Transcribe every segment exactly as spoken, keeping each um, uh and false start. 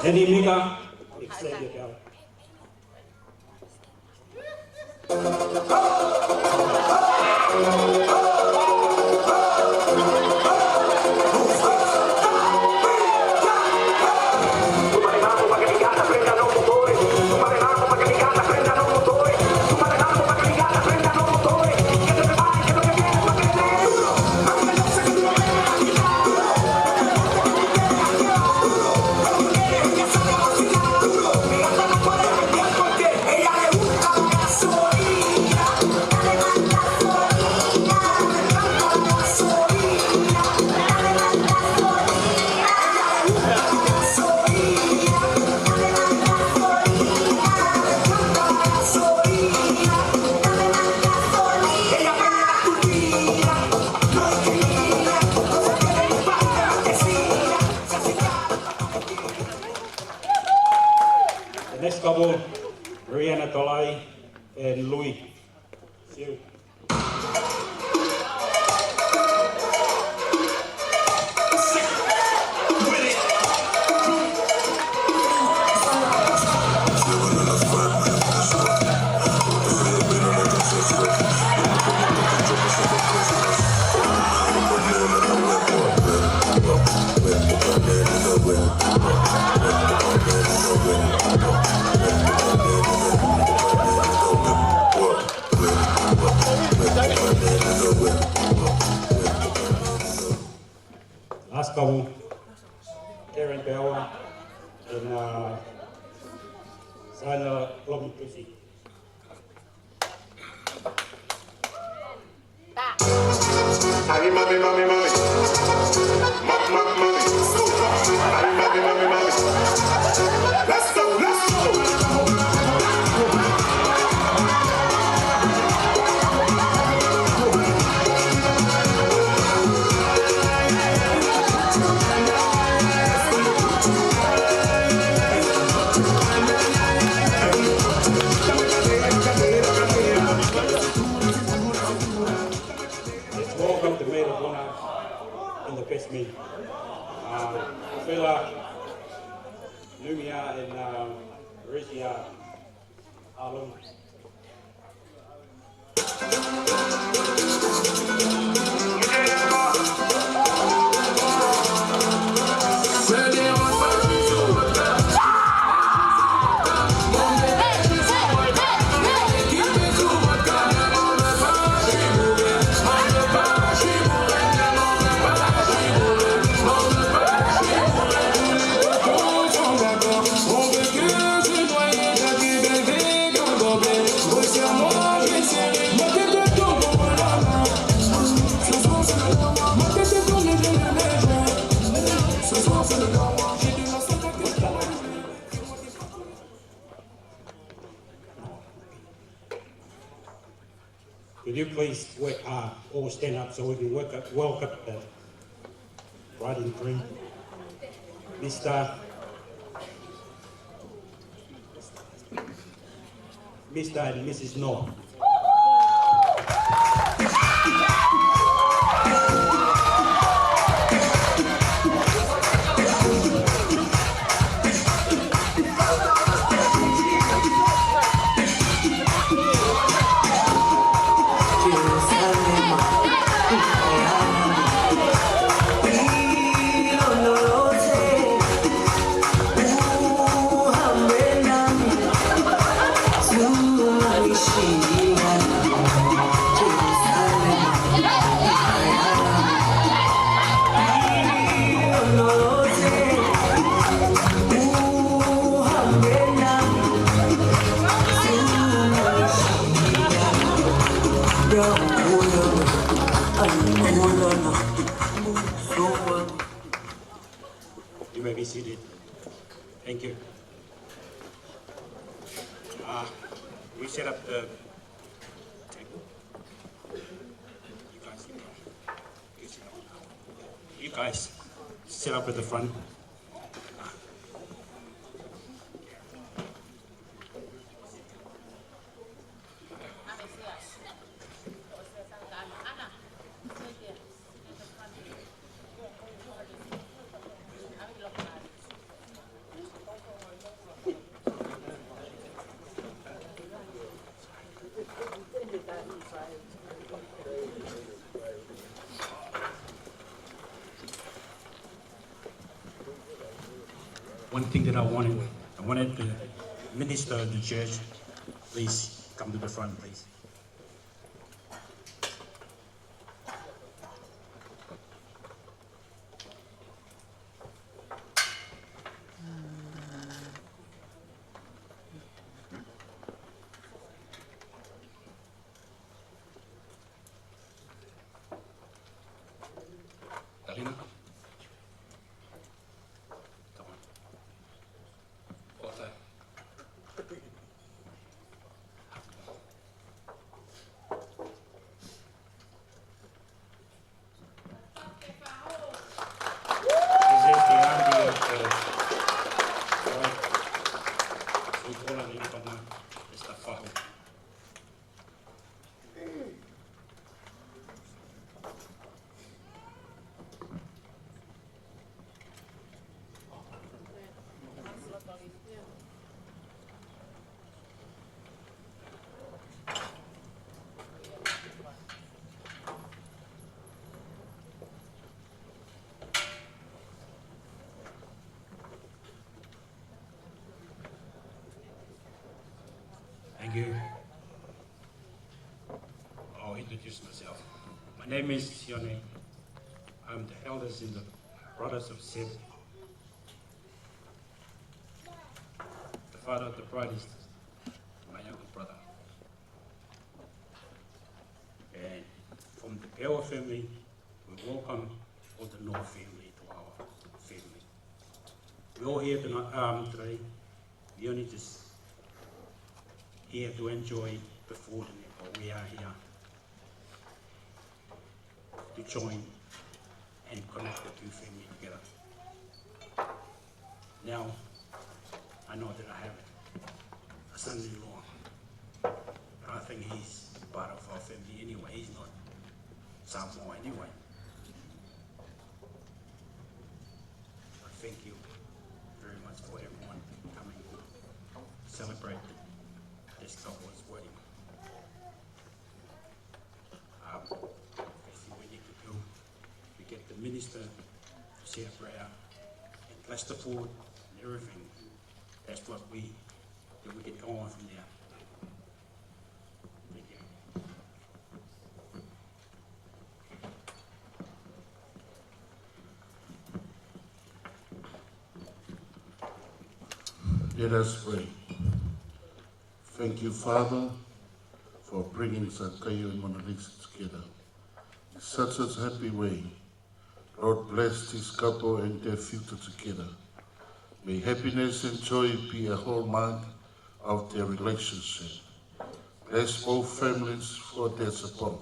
Andy Mika, extend your bell. The next couple, Rihanna Tolai and Louis. Siu. Last couple, Karen Bauer and, uh, Sana Lomitusi. Ay, mami, mami, mami. Ma-, ma-, mami. Ay, mami, mami, mami. Let's go, let's go. Let's welcome the maid of honor and the best man. Uh, Fela, Numia, and, uh, Rishi, uh, Alum. Could you please work, uh, all stand up so we can work, welcome the bride and groom, Mister, Mister and Missus Noah. You may be seated. Thank you. Uh, we set up the table. You guys can come. You guys sit up at the front. One thing that I wanted, I wanted the minister of the church, please come to the front, please. Talina. Come on. Author. This is the auntie of the, uh, Sikola ni Pama, Mister Fahu. Thank you. I'll introduce myself. My name is Sione. I'm the eldest in the Brothers of Seth. The father of the bride is my younger brother. And from the Pewa family, we welcome all the North family to our family. We're all here tonight, um, today. We only just here to enjoy the food, and but we are here to join and connect the two family together. Now, I know that I have a son-in-law, but I think he's part of our family anyway. He's not Samoa anyway. But thank you very much for everyone coming to celebrate this couple's wedding. Um, basically, what we need to do, we get the minister to say a prayer and bless the food and everything. That's what we, then we can go on from there. Thank you. Let us pray. Thank you, Father, for bringing Sakaio and Mona Lisa together in such a happy way. Lord, bless this couple and their future together. May happiness and joy be a hallmark of their relationship. Bless both families for their support.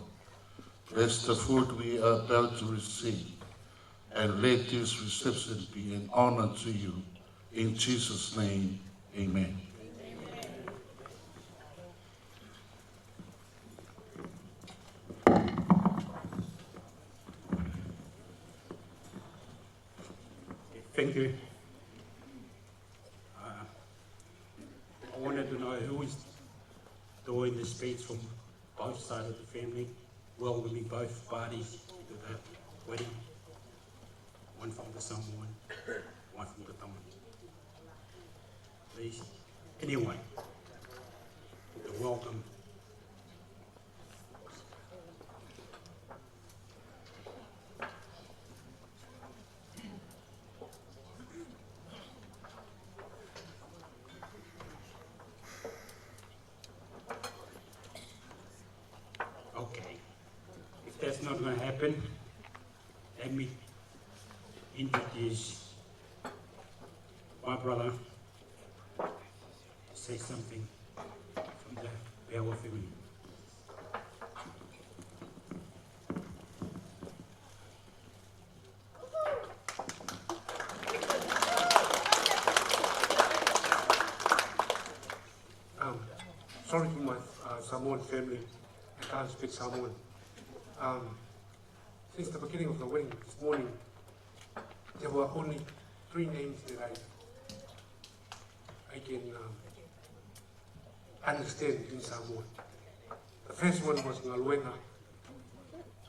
Bless the food we are about to receive, and let this reception be an honor to you. In Jesus' name, amen. Thank you. Uh, I wanted to know who is doing the speech from both sides of the family, welcoming both parties to the wedding. One from the Samoan, one from the Tongan. Please, anyone, you're welcome. Okay. If that's not gonna happen, let me introduce my brother, say something from the Pewa family. Um, sorry to my, uh, Samoan family. I can't speak Samoan. Um, since the beginning of the wedding this morning, there were only three names that I, I can, um, understand in Samoan. The first one was Ngaluenga.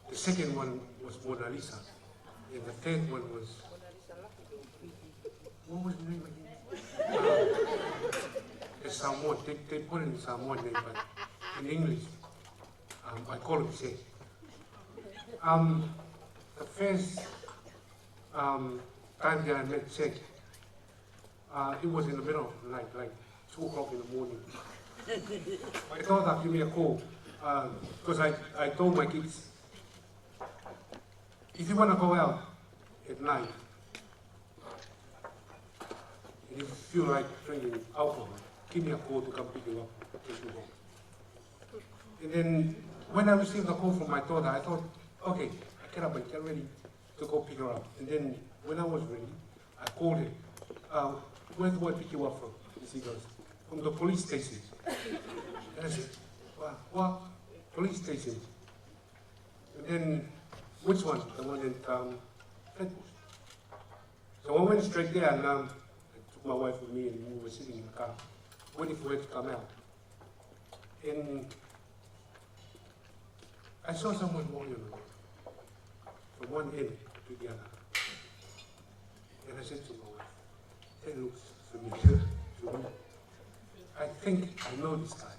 The second one was Mona Lisa. And the third one was, what was the name again? Samoan, they, they put it in Samoan name, but in English, um, I call him Seki. Um, the first, um, time that I met Seki, uh, it was in the middle of the night, like two o'clock in the morning. My daughter gave me a call, uh, 'cause I, I told my kids, "If you wanna go out at night, and if you feel like drinking alcohol, give me a call to come pick you up, take you home." And then when I received the call from my daughter, I thought, "Okay, I get up and get ready to go pick her up." And then when I was ready, I called her, "Uh, where do I pick you up from?" And she goes, "From the police station." And I said, "What? What? Police station?" And then, "Which one?" "The one in, um, Flatbush." So I went straight there and, um, I took my wife with me and we were sitting in the car, waiting for her to come out. And I saw someone walking on the road from one end to the other. And I said to my wife, "That looks familiar to me. I think I know this guy."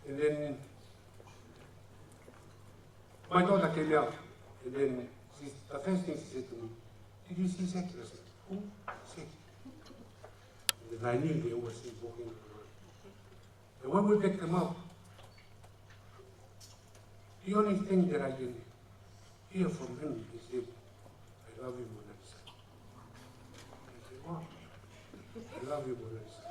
And then my daughter came out, and then she, the first thing she said to me, "Did you see Seki?" I said, "Who? Seki?" And then I knew they were still walking around. And when we picked them up, the only thing that I can hear from him is that, "I love you, Mona Lisa." I said, "What?" "I love you, Mona Lisa."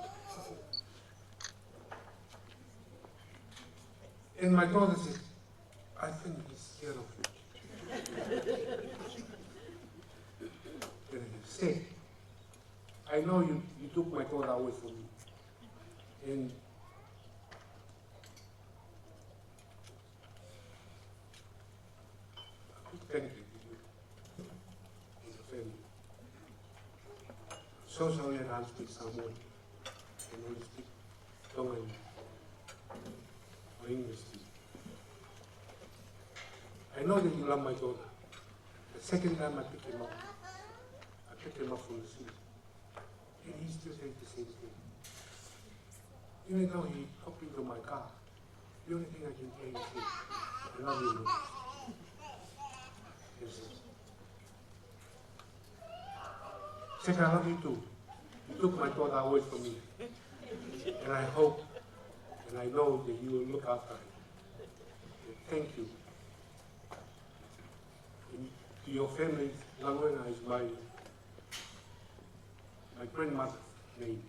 And my daughter said, "I think he's scared of you." And I said, "I know you, you took my daughter away from me." And a big thank you to you and your family. So sorry I can't speak Samoan. I can only speak Tongan or English to you. I know that you love my daughter. The second time I pick him up, I pick him up from the sea. And he still says the same thing. Even though he hopped into my car, the only thing I can hear is this, "I love you, Mona." Yes, sir. Seki, I love you too. You took my daughter away from me. And I hope and I know that you will look after her. Thank you. And to your family, Laluena is my, my grandmother's name.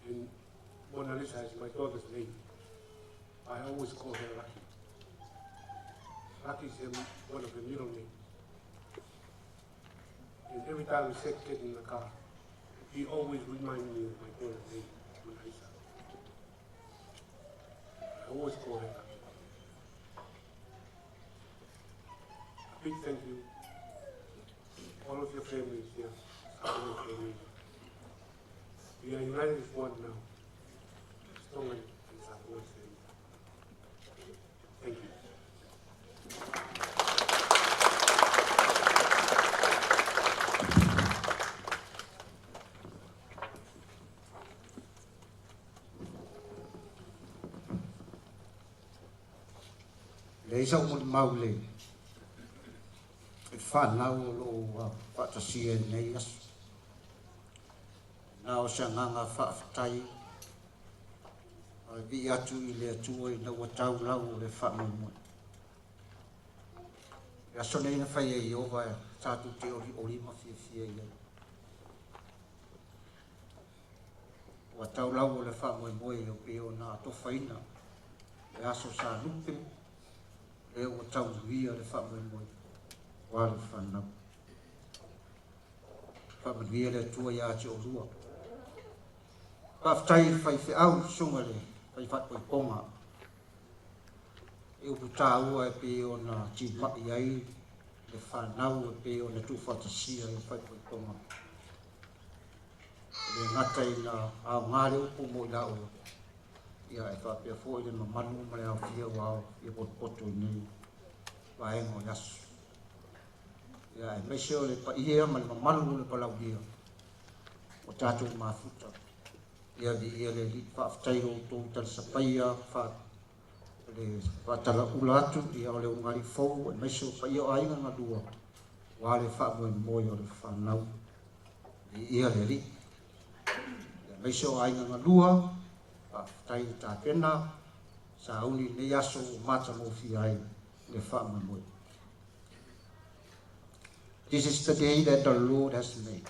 And Mona Lisa is my daughter's name. I always call her Lucky. Lucky is her, one of her middle names. And every time we sit, get in the car, he always reminds me of my daughter's name, Mona Lisa. I always call her Lucky. A big thank you. All of your families here, Samoan family. We are united as one now. Tongan and Samoan family. Thank you. Lelei, ʻoku mau molemole ʻi he fānau ʻo loʻo, uh, faʻatasia ʻi he ʻaho ni. Naʻa ʻosi angaʻanga fakafetaʻi ʻa e viʻi atu ʻi he ʻOtua ʻi he ʻaho tau lau ʻo e faʻamoemoe. ʻI he ʻaho ni naʻe fai ai ʻe Sihova ʻa e taʻu te ʻoliʻoli mafiefia ia. ʻOku tau lau ʻo e faʻamoemoe ʻo pehē ʻoku ne tofaina ʻa e ʻaho Sānupe, ʻo tau ui ʻa e faʻamoemoe ʻo e fānau. Fakamālō ʻa e ʻOtua ʻiate kimoutolu. Fakafetaʻi faifekau Sungale, fai faʻifaʻiponga. ʻI he ʻupu tāua ʻe pehē ʻoku ne timoʻi ai ʻa e fānau ʻe pehē ʻoku ne tuʻu faʻatasia ʻi he faʻifaʻiponga. ʻE ngata ʻi he ʻaonga ʻa e ʻupu mo e lau. ʻIo, ʻe faʻa pehē foki ʻa e mamalu mo e ʻaofia ʻo e ʻaho ʻi he potupotuʻi ʻo e vaenga ʻo e ʻaho. ʻIo, ʻe maʻu ʻe he paʻia mo e mamalu ʻo e palaulia ʻo tautolu mafuta. ʻIa, ʻia Lelī, fakafetaʻi ʻoku tau tali sapaia, fa-, le fakatalaʻula atu ʻi he ʻaho ʻo e ngali fou, ʻe maise ʻo paʻia ʻo ʻAinga Ngalua, ʻoku ʻi ai e fakamolemole ʻo e fānau. ʻIa Lelī, ʻe maise ʻo ʻAinga Ngalua, fakafetaʻi tāpena, sauni nei aso ʻo mātā mo fia ai le fakamolemole. This is the day that the Lord has made.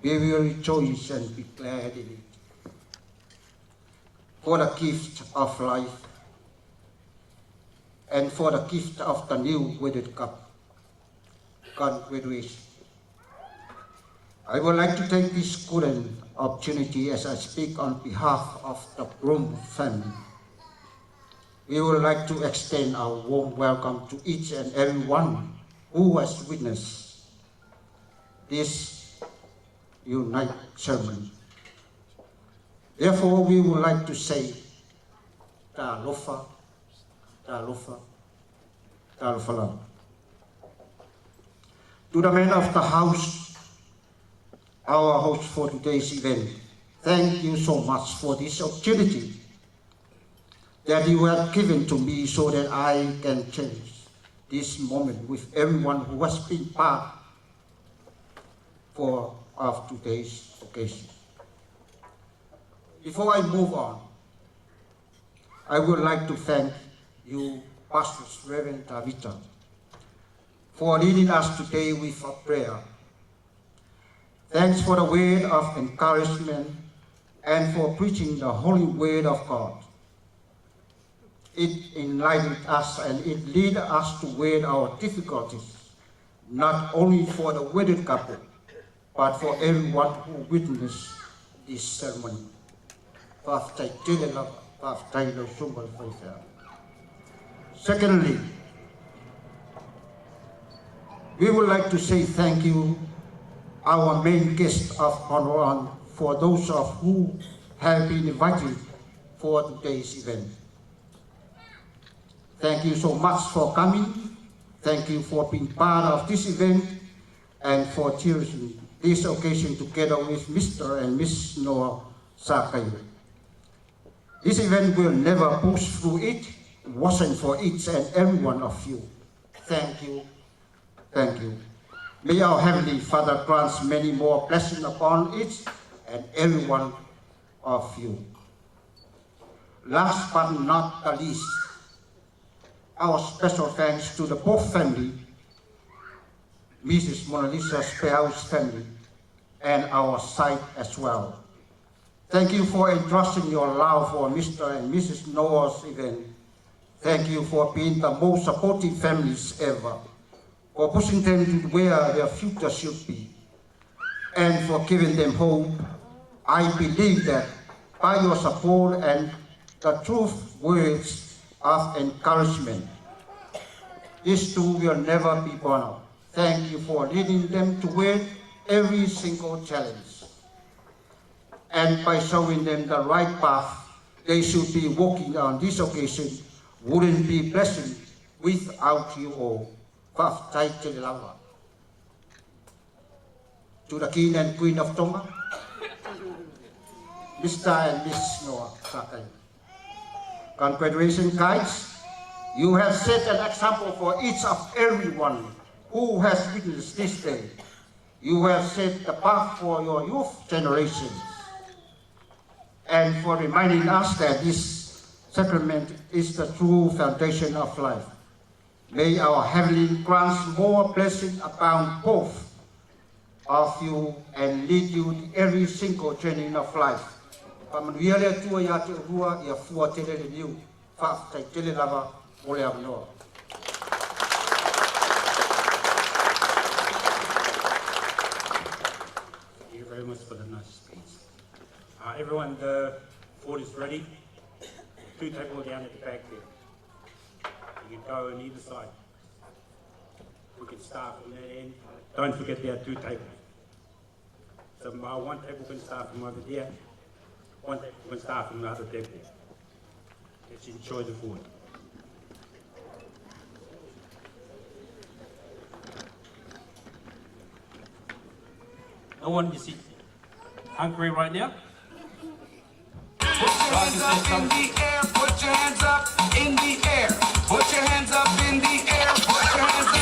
We will rejoice and be glad in it. For the gift of life and for the gift of the new wedded couple. Congratulations. I would like to take this golden opportunity as I speak on behalf of the groom family. We would like to extend our warm welcome to each and every one who has witnessed this unique ceremony. Therefore, we would like to say, talofa, talofa, talofa lava. To the man of the house, our host for today's event, thank you so much for this opportunity that you have given to me so that I can cherish this moment with everyone who has been part for, of today's occasion. Before I move on, I would like to thank you, Pastor Reverend Tavita, for leading us today with a prayer. Thanks for the word of encouragement and for preaching the holy word of God. It enlightened us and it led us to word our difficulties, not only for the wedded couple, but for everyone who witnessed this ceremony. Fakafetaʻi tele lava, fakafetaʻi lau sunga le faifea. Secondly, we would like to say thank you, our main guest of honor, and for those of who have been invited for today's event. Thank you so much for coming. Thank you for being part of this event and for cherishing this occasion together with Mister and Missus Noah Sakaio. This event will never push through it, wasn't for each and every one of you. Thank you. Thank you. May our Heavenly Father grant many more blessings upon each and every one of you. Last but not the least, our special thanks to the Pope family, Missus Mona Lisa Speau's family, and our site as well. Thank you for entrusting your love for Mister and Missus Noah's event. Thank you for being the most supportive families ever, for pushing them to where their future should be, and for giving them hope. I believe that by your support and the truth words of encouragement, these two will never be burned out. Thank you for leading them toward every single challenge. And by showing them the right path they should be walking on this occasion, wouldn't be pleasant without you all. Fakafetaʻi tele lava. To the King and Queen of Tonga, Mister and Missus Noah Sakaio. Congratulations, guys. You have set an example for each of everyone who has witnessed this day. You have set the path for your youth generations and for reminding us that this sacrament is the true foundation of life. May our heavenly grants more blessing abound both of you and lead you in every single journey of life. Fakamālō ʻa e ʻOtua ʻiate kimoutolu, ʻia fua tele le niu. Fakafetaʻi tele lava mo le avanoa. Thank you very much for the nice speech. Uh, everyone, the food is ready. Two tables down at the back there. You can go on either side. We can start from that end. Don't forget there are two tables. So my one table can start from over there. One table can start from the other table. Let's enjoy the food. No one is eating. Hungary right now. Put your hands up in the air, put your hands up in the air, put your hands up in the air, put your hands up.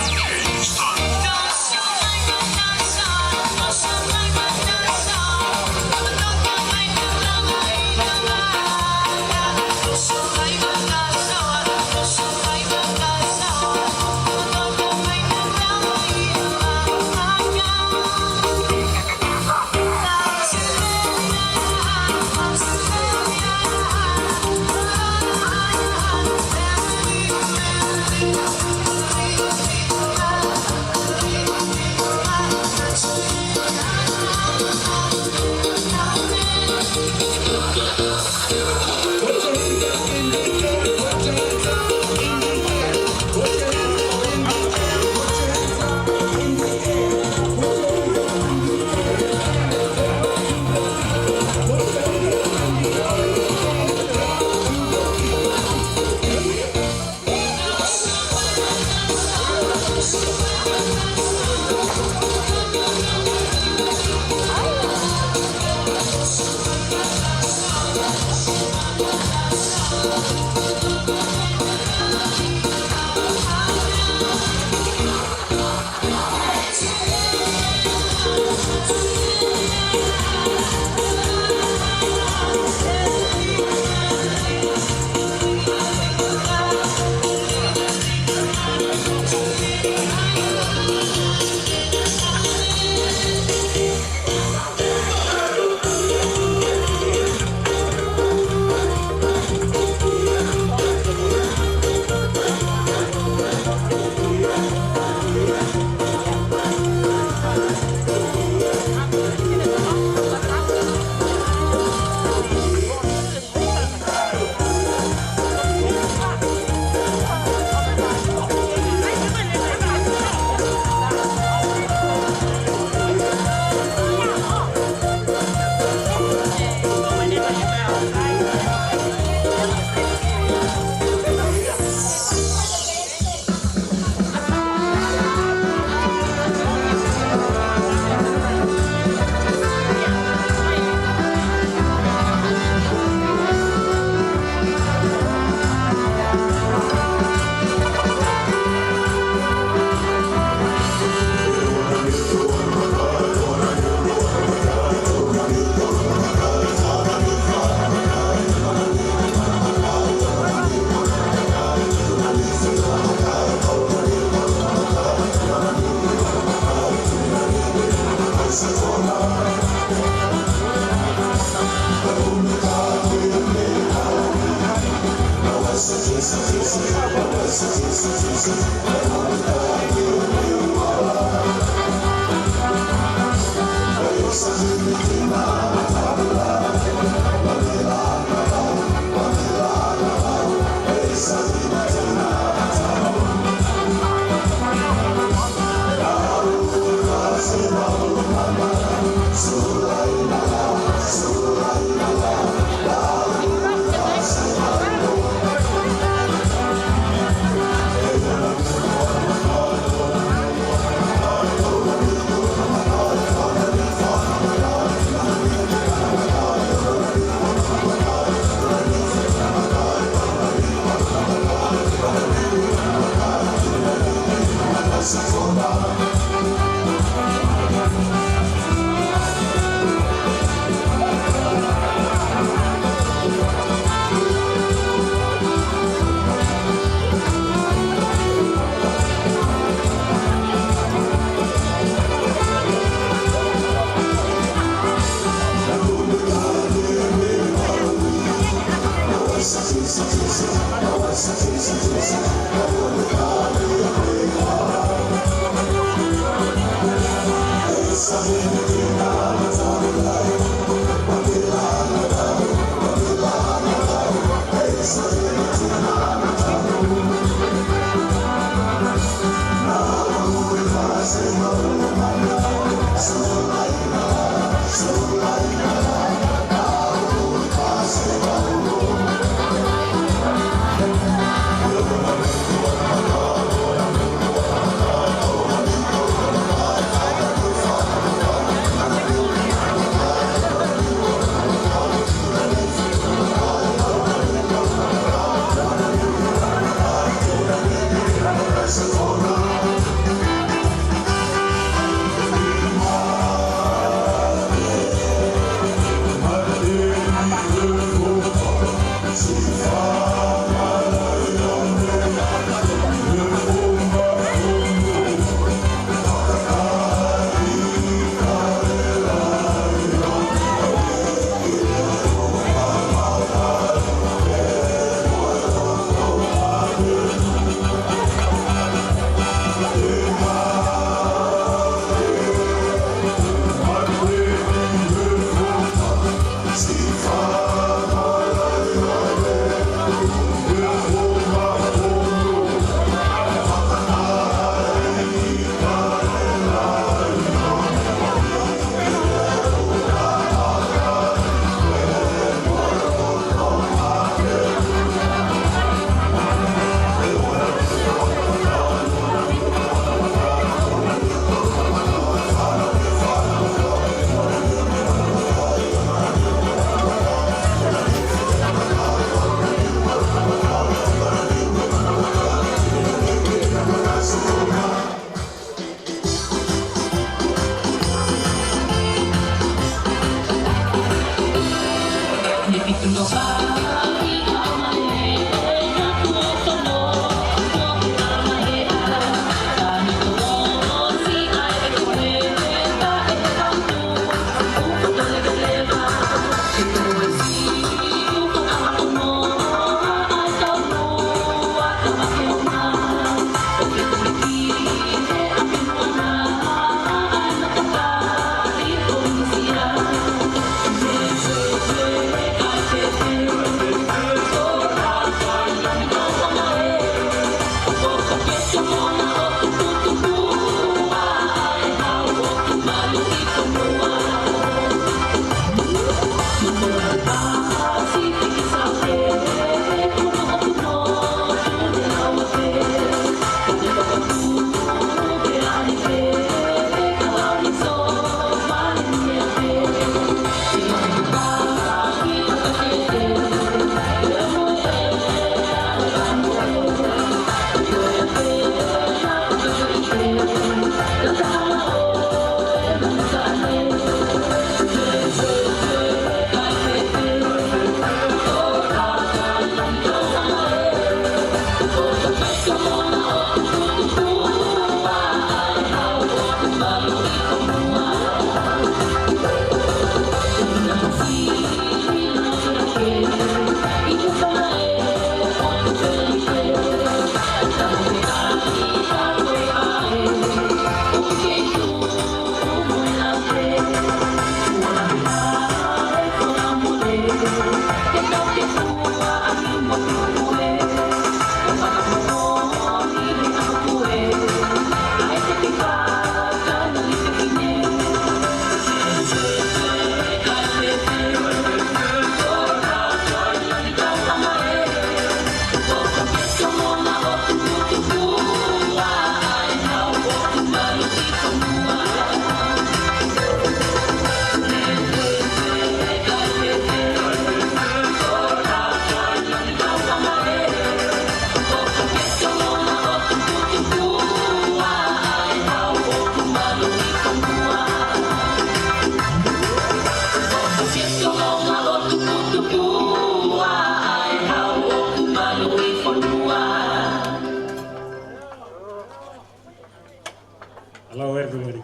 Hello, everybody.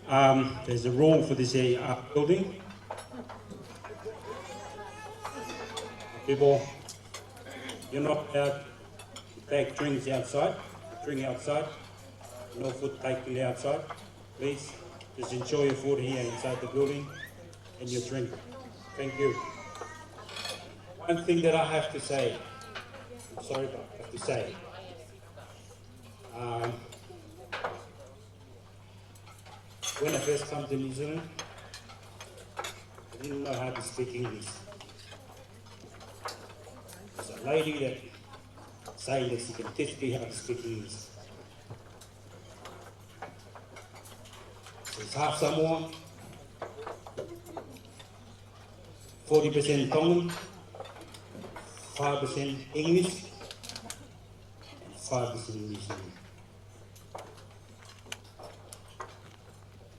Um, there's a rule for this, uh, building. People, you're not allowed to take drinks outside, drink outside. No food taken outside. Please, just enjoy your food here inside the building and your drink. Thank you. One thing that I have to say, I'm sorry, but I have to say, um, when I first come to New Zealand, I didn't know how to speak English. There's a lady that saying that she can teach me how to speak English. She's half Samoan, forty percent Tongan, five percent English, and five percent New Zealand.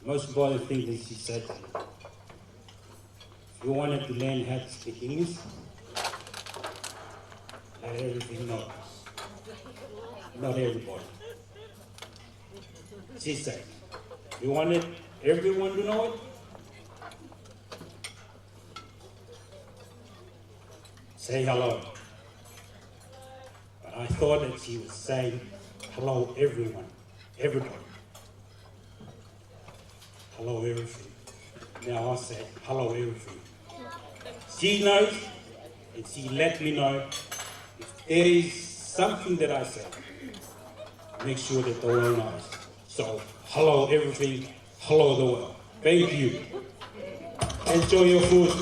Most important thing that she said, if you wanted to learn how to speak English, let everything know. Not everybody. She said, you wanted everyone to know it? Say hello. But I thought that she was saying, hello, everyone, everybody. Hello, everything. Now I say, hello, everything. She knows, and she let me know if there is something that I say, make sure that the world knows. So, hello, everything. Hello, the world. Thank you. Enjoy your food.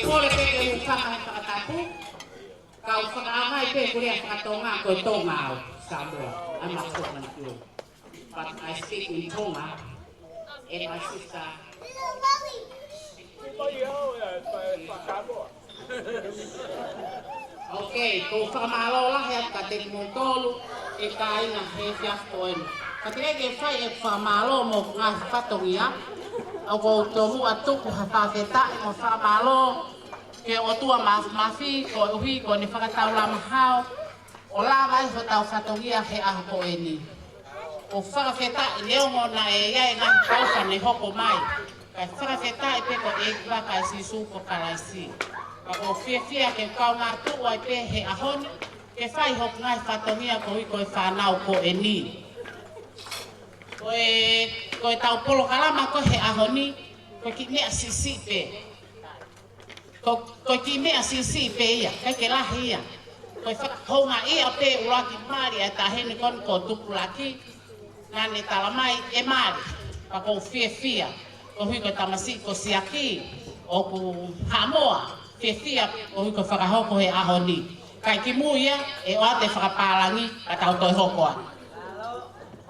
Kole pē ke u hūfanga he fakatapu, kau fakaʻaongaʻi pē ʻeku lea fakatonga, ko e Tonga au, Samoa. I'm not Tongan too. But I speak in Tonga, and my sister. Okay, ʻoku ou fakamālō lahi atu kiate kimoutolu, ʻe kāinga, he efiafi ko eni. Ka teʻeki ke fai ʻeku fakamālō mo e ngaahi fatongia, ʻoku ou tomuʻa tuku ha fakafetaʻi mo e fakamālō ki he ʻOtua Māfimafi, koeʻuhi ko ʻene fakataulama hao, ʻo lava ai hotau fatongia he ʻaho ko eni. ʻOku fakafetaʻi neongo naʻe ʻi ai e ngaahi taufa ne hoko mai, kae fakafetaʻi pē ko e ʻEiki vaka ʻa Sīsū ko Kalaisi. Ka ʻoku ou fiefia ke kaungā tuʻu ai pē he ʻaho ni, ke fai hoku ngaahi fatongia koeʻuhi ko e fānau ko eni. Ko e, ko ʻetau polokalama ko ē he ʻaho ni, ko e kiʻi meʻa siʻisiʻi pē. Ko, ko e kiʻi meʻa siʻisiʻi pē ia, ʻikai ke lahi ia. Ko e fakahoungaʻia pē ʻuluaki mali ʻa e taʻahine ko eni ko Tupulaki, naʻa ne talamai ʻe mali, pea ʻoku ou fiefia, koeʻuhi ko e tamasiʻi ko Siaki, ʻoku Haʻamoa, fiefia, koeʻuhi ko e fakahoko he ʻaho ni. Kae kimui ia, ʻe ʻoatu e fakapālangi, ka tau toe hoko ā.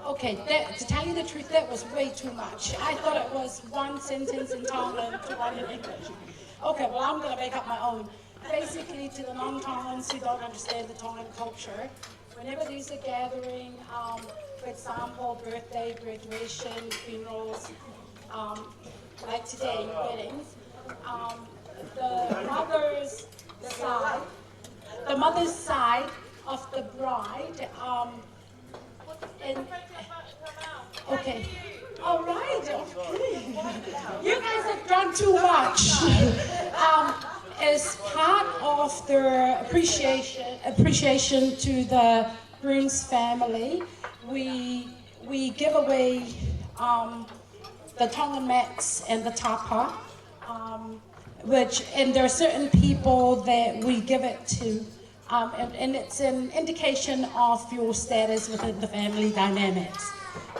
Okay, that, to tell you the truth, that was way too much. I thought it was one sentence in Tongan to one in English. Okay, well, I'm gonna make up my own. Basically, to the non-Tongans who don't understand the Tongan culture, whenever there's a gathering, um, for example, birthday, graduation, funerals, um, like today, weddings, um, the mother's side, the mother's side of the bride, um, and, okay. All right. Okay. You guys have done too much. Um, as part of their appreciation, appreciation to the groom's family, we, we give away, um, the Tongan mats and the tapa, um, which, and there are certain people that we give it to, um, and, and it's an indication of your status within the family dynamics.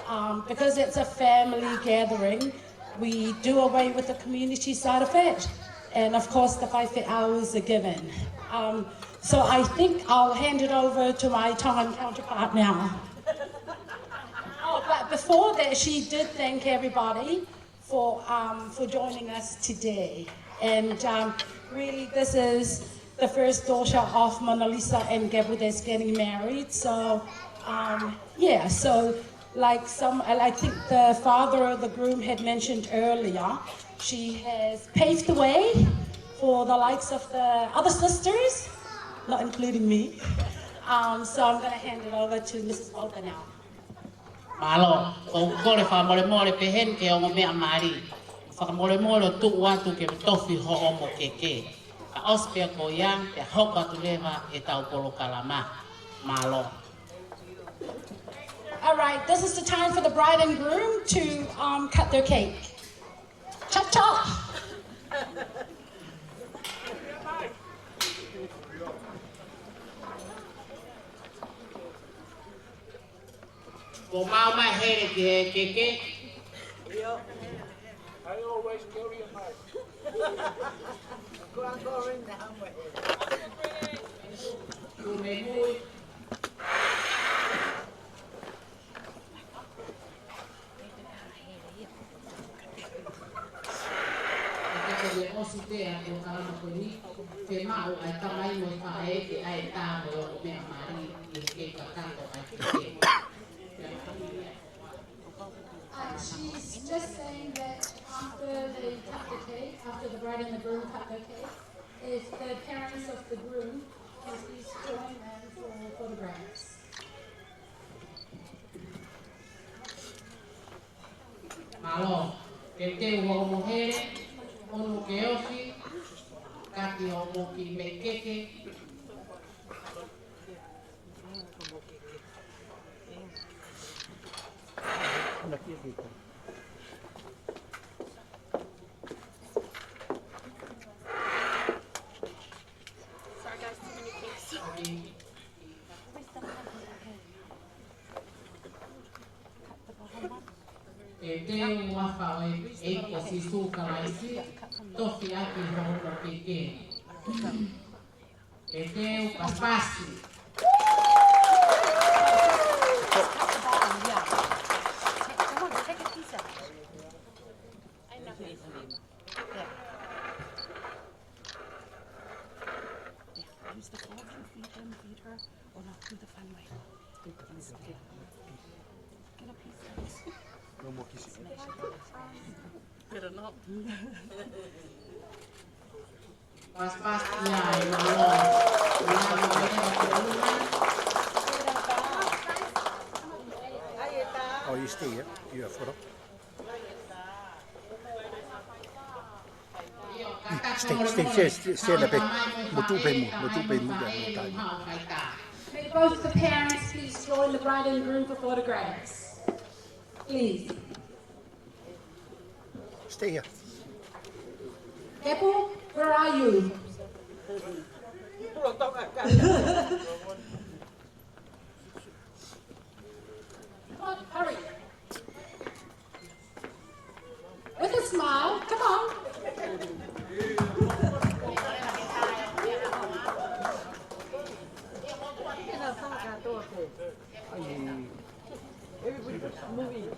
Um, because it's a family gathering, we do away with the community side of it. And of course, the faifeʻau is a given. Um, so I think I'll hand it over to my Tongan counterpart now. Oh, but before that, she did thank everybody for, um, for joining us today. And, um, really, this is the first daughter of Mona Lisa and Gabu that's getting married. So, um, yeah, so like some, I, I think the father of the groom had mentioned earlier, she has paved the way for the likes of the other sisters, not including me. Um, so I'm gonna hand it over to Missus Walter now. Mālō, ʻoku ou kole fakamolemole pē heni ki he ongo meʻa mali. Fakamolemole ʻo tuʻu atu ke tofi hoʻomo keke. Ka ʻosi pē ko ia, pea hoko atu leva ʻetau polokalama. Mālō. All right, this is the time for the bride and groom to, um, cut their cake. Chop, chop. Ko mau mai hele ki he keke. I always carry a knife. Go and go in the hammer. Kuo mei mui. ʻE toko ʻosi pē ʻa e polokalama ko eni, ke maʻu ai tamai mo e faʻē ke ʻai e tā mo e ongo meʻa mali ʻi he kei kakato ai ke kei. Uh, she's just saying that after they cut the cake, after the bride and the groom cut the cake, if the parents of the groom can please join them for photographs. Mālō, teuteu hoʻomo hele, Unu ke ofi, kati o moki mekeke. Sorry, guys, too many cakes. ʻE teu ʻa e ʻEiki ko Sīsū Kalaisi, tofiʻaki hoʻo keke. ʻE teu, pasipasi. Use the fork and feed him, feed her, or no, do the fun way. Get a piece of this. No more kissing. Better not. Pasipasi ia ʻe mālō. Oh, you stay here. You have photo. Stay, stay, stay, stay, stay in the back. Mo tuʻu pē muʻa, mo tuʻu pē muʻa, mo taimi. May both the parents please join the bride and groom for photographs. Please. Stay here. Kepu, where are you? Come on, hurry. With a smile, come on. Everybody moving.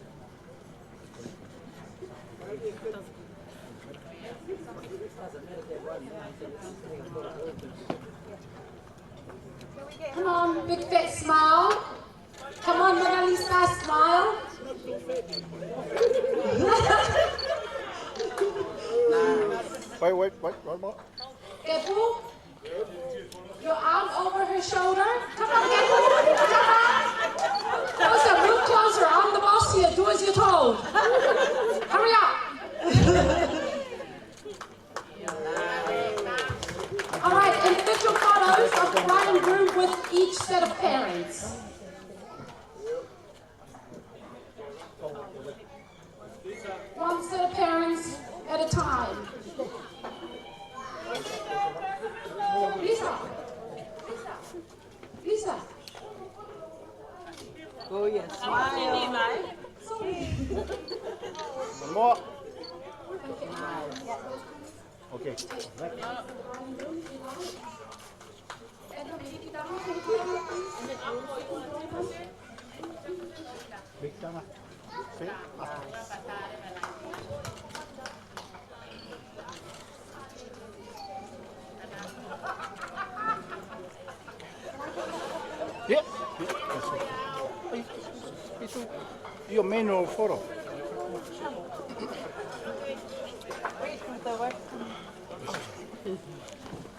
Come on, big fat smile. Come on, Mona Lisa, smile. Wait, wait, wait, one more. Kepu, your arm over her shoulder. Come on, Kepu, come on. Closer, move closer. I'm the boss here. Do as you're told. Hurry up. All right, individual photos of the bride and groom with each set of parents. One set of parents at a time. Lisa, Lisa, Lisa. Oh, yes. Smile. One more. Okay. Big time. See? Yeah. It's, it's, it's your main photo.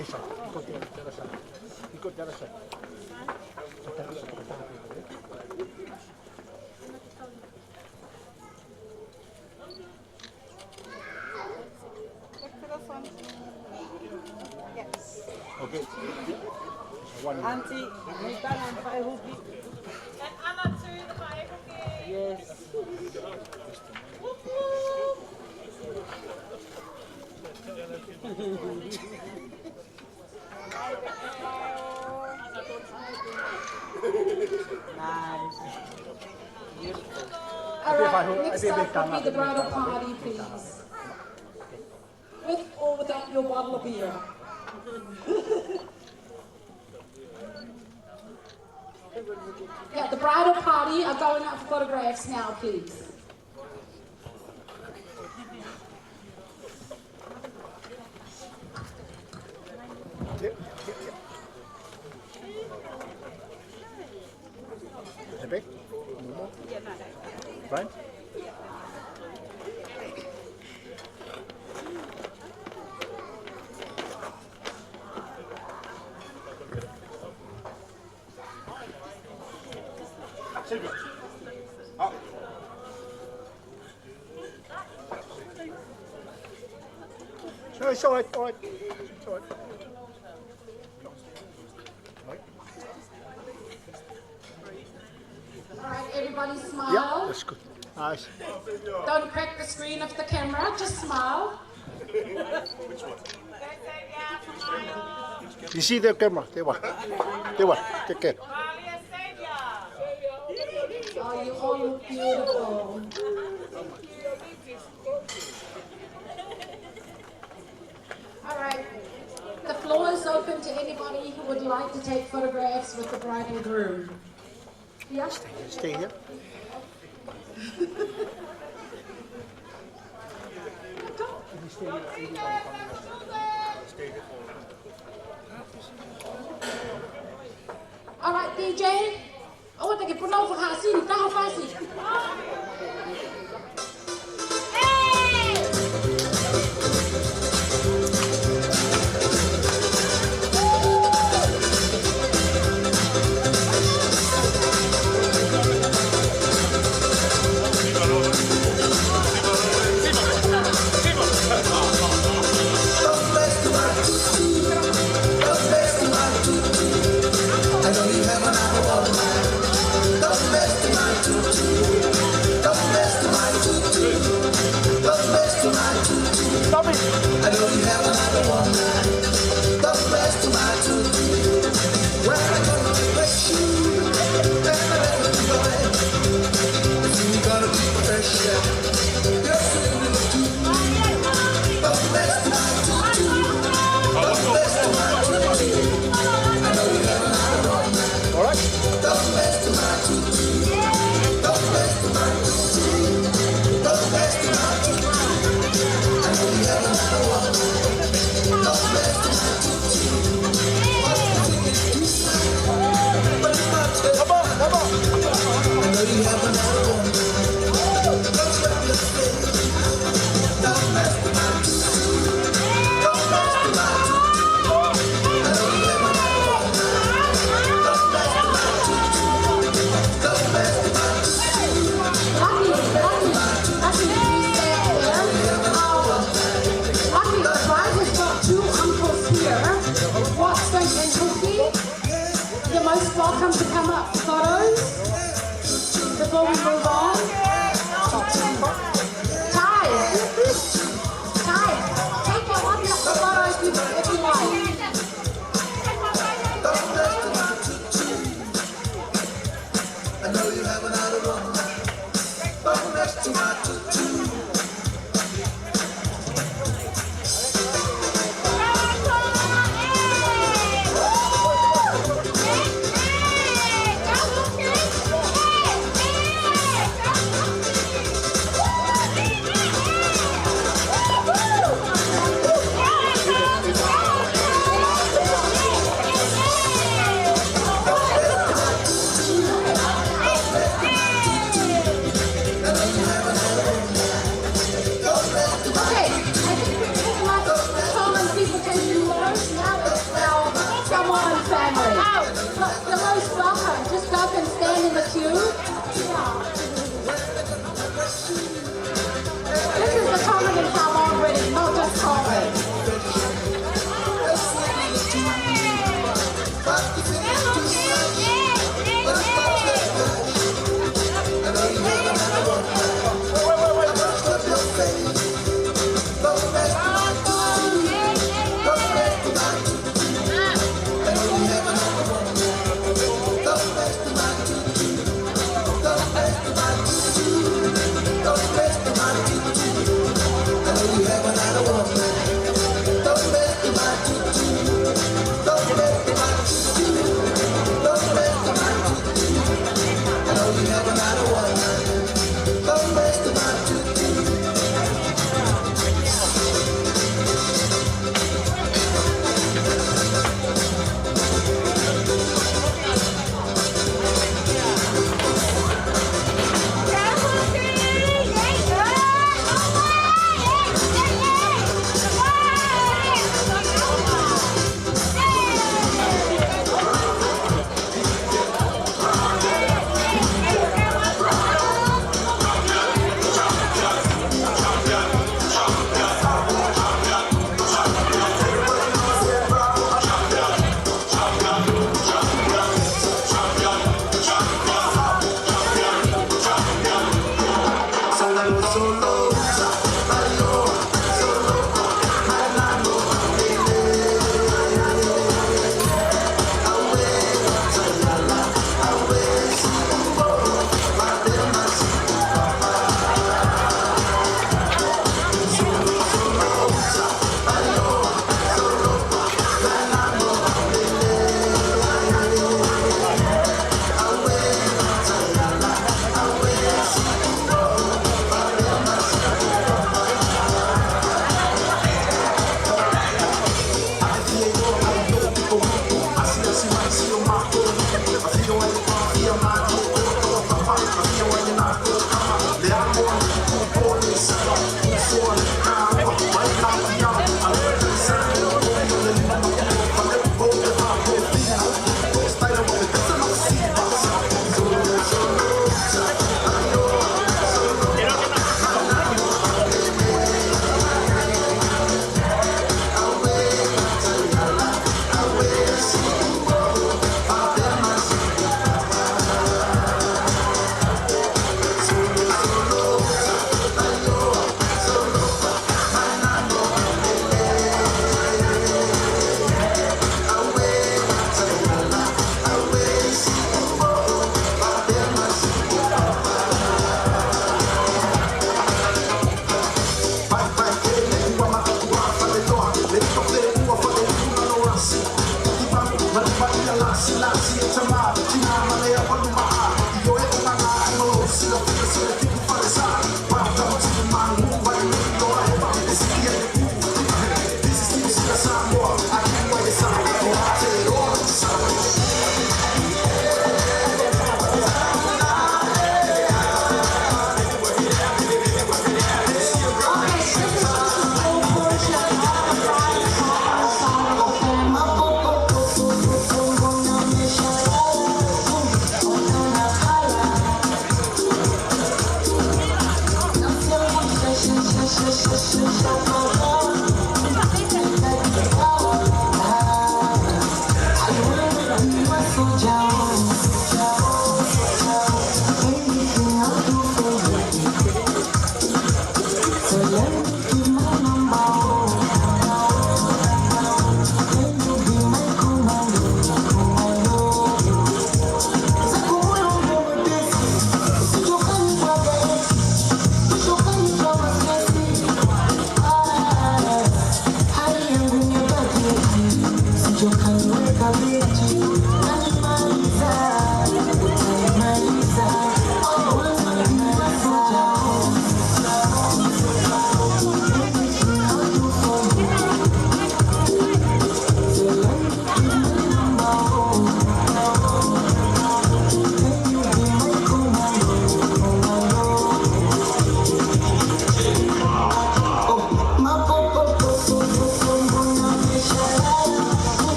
Esa, iko te ara sa. Iko te ara sa. Back to the front. Yes. Okay. One. Auntie, we done and five hoopy. And Anna too, the five hoopy. Yes. Whoop, whoop. Nice. Beautiful. All right, next up will be the bridal party, please. With or without your bottle of beer. Yeah, the bridal party are going out for photographs now, please. Yep, yep, yep. Is it big? Fine? Silvio. Up. No, it's all right, all right. It's all right. All right, everybody smile. Yeah, that's good. Nice. Don't crack the screen of the camera, just smile. You see the camera? There one. There one. Take care. Oh, you all look beautiful. All right. The floor is open to anybody who would like to take photographs with the bride and groom. Yeah? Stay here. All right, D J. ʻOua te ke punou fakahāsini, taha fasi. All right. Come on, come on. Lucky, lucky, lucky, please stay up there. Um, lucky, the bride has got two uncles here, Watson and Cookie. You're most welcome to come up for photos before we move on. Ty, Ty, take your uncle up for photos if, if you like. I know you have another woman, but next to my two.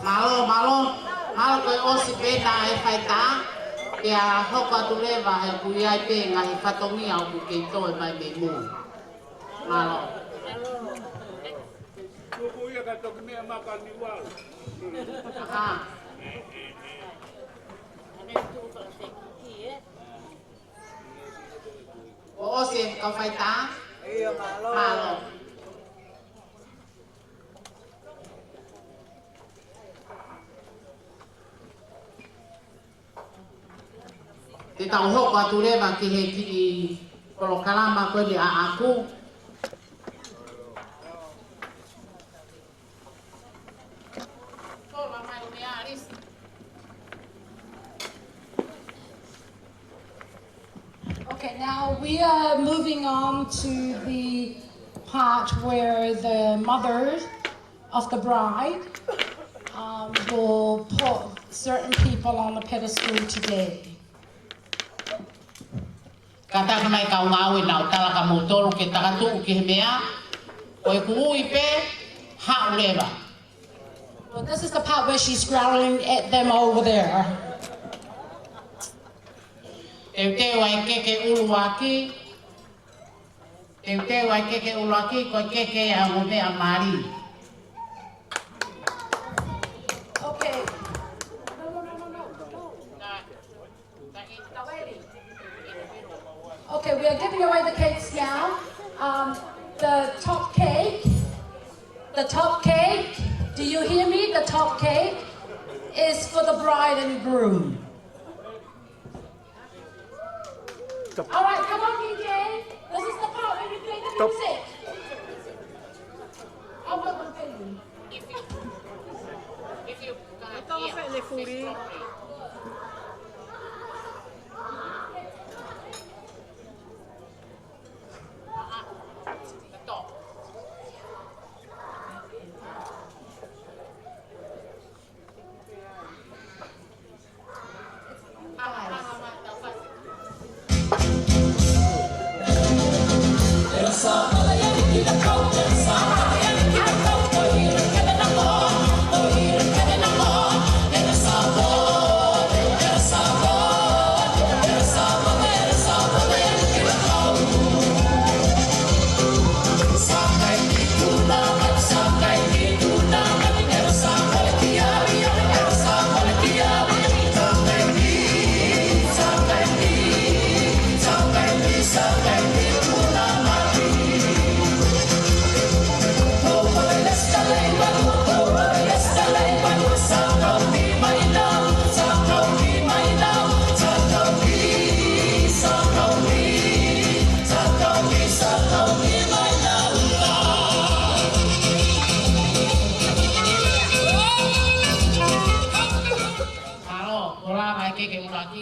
Mālō, mālō, mālō. Ko e ʻosi pē ʻena e faitā, pea hoko atu leva he ʻoku ʻi ai pē ngaahi fatongia ʻoku kei toe mai mei mui. Mālō. Tuku ia ka toki meʻa maka ni wau. Aha. Kuo ʻosi e kau faitā? ʻIo, mālō. Mālō. Te tau hoko atu leva ki he kiʻi polokalama ko eni ʻaʻaku. Okay, now we are moving on to the part where the mother of the bride, um, will put certain people on the pedestal today. Kātaki mai kau ngāue naʻa ku tala kia moutolu ke takatuʻu ki he meʻa, ko ʻeku ui pē, haʻu leva. Well, this is the part where she's growling at them over there. Teuteu ʻa e keke ʻuluaki. Teuteu ʻa e keke ʻuluaki, ko e keke ʻa e ongo meʻa mali. Okay. Okay, we are giving away the cakes now. Um, the top cake, the top cake, do you hear me? The top cake is for the bride and groom. All right, come on, D J. This is the part where you play the music. I'll put the thing. If you, if you, uh, yeah, fix it.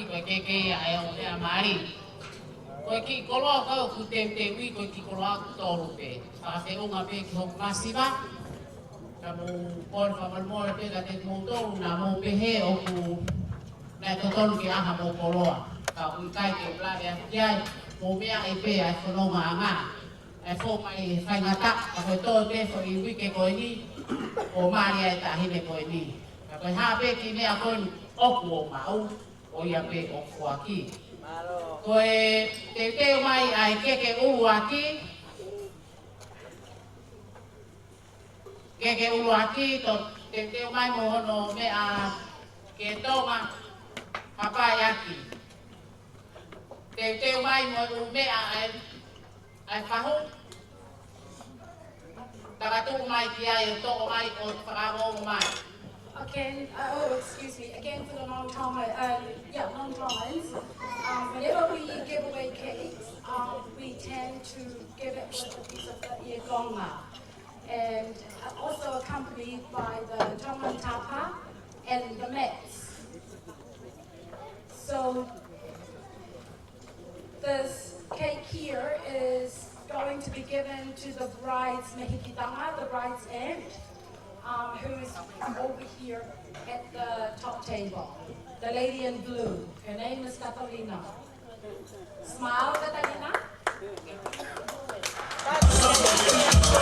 Ko e keke ia ʻa e ongomeʻa mali. Ko e kiʻi koloa ko ē ʻoku teuteuʻi, ko e kiʻi koloa ʻoku tolu pē. Fakafeʻunga pē ki hoku masiva. Ka mou kole fakamolemole pē kiate kimoutolu naʻa mou pehē ʻoku, naʻe totonu ke ʻai haʻamou koloa. Ka ʻoku ʻikai ke u lave atu ki ai, mou meaʻi pē ʻa e fonongaʻanga. ʻE fou mai e faingataʻa, ka ko e toe pē foʻi uike ko eni, ʻo mali ai e taʻahine ko eni. Ka ko e hā pē kiʻi meʻa ko eni ʻoku ou maʻu, ko ia pē ʻoku foaki. Ko e teuteu mai ʻa e keke ʻuluaki, keke ʻuluaki, to teuteu mai mo hono meʻa ke tonga, hapai ʻaki. Teuteu mai mo e ʻū meʻa ʻa e, ʻa e fahu. Takatuʻu mai ki ai ʻo toʻo mai ʻo fakaongo mai. Again, uh, oh, excuse me, again for the non-Tonga, um, yeah, non-Tongans. Um, whenever we give away cakes, um, we tend to give it with a piece of the iekonga, and, uh, also accompanied by the Tongan tapa and the mats. So this cake here is going to be given to the bride's mehikitanga, the bride's aunt, um, who is over here at the top table. The lady in blue. Her name is Catalina. Smile, Catalina.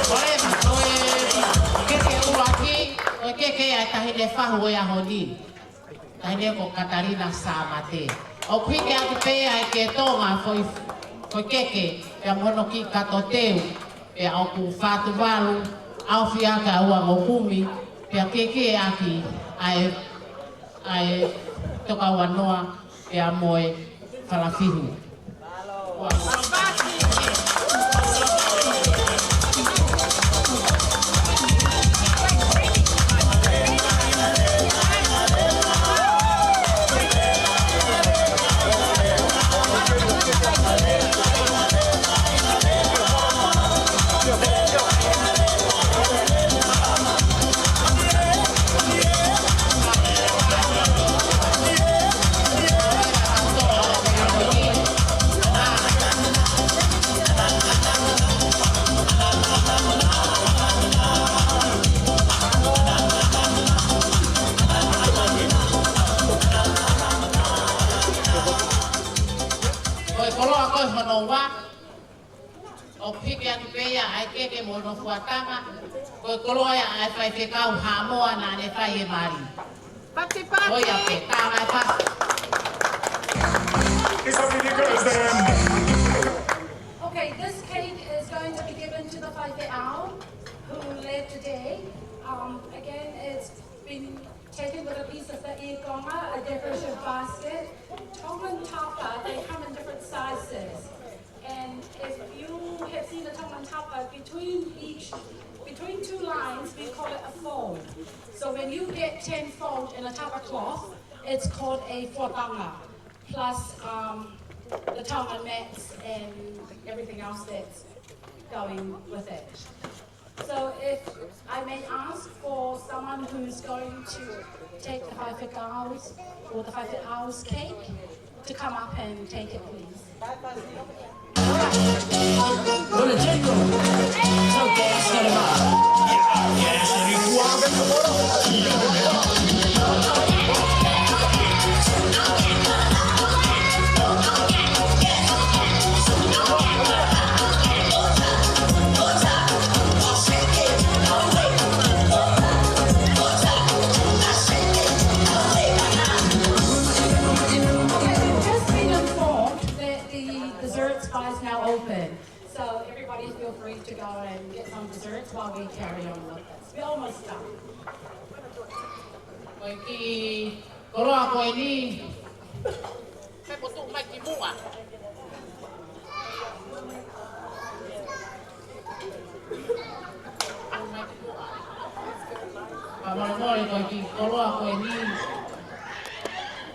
Ko e, ko e keke ʻuluaki, ko e keke ʻa e taʻahine fahu ʻo e ʻaho ni. Taʻahine ko Katalina Sāmate. ʻOku hiki atu pē ʻa e keke tonga foʻi, foʻi keke, pea mo hono kiʻi kato teu, pea ʻoku fā tuvalu, ʻaofi ʻaki ʻa e ua ngokumi, pea keke ʻaki ʻa e, ʻa e toka ua noa, pea mo e falafihu. Ko e koloa ko ē hono ua, ʻoku hiki atu pē ia ʻa e keke mo hono fuatanga, ko e koloa ia ʻa e faifekau Haʻamoa naʻa ne fai e mali. Pati, pati. Ko ia pē, tā mai pasi. It's up to you guys then. Okay, this cake is going to be given to the faifekau who led today. Um, again, it's been taken with a piece of the iekonga, a decorative basket. Tongan tapa, they come in different sizes. And if you have seen a Tongan tapa, between each, between two lines, we call it a fold. So when you get ten fold in a tapa cloth, it's called a fuatanga, plus, um, the Tongan mats and everything else that's going with it. So if I may ask for someone who's going to take the faifekau's or the faifekau's cake to come up and take it, please. Just been informed that the desserts bar is now open. So everybody feel free to go and get some desserts while we carry on with this. We're almost done. Ko e kiʻi koloa ko eni. Pea mo tuʻu mai ki muʻa. Tuʻu mai ki muʻa. Fakamolemole, ko e kiʻi koloa ko eni.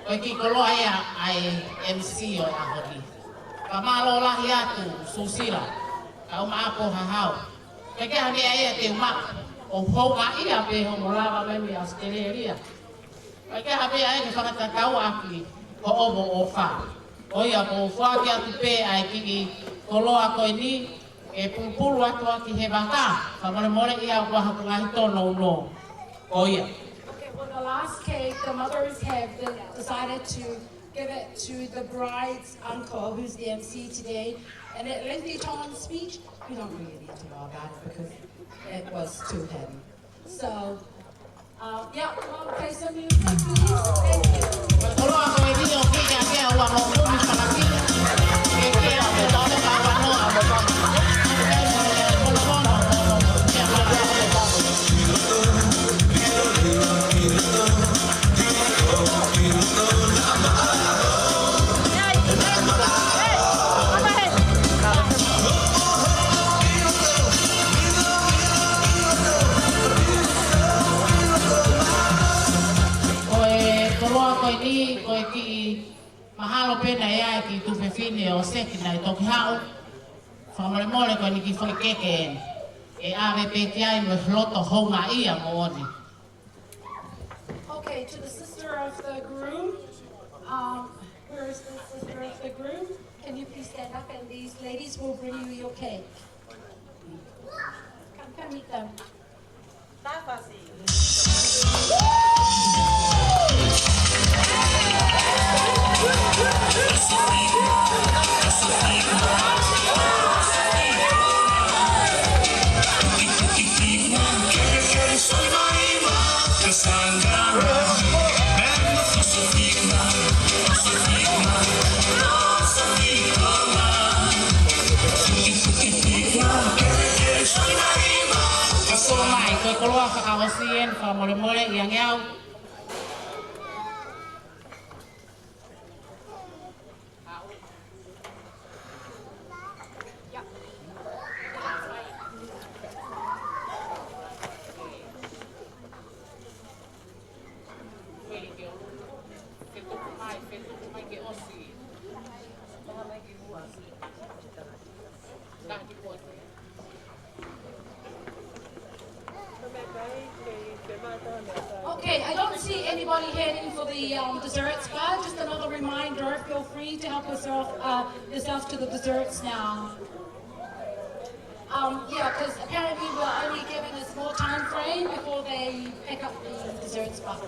Ko e kiʻi koloa ia ʻa e M C ʻo e ʻaho ni. Fakamālō lahi atu, Susila, ka uma apo hahau. Pea ke hane ai ʻa e te uma, ʻo houngaʻia pē hoʻomo lava mai mei ʻAositelēlia. Pea ke hane ai ke fakatatau ʻaki. Ko hoʻomo ʻofa. Ko ia ʻoku ou foaki atu pē ʻa e kiʻi koloa ko eni, ke pulupulu atu ʻaki he vaka. Fakamolemole ia ʻoku ʻi ai haku ngaahi tōnounou. Ko ia. Okay, well, the last cake, the mothers have de-, decided to give it to the bride's uncle, who's the M C today. And at lengthy Tongan speech, we don't really need to know about it because it was to him. So, uh, yeah, we want to play some music, please. Thank you. Ko e koloa ko eni ʻoku kiʻi ʻa e ua mo kumi palaki. Ke ke a mo tau ka ua no a mo tau. Ko e koloa ko eni, ko e kiʻi mahalo pē naʻe ʻi ai e kiʻi tuofefine ʻo seki naʻe toki haʻu. Fakamolemole ko eni kiʻi foʻi keke eni. ʻE ʻave pē ki ai mo e loto houngaʻia moʻoni. Okay, to the sister of the groom. Um, where is the sister of the groom? Can you please stand up and these ladies will bring you your cake. Come, come meet them. Ka sō mai, ko e koloa fakaʻosi eni, fakamolemole, ʻi ange au. Okay, I don't see anybody heading for the, um, desserts bar. Just another reminder, feel free to help yourself, uh, yourself to the desserts now. Um, yeah, 'cause apparently we're only given a small time frame before they pick up the desserts bar.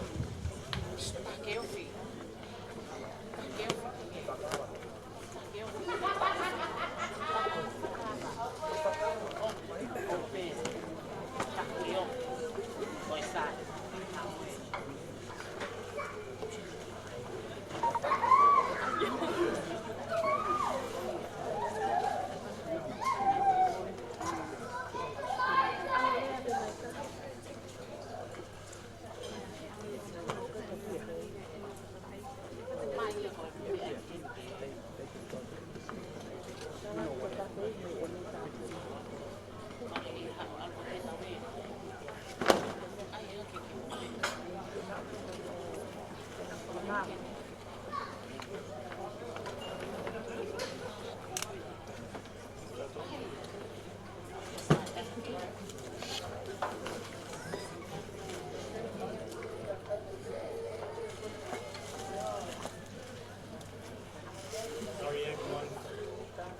Sorry, everyone.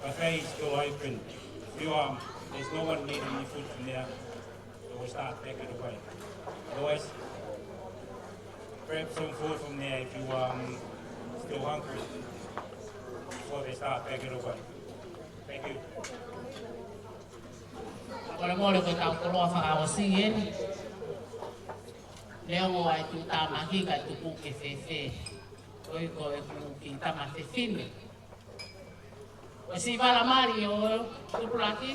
Buffet is still open. If you, um, there's no one needing any food from there, so we'll start packing away. Otherwise, grab some food from there if you, um, still hungry before they start packing away. Thank you. Fakamolemole ko e kau koloa fakaʻosi eni. Neongo ʻa e tuʻutāmaki ka tuku ke fēfē. Ko e, ko e kiʻi tama fefine. Ko e siʻi vala mali ʻo e tupulaki,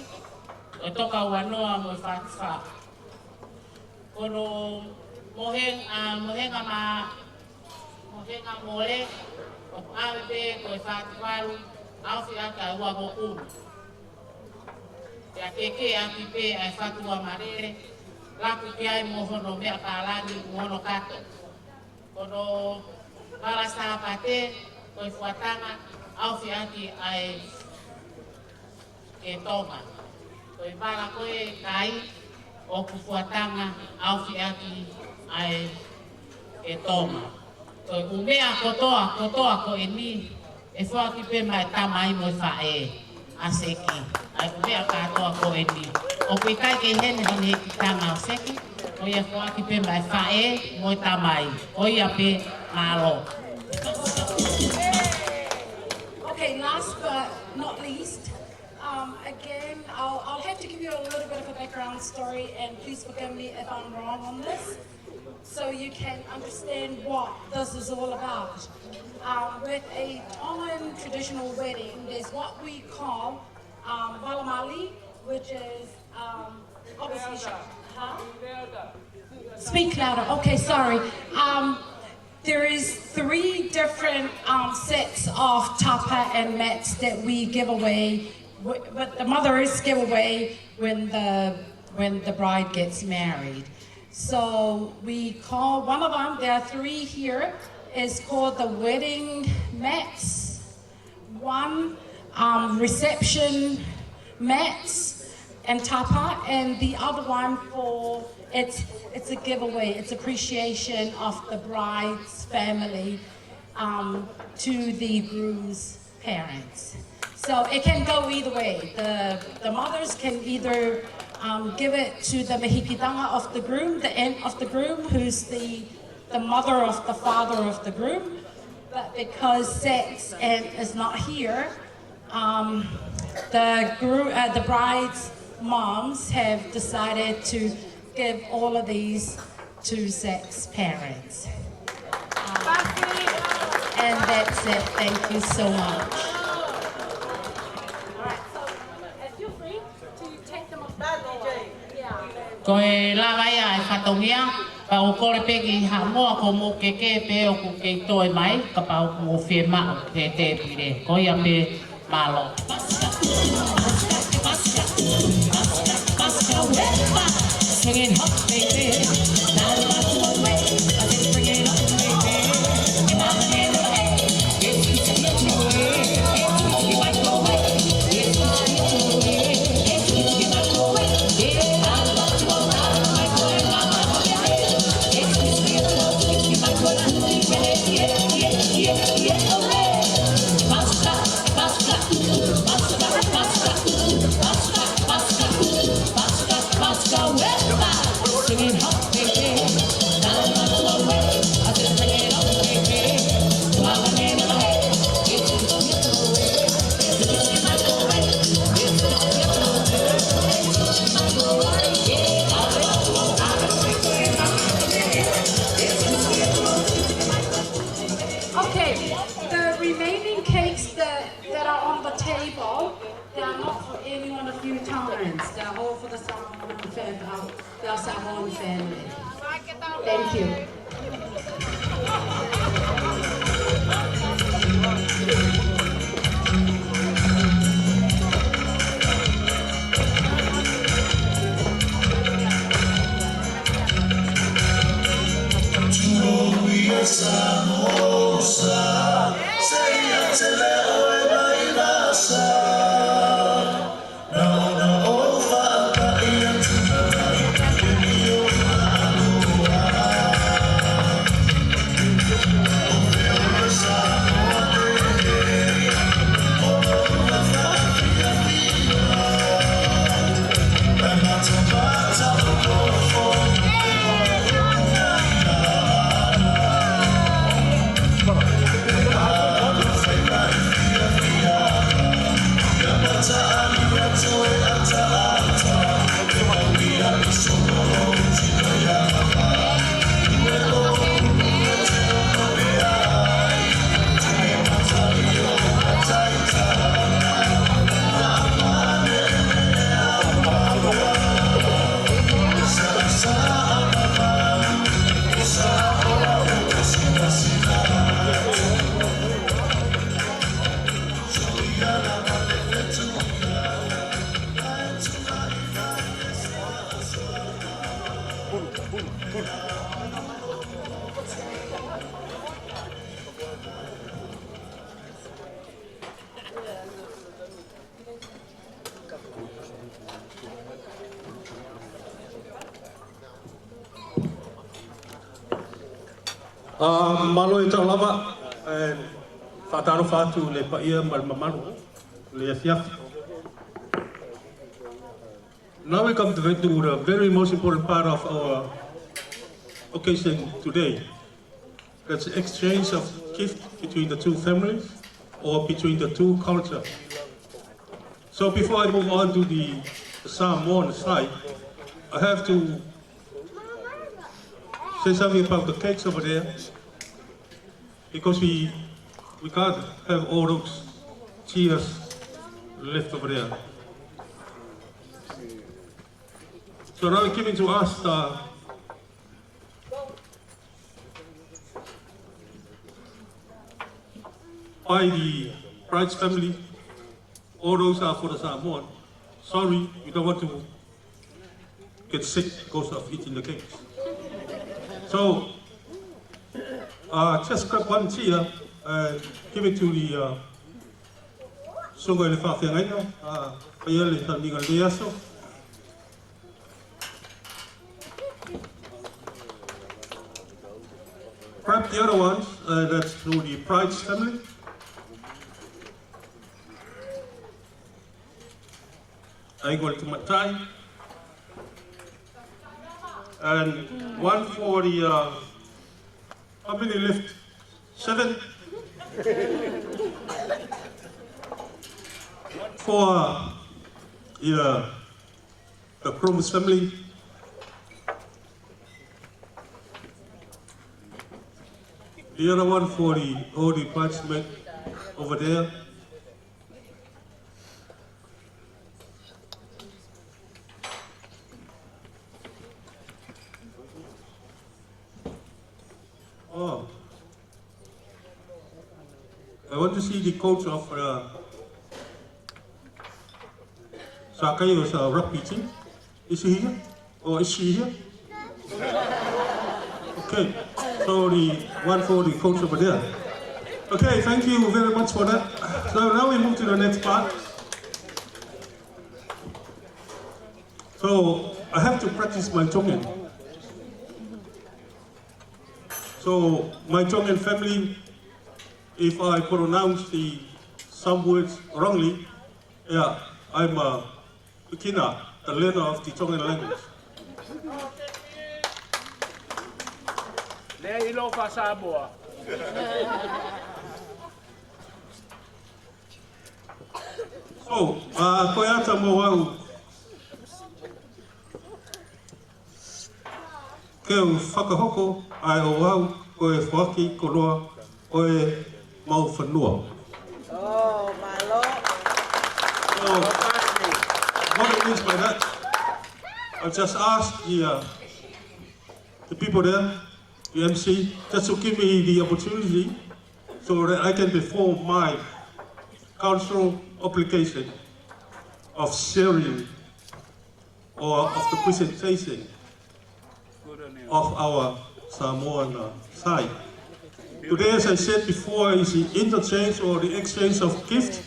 ko e toka ua noa mo e fā fā. Ko hono mohenga, mohenga mā, mohenga mole, ʻoku ʻave pē ko e fā valu, ʻaofi ʻaki ʻa e ua mo ʻunu. Pea kekeʻi ʻaki pē ʻa e fatu ua malele, laku ki ai mo hono meʻa pālangi mo hono kato. Ko hono vala Sāpate, ko e fuatanga, ʻaofi ʻaki ʻa e ketoma. Ko e vala ko e kai, ʻoku fuatanga, ʻaofi ʻaki ʻa e ketoma. Ko e ʻū meʻa kotoa, kotoa ko eni, ʻe foaki pē maʻa e tamai mo e faʻē ʻa Seki. ʻA e ʻū meʻa kātoa ko eni. ʻOku ʻikai ke ʻi heni ha mehikitanga ʻo Seki, ko ia ʻe foaki pē maʻa e faʻē mo e tamai. Ko ia pē, mālō. Okay, last but not least, um, again, I'll, I'll have to give you a little bit of a background story, and please forgive me if I'm wrong on this, so you can understand what this is all about. Um, with a Tongan traditional wedding, there's what we call, um, vala mali, which is, um, obviously, huh? Speak louder. Okay, sorry. Um, there is three different, um, sets of tapa and mats that we give away, wh- but the mothers give away when the when the bride gets married. So we call one of them. There are three here. It's called the wedding mats. One, um, reception mats and tapa, and the other one for, it's it's a giveaway. It's appreciation of the bride's family, um, to the groom's parents. So it can go either way. The the mothers can either, um, give it to the mehikitanga of the groom, the aunt of the groom, who's the the mother of the father of the groom. But because Zach's aunt is not here, um, the group, uh, the bride's moms have decided to give all of these to Zach's parents. Um, and that's it. Thank you so much. All right, so if you're free to take them off the floor. Yeah. Ko e lava ia e fatongia, pea ʻoku kole pē ki Haʻamoa ko mou keke pē ʻoku kei toe mai, kapau ʻoku mou fiemaʻu he tēpile. Ko ia pē, mālō. Okay, the remaining cakes that, that are on the table, they are not for any one of you Tongans. They're all for the Samoan fam-, uh, the Samoan family. Thank you. Mālō e tau lava, ʻe, fakatalofa atu le paʻia mo e mamalu, le efiafi. Now we come to the, to the very most important part of our occasion today. That's the exchange of gift between the two families or between the two cultures. So before I move on to the Samoan side, I have to say something about the cakes over there, because we, we can't have all those chairs left over there. So now given to us, uh, by the Price family, all those are for the Samoan. Sorry, we don't want to get sick because of eating the cakes. So, uh, just grab one chair and give it to the, uh, Suʻe le faʻahinga, uh, paʻia le tauʻatāina le aso. Grab the other ones, uh, that's to the Price family. I go to Matai. And one for the, uh, how many left? Seven. For, uh, the, uh, the Crooms family. The other one for the, all the bridesmaid over there. Oh. I want to see the coach of, uh, Sakaio's, uh, rugby team. Is he here? Or is she here? Okay. So the one for the coach over there. Okay, thank you very much for that. So now we move to the next part. So I have to practice my Tongan. So my Tongan family, if I pronounce the, some words wrongly, yeah, I'm a beginner, a learner of the Tongan language. Lea ʻilo fakaSamoa. So, uh, ko e ʻata mo au ke u fakahoko ai ʻo au ko e foaki koloa ʻo e mau fonua. Oh, mālō. So, what it means by that, I just ask the, uh, the people there, the M C, just to give me the opportunity so that I can perform my cultural obligation of sharing or of the presentation of our Samoan, uh, side. Today, as I said before, is the interchange or the exchange of gift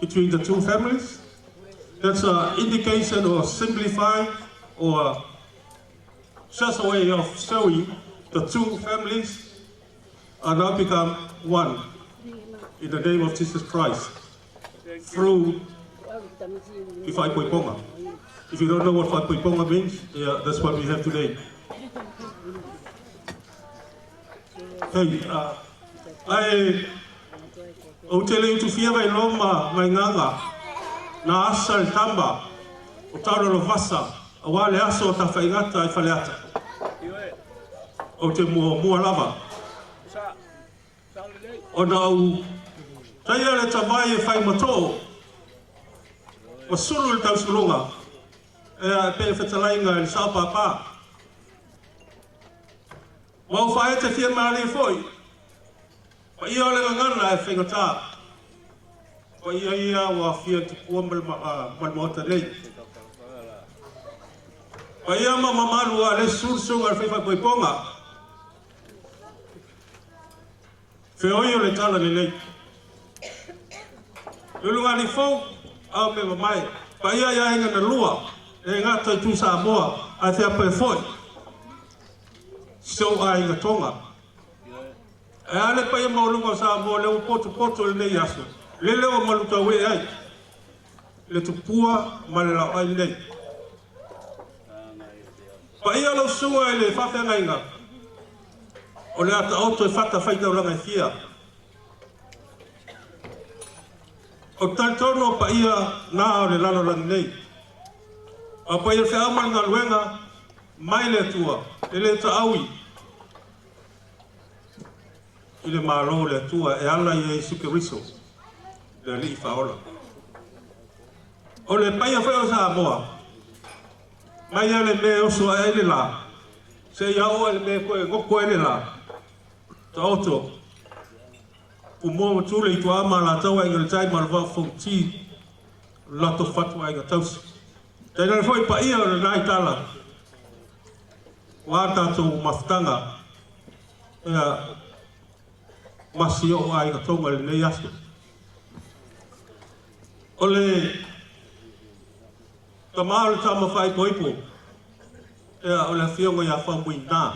between the two families. That's an indication or simplify or just a way of showing the two families and now become one in the name of Jesus Christ through the faʻipoiponga. If you don't know what faʻipoiponga means, yeah, that's what we have today. Hey, uh, I ʻOku te lei utu fia vai loma mai nganga. Na asa le tama ʻo tau lolo vasa ʻa wale aso ta faingata i Faleata. ʻOku te muamua lava. ʻO na ʻau taia le tavai e fai matoʻo. ʻO sulu le tau sulunga. ʻE a pe fetalainga e saʻo papa. Mau faʻete fia mālie foʻi. Paʻia ʻo le ngangana e fengata. Paʻia ia ʻo fia tupua male ma-, a, male maota nei. Paʻia ma mamalu ʻa le sulusunga le fai faʻipoiponga. Feohi ʻo le tala lelei. Lulunga ni fou, ʻau me mamae. Paʻia ia e ngana lua. ʻE ngata i tu Samoa, ʻa te ape foʻi. Sou ai nga Tonga. ʻA e ʻAle Paʻia Mauʻolunga ʻo Samoa, lele ʻo potopoto ʻi heʻene aso. Lele ʻo malu tauʻeʻe ai. Le tupua mo le lauʻi nei. Paʻia lau susuga ʻi he faʻahinga ʻo le ʻata ʻoto ʻe fata faitaulanga ʻe fia. ʻOku talitonu ʻa Paʻia na ʻo le lalolagi nei. ʻA Paʻia feʻau mo e ngaahi luenga mai le Atua, ʻe le taʻaui ʻi le mālō ʻo le Atua ʻe ala ʻia Sīsū Kalaisi, le Aliʻi Faʻaola. ʻO le paʻia foʻi ʻo Samoa. Mai ʻa le mē oso ai le la. Seʻi ʻalu ʻa le mē ko e ngoko ai le la. Taʻoto. Pumua mo Tule, ʻi Tuama, Alataua, ʻIngaletai, Malavao, Fonoti, Lotofatu, ʻa e ngaahi tausi. Tainane foʻi paʻia ʻo le nai tala. Ua tatou mafutanga. ʻIa, masiʻi ʻa e ngaahi Tonga ʻi heʻene aso. ʻO le tama ʻo le tama faʻaipoipo. ʻIa, ʻo le afioʻanga ʻia Faumuina.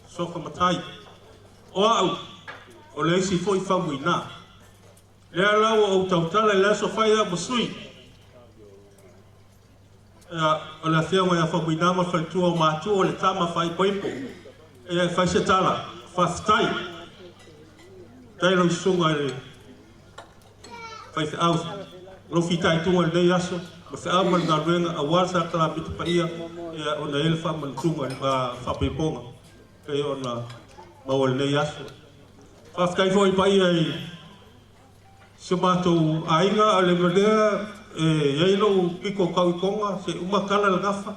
Sofa Matai. ʻO aʻu, ʻo le isi foʻi Faumuina. Lea lau ʻo tautala le aso fai ʻa Mosui. ʻIa, ʻo le afioʻanga ʻia Faumuina mo e faletua ʻo mātuʻa ʻo le tama faʻaipoipo. ʻIa, fai se tala, fakafetaʻi. Taʻe lau susuga ʻi le faifeʻau. Lau fita ʻi tuʻa ʻi heʻene aso, mo feʻau mo e ngaahi luenga, ʻa e sākalameniti paʻia, ʻia ʻoua naʻa ʻi ai le faʻamanatuʻi, ʻa e faʻaipoiponga. Pea ʻoua naʻa maua ʻi heʻene aso. Fakafetaʻi foʻi paʻia ʻi siʻomatou ʻāinga ʻa le malea, ʻe, ʻi ai ʻa e piko kau ʻi konga, se uma kala le ngafa.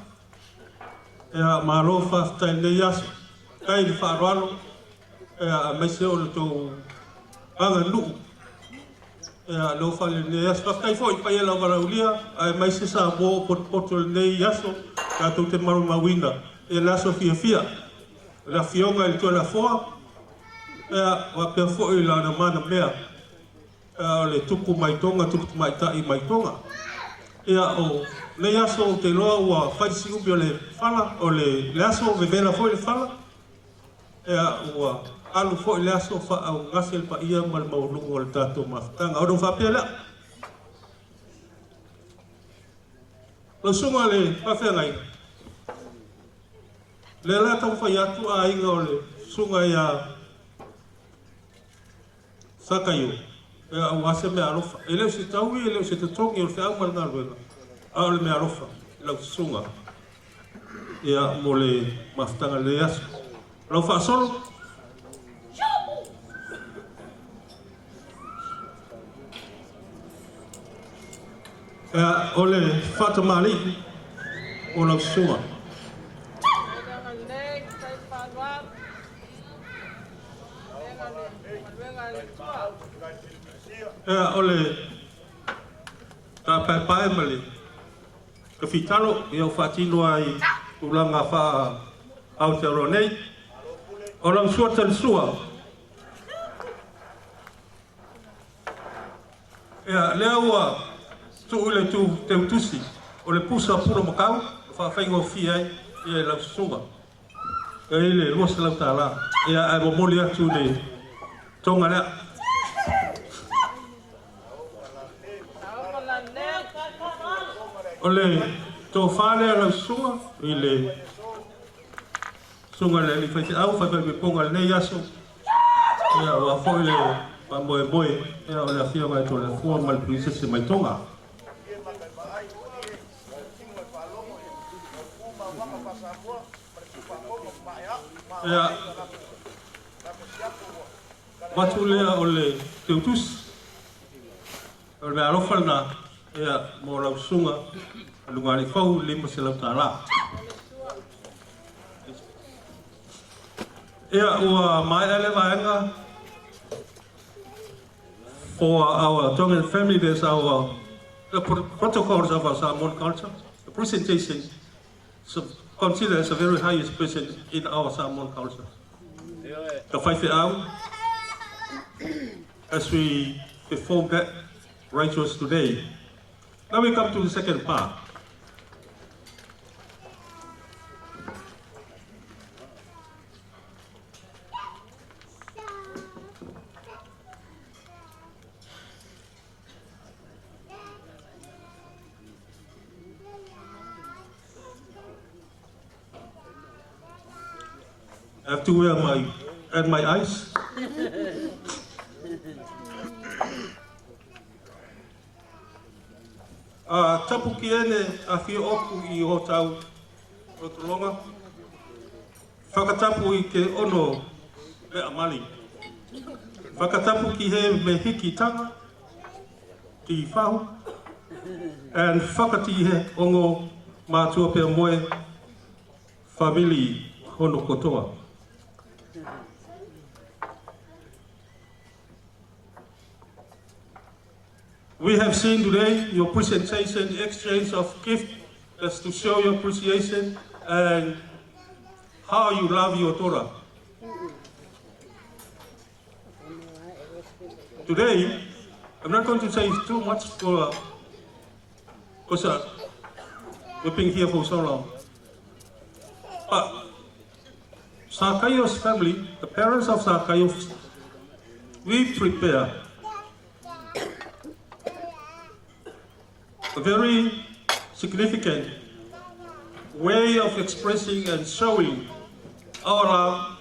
ʻIa, mālō fakafetaʻi ʻi heʻene aso. Kai le faʻaroalo. ʻIa, ʻa e maise ʻo le tau anga nuʻu. ʻIa, ʻa le ʻofa ʻi heʻene aso. Fakafetaʻi foʻi paʻia lau valaʻaulia, ʻa e maise Samoa ʻoku potopoto ʻi heʻene aso. Ka tau te malu mauina. ʻIa, le aso fiefia. Le afioʻanga ʻi le Tuʻa ʻo e Lafoa. ʻIa, ʻoua pea foʻi la na mana mea. ʻIa, ʻo le tuku mai Tonga, tuku mai taʻi mai Tonga. ʻIa, ʻo le aso ʻoku te loa ua fai siʻi ʻupi ʻo le fala, ʻo le, le aso vevela foʻi le fala. ʻIa, ua ʻalu foʻi le aso faʻa ʻaugase le paʻia mo le mauʻolunga ʻo le tatou mafutanga. ʻO no faʻapea lea. Lau susuga le faʻahinga. Lele ʻo taumafai atu ʻa e ʻāinga ʻo le susuga ʻia Sakaio, ʻe ʻaugase meʻa ʻalofa. ʻE leo se taui, ʻe leo se totongi ʻo le feʻau mo e ngaahi luenga. ʻA ʻo le meʻa ʻalofa, lau susuga. ʻIa mo le mafutanga ʻi heʻene aso. Lau faʻasolo. ʻIa ʻo le faʻatamaliʻi ʻo lau susuga. ʻIa ʻo le taʻapaepae mo le kafitalo, ʻio, ʻoku faʻatino ai ʻulungaanga faʻa Aotearoa nei. ʻO lau susuga Talisua. ʻIa, lea ua tuʻu ʻi le tu, teutusi, ʻo le pusa puna makau, faʻafaingofua ai, ʻia lau susuga. ʻIa ʻi le lua selau tālā. ʻIa ʻa e momoli atu le Tonga lea. ʻO le tofa lea lau susuga, ʻi le susuga le aliʻi faifeʻau, faifeʻau ʻi he ponga ʻi heʻene aso. ʻIa ua foʻi le faʻamoemoe, ʻia ʻo le afioʻanga ʻo e Tuʻa ʻo e Lafoa mo e Pilinisesi mai Tonga. ʻIa. Matu lea ʻo le teutusi. ʻO le meʻa ʻalofa na, ʻia mo lau susuga, ʻa Lungalei Fau, lima selau tālā. ʻIa ua maea le vaenga. For our Tongan family, there's our, the pro-, protocols of our Samoan culture, the presentation. So consider as a very high expression in our Samoan culture. The faifeʻau, as we perform that rituals today. Now we come to the second part. Have to wear my, and my eyes. ʻA, tapu ki heʻene ʻafio ʻoku ʻi hotau lotolotonga. Fakatapu ʻi he ono meʻa mali. Fakatapu ki he mehikitanga, ki Fahu. And fakatapu ki he ongo mātuʻa pea mo e fāmili hono kotoa. We have seen today your presentation, the exchange of gifts, that's to show your appreciation and how you love your daughter. Today, I'm not going to say too much for, because, uh, we've been here for so long. But Sakaio's family, the parents of Sakaio, we prepare a very significant way of expressing and showing our love,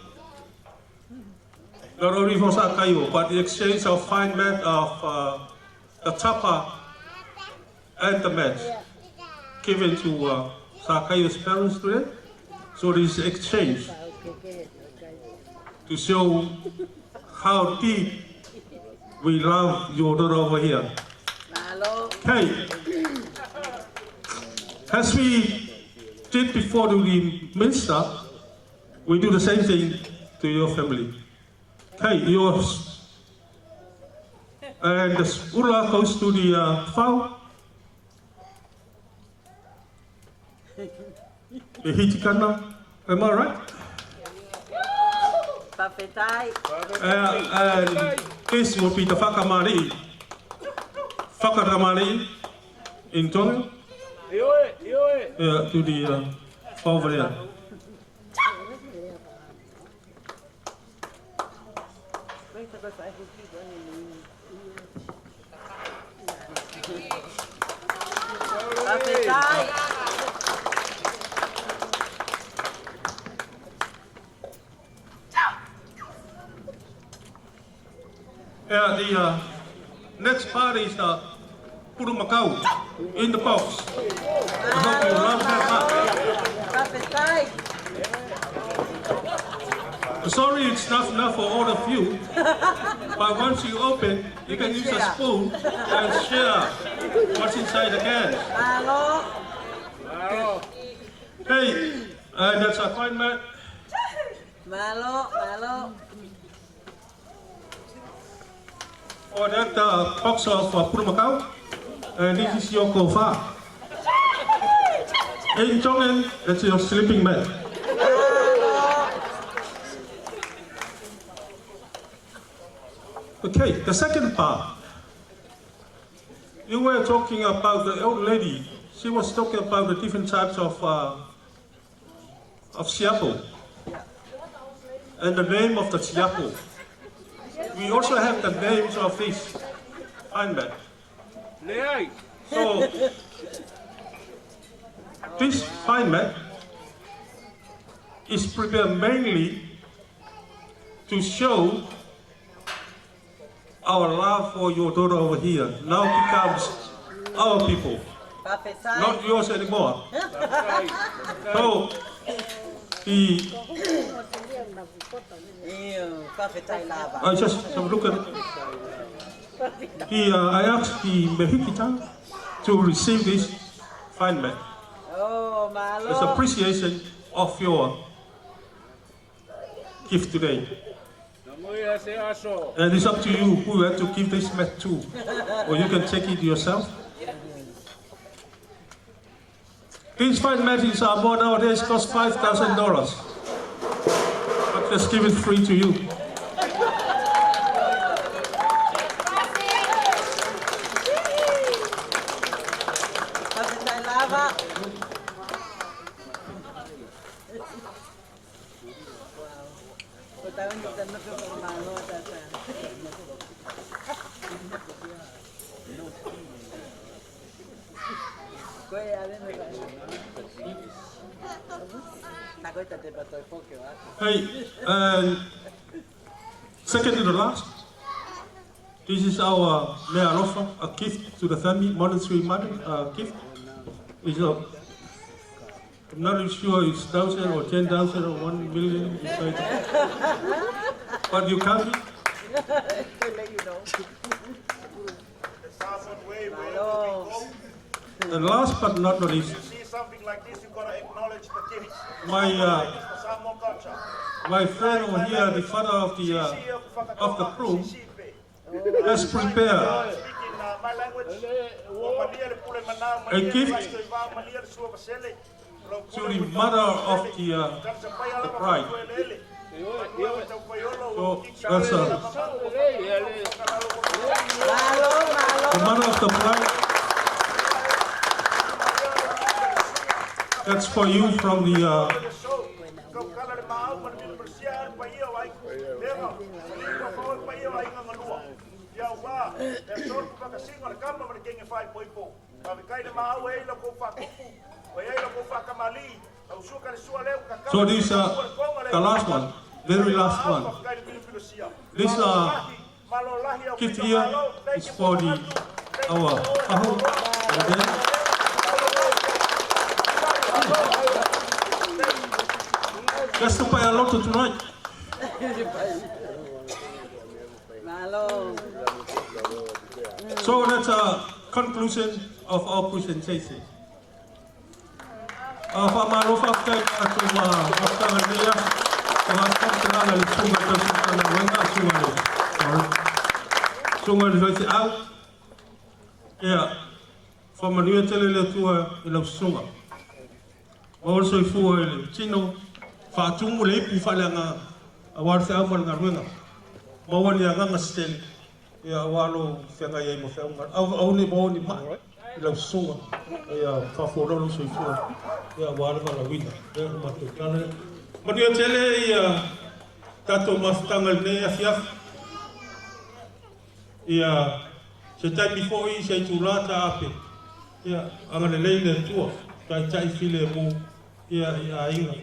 not only for Sakaio, but the exchange of fine mat of, uh, the tapa and the mat given to, uh, Sakaio's parents today. So this exchange to show how deep we love your daughter over here. Mālō. Okay. As we did before to the minister, we do the same thing to your family. Okay, yours. And the ʻula goes to the, uh, fau. The hitikana. Am I right? Fakafetaʻi. Uh, and this will be the fakamāliʻi. Fakamāliʻi in Tongan. Ioe, ioe. Yeah, to the, uh, fau over there. Fakafetaʻi. Yeah, the, uh, next part is the pulumakau in the box. I hope you love that part. Sorry, it's not enough for all of you. But once you open, you can use a spoon and share what's inside the can. Mālō. Hey, uh, that's a fine mat. Mālō, mālō. For that, uh, box of, uh, pulumakau, and this is your kofa. In Tongan, that's your sleeping mat. Okay, the second part. You were talking about the old lady. She was talking about the different types of, uh, of siapo and the name of the siapo. We also have the names of this fine mat. So, this fine mat is prepared mainly to show our love for your daughter over here now becomes our people, not yours anymore. So, the, I just have a look at it. The, uh, I asked the mehikitanga to receive this fine mat as appreciation of your gift today. And it's up to you who you have to give this mat to, or you can take it yourself. This fine mat in Samoa nowadays costs five thousand dollars. But let's give it free to you. Hey, and second to the last, this is our Meʻa ʻAlofa, a gift to the family, monetary money, uh, gift. Is a, I'm not really sure it's thousand or ten thousand or one million inside. But you count it? And last but not the least, my, uh, my friend over here, the father of the, uh, of the groom, has prepared a gift to the mother of the, uh, the bride. So that's a, the mother of the bride. That's for you from the, uh, So this, uh, the last one, very last one. This, uh, gift here is for the, our, uh, just to buy a lot tonight. So that's a conclusion of our presentation. ʻA, fakamālō, fakafetaʻi atu ma, fakafetaʻi atu ia. Fakafetaʻi atu ia le Susuga Tausinga Ngāue Ngāue, Susuga le, Susuga le Faifekau. ʻIa, fakamanuia tele le Atua ʻi lau susuga. Mau ʻosi soifua ʻi le tino, faʻa tumu le ipu fale anga, ʻa Wale Feʻau mo e ngaahi ngāue. Mau ani anga ngā siteli. ʻIa, ʻoua ʻe feangai ai mo feʻau ngā. ʻAu, ʻauni, mau ani maʻa ʻi lau susuga. ʻIa, fakafoʻou lau soifua. ʻIa, ʻoua ʻe vala wina. ʻIa, ʻoku mātuʻaki tala. Manuia tele ʻia tatou mafutaga ʻi he efiafi. ʻIa, se taimi foʻi, se itula ta ʻape. ʻIa, angalelei le Atua. Taʻitaʻi filemū. ʻIa, ʻi ʻāinga.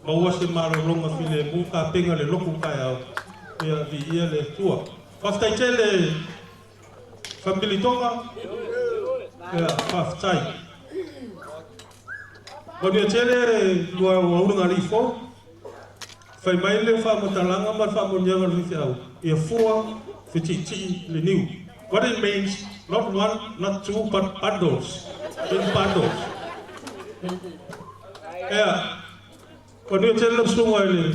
Maua se mālōlōga filemū, ka penga le loku kaeao. ʻIa, viʻia le Atua. Fakafetaʻi tele fāmili Tonga. ʻIa, fakafetaʻi. Manuia tele ua ua unu ngali fo. Fai mai le fakamatalaga ma le fakamoʻoniʻanga le Faifekau. ʻIa, fua, fetiʻitiʻi, le niu. What it means, not one, not two, but bundles. In bundles. ʻIa, manuia tele lau susuga ʻi le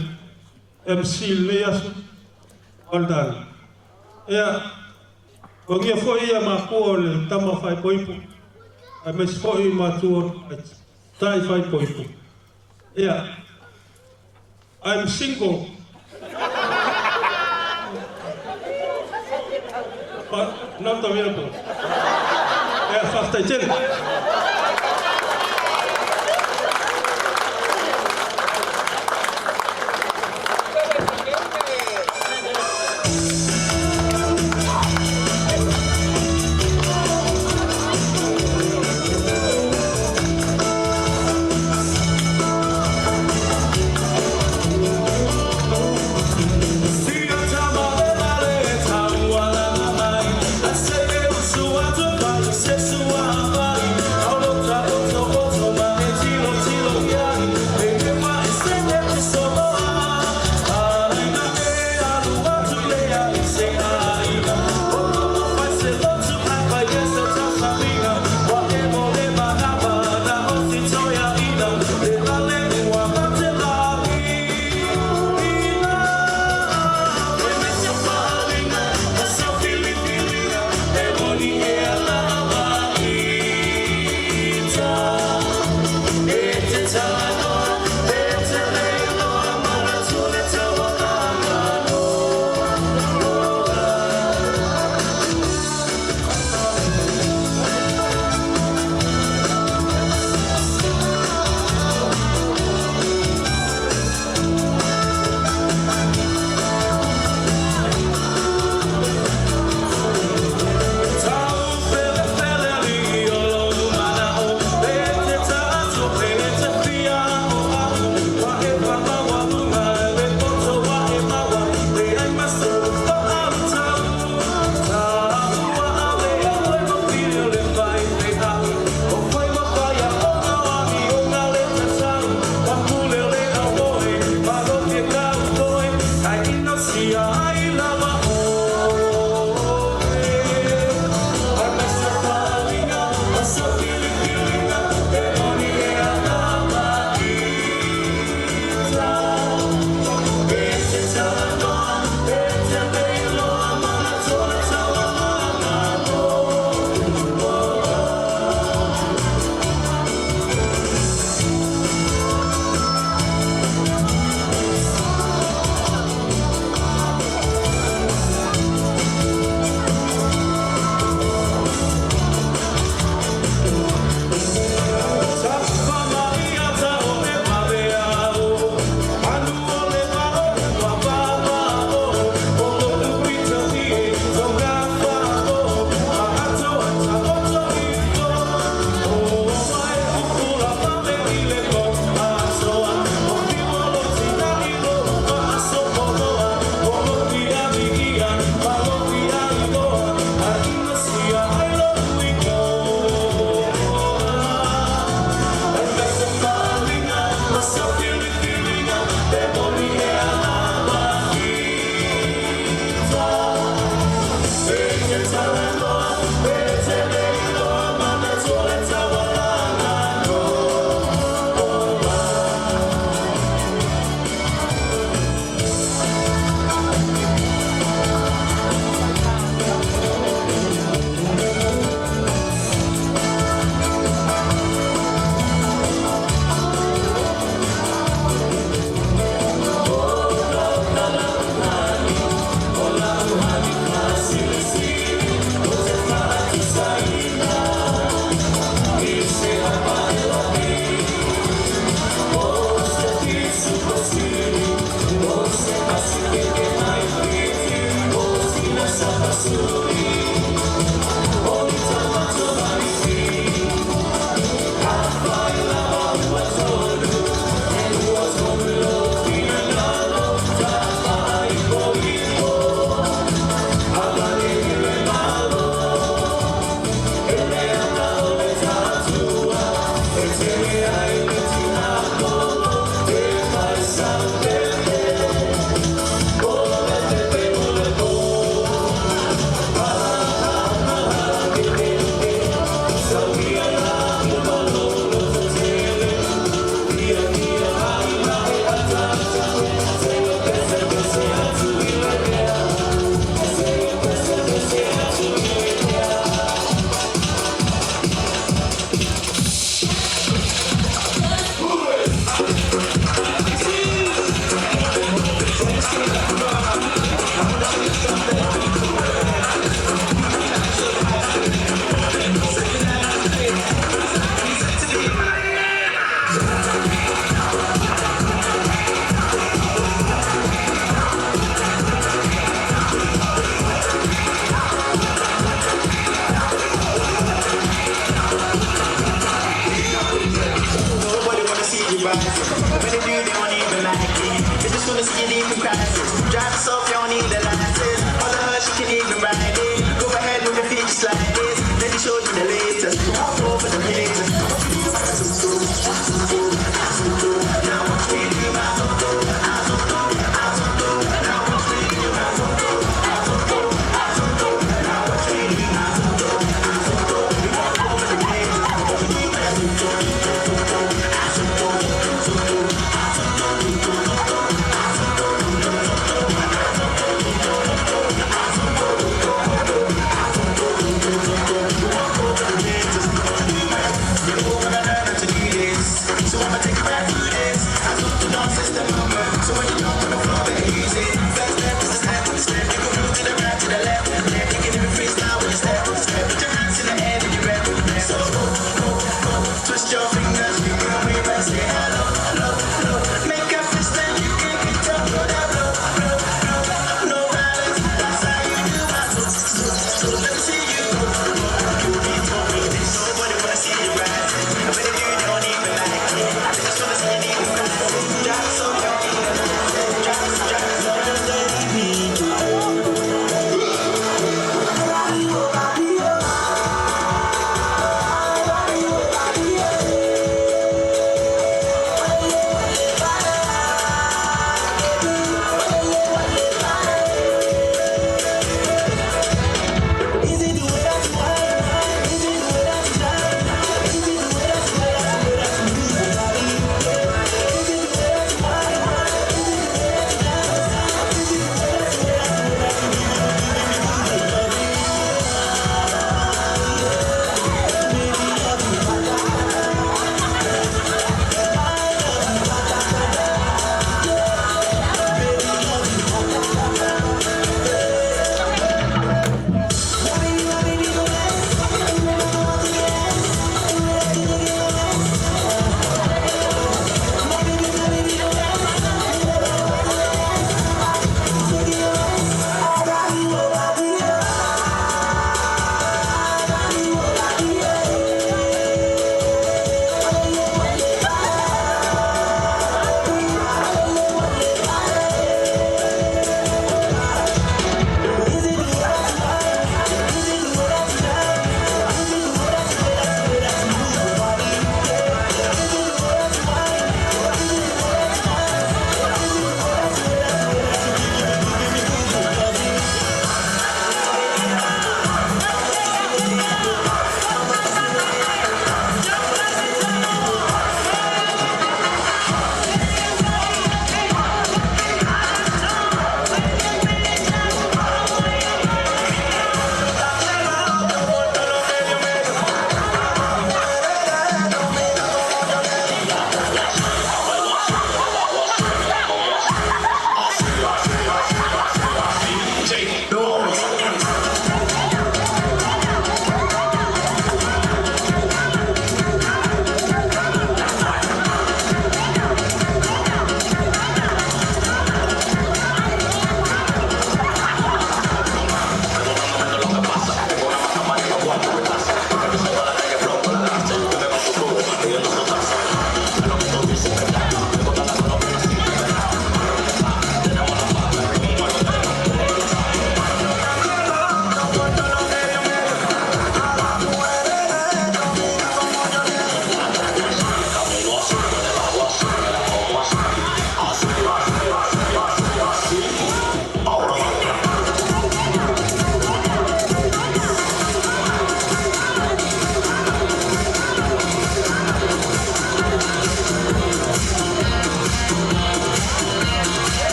M C le aso. Well done. ʻIa, ko e ngia foʻi ia mākua ʻo le tama faipoipo. ʻAi mai si foʻi mātuʻa, ʻai taʻi faipoipo. ʻIa. I'm single. But not available. ʻIa, fakafetaʻi tele.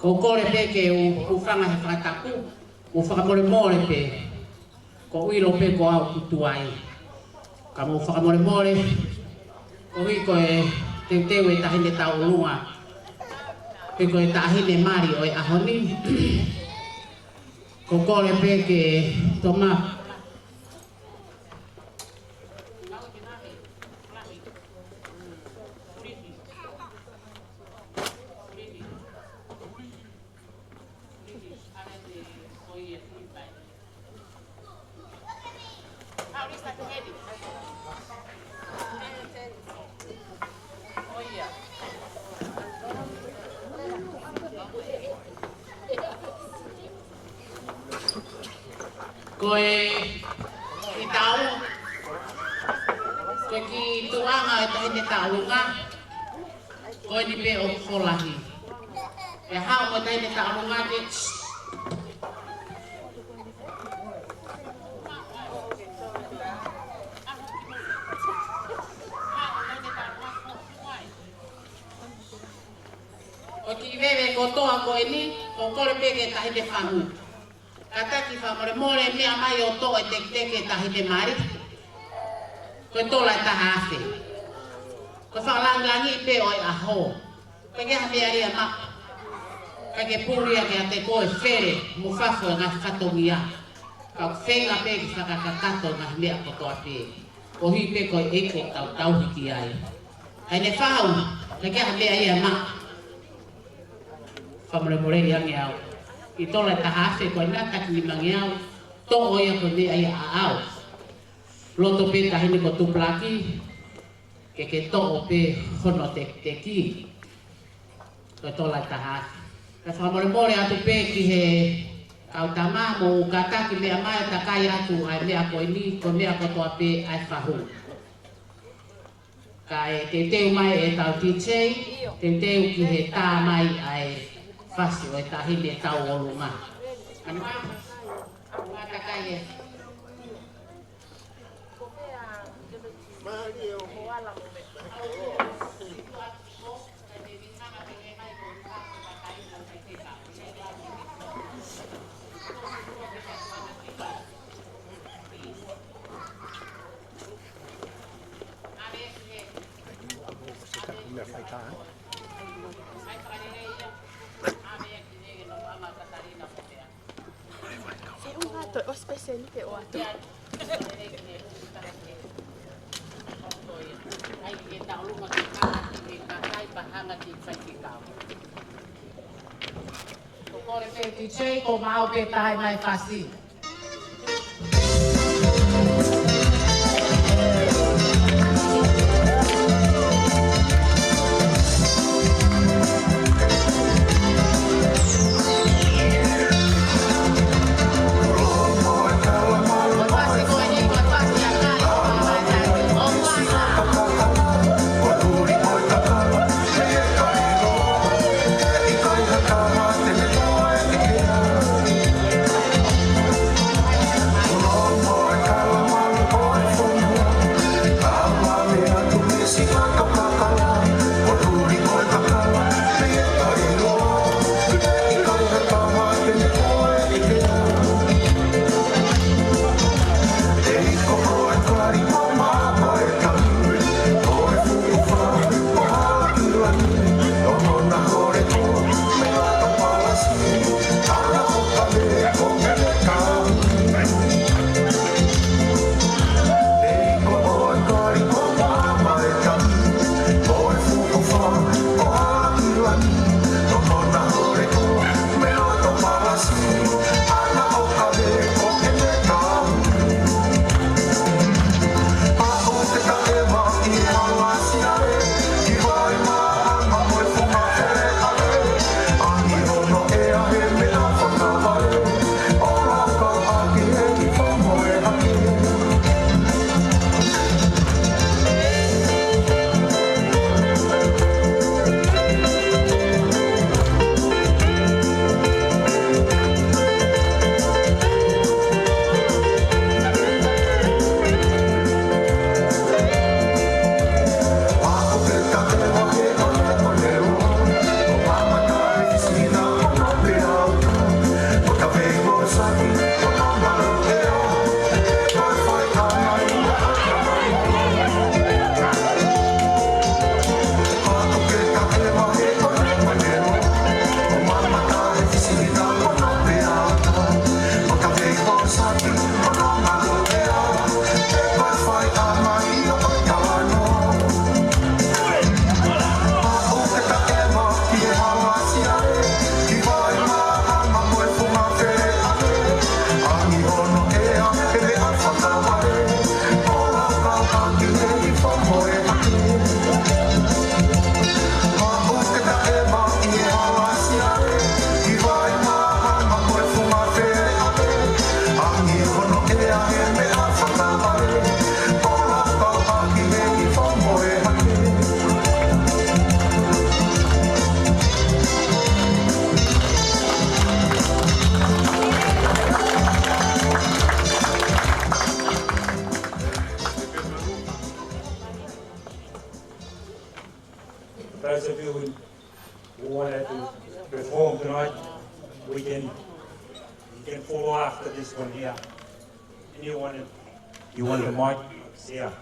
ʻOku ou kole pē ke u, u hūfanga he fakatapu, u fakamolemole pē, ko e ʻilo pē ko au ʻoku tuai. Ka mou fakamolemole, koeʻuhi ko e teuteu e Taʻahine Tauʻolunga, pe ko e Taʻahine Mali ʻo e ʻaho ni. ʻOku ou kole pē ke toma Ko e kiʻi tau, ko e kiʻi tuʻunga ʻo e Taʻahine Tauʻolunga, ko eni pē ʻoku lahi. ʻE haʻu mo e Taʻahine Tauʻolunga ke ʻo kiʻi veve kotoa ko eni, ʻoku ou kole pē ke Taʻahine Fahu. Kātaki fakamolemole, meʻa mai ʻo toʻo e tekiteki e Taʻahine Mali. Ko e tola ʻe taha afe. Ko e fakalāngilangi pē ʻo e ʻaho. Pea ʻikai ha meʻa ia maʻu. Ka ke puli ake ʻiate koe Fele mo Fafo e ngaahi fatongia. Ka ʻoku feinga pē ke fakakakato e ngaahi meʻa kotoa pē. Koeʻuhi pē ko e ʻEiki ʻoku tau tauhi ki ai. Taʻahine Fahu, ʻikai ha meʻa ia maʻu. Fakamolemole ange au. Kiʻi tola ʻe taha afe ko ena, taki nimangeau. Toʻo ia ko e meʻa ia ʻaʻau. Loto pē Taʻahine ko Tupulaki, ke ke toʻo pē hono tekiteki. Ko e tola ʻe taha afe. Ka fakamolemole atu pē ki he kau tama, mou kātaki meʻa mai, takai atu ʻa e meʻa ko eni, ko e meʻa kotoa pē ʻa e Fahu. Kae teuteu mai ʻetau D J, teuteu ki he tā mai ʻa e fasi ʻo e Taʻahine Tauʻolunga. Anua, anua takai e. Feʻunga atu, ʻosi pē eni ke ʻoatu. Ko e kole pē D J, ko maʻu pē taha mai fasi. You can follow after this one here. Anyone, you want the mic? Yeah.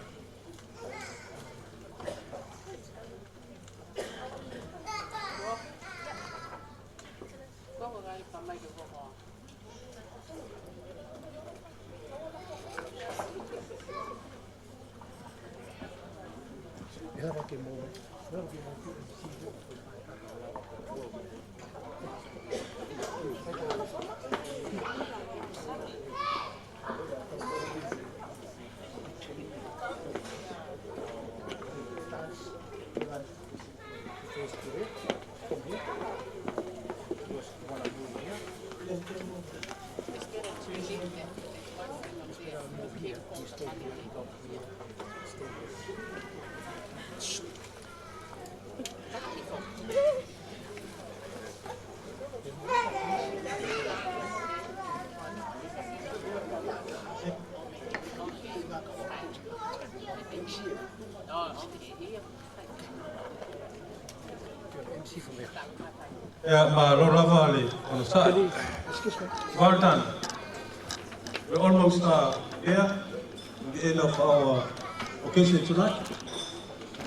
Yeah, mālō lava le onosaʻi. Well done. We're almost, uh, there. The end of our occasion tonight.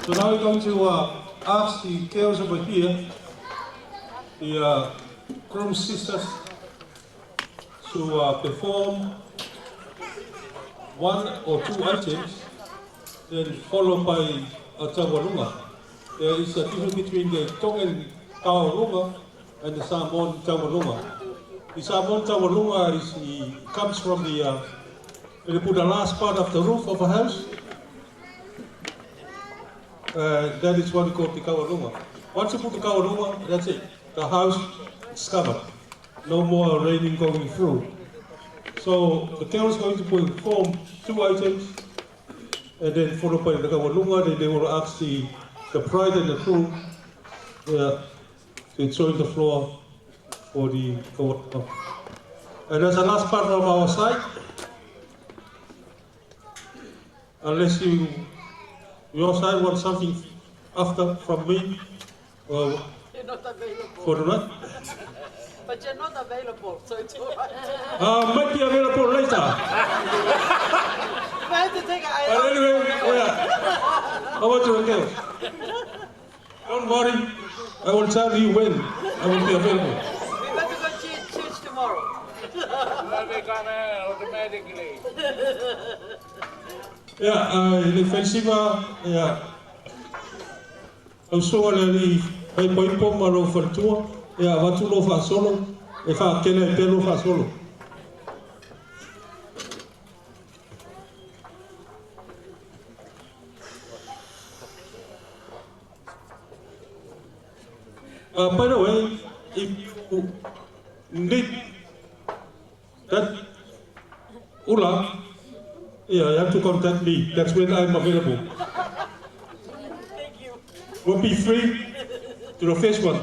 So now we're going to, uh, ask the girls over here, the, uh, groom sisters, to, uh, perform one or two items, then followed by a taualunga. There is a difference between the Tongan taualunga and the Samoan taualunga. The Samoan taualunga is, it comes from the, uh, when you put the last part of the roof of a house, uh, that is what we call the kaualunga. Once you put the kaualunga, that's it. The house is covered. No more raining going through. So the girl is going to perform two items, and then followed by the kaualunga. Then they will ask the, the bride and the groom, uh, to join the floor for the kaualunga. And that's the last part from our side. Unless you, your side want something after from me, or You're not available. For the what? But you're not available, so it's all right. Uh, might be available later. If I have to take it, I But anyway, yeah. How about you, girls? Don't worry. I will tell you when I will be available. We better go to church tomorrow. Will be coming automatically. Yeah, uh, the festival, yeah. Au soa le li, pai pai po ma lo faletua, yeah, vatu lo fa solo, e fa kele pe lo fa solo. Uh, by the way, if you need that ula, yeah, you have to contact me. That's when I'm available. Thank you. We'll be free to the first one.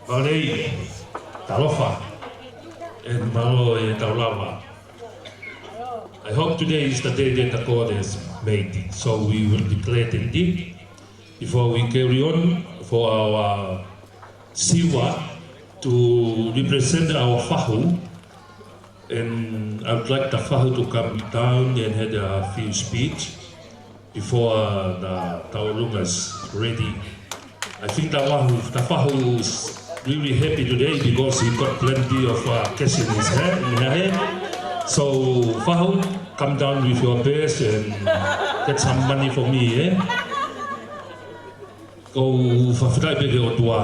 Mālō, talofa, and mālō e tau lava. I hope today is the day that the God has made, so we will be glad indeed. Before we carry on for our siva, to represent our fahu, and I would like the fahu to come down and have a few speech before, uh, the taulunga is ready. I think the fahu, the fahu is really happy today because he got plenty of, uh, cash in his hand, in her hand. So, fahu, come down with your purse and get some money for me, eh? ʻOku ou fakafetaʻi pē ki he ʻOtua,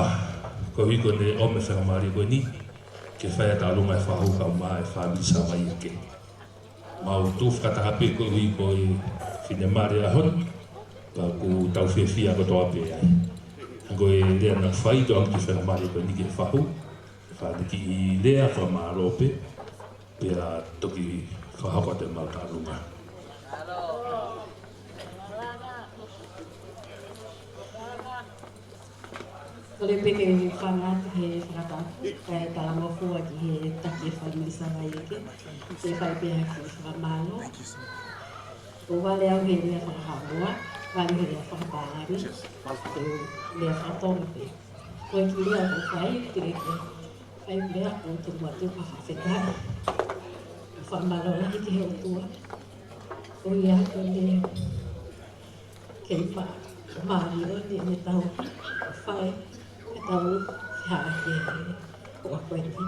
koeʻuhi ko ʻene ʻomi e faingamālie ko eni ke fai ʻa e taulunga e fahu kaeʻumaʻā e fāmili Savaiʻeke. Mau tuʻu fakataha pē koeʻuhi ko e finemālie ʻaho ni, pea ʻoku tau fiefia kotoa pē ai. Ko e lea naʻe fai, tau ʻomi e faingamālie ko eni ki he fahu, ke fai ʻene kiʻi lea fakamālō pē, pea toki fakahoko atu ʻemau taulunga. Kole pē ke u hanga atu he fakatapu, kae talangofua ki he taki e fāmili Savaiʻeke, ke fai pē ha kiʻi fakamālō. ʻOku vale au he lea faka-Haʻamoa, vale he lea fakapālangi, ke u lea faka-Tonga pē. Ko e kiʻi lea ʻoku fai, ke ke fai pē ʻa e tuku atu ha fakafetaʻi. Fakamālō lahi ki he ʻOtua. Ko ia ko eni ke ma-, mālō ni ʻene tau fai, ʻene tau fai ke ko a ko eni.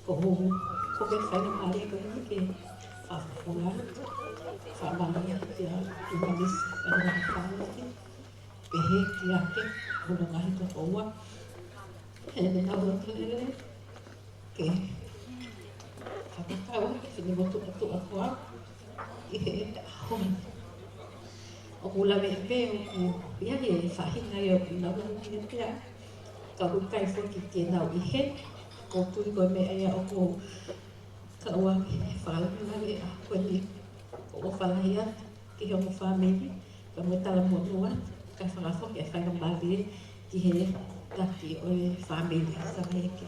Ko hoʻo, ko e faingamālie ko eni ke fakafofonga, fakamālō ki he ʻEiki Mālisi, ʻa e fāmili, pehē ki he ʻEiki, hono ngaahi tokoua. ʻEne nau loto lelei, ke fakakau ʻa e finemotuʻa ko au ʻi he ʻaho ni. ʻOku ou lave pē ʻoku ʻi ai e faʻahinga ia ʻoku nau ʻi heni pea ka ʻoku ʻikai foki ke nau ʻi heni, ʻoku ou tui ko e meʻa ia ʻoku kau ai e fakalavelave ʻaho ko eni, ʻoku ou ʻofa lahi atu ki he ongo fāmili, pea mo e talamonū atu, kae fakafoki e faingamālie ki he taki ʻo e fāmili Savaiʻeke.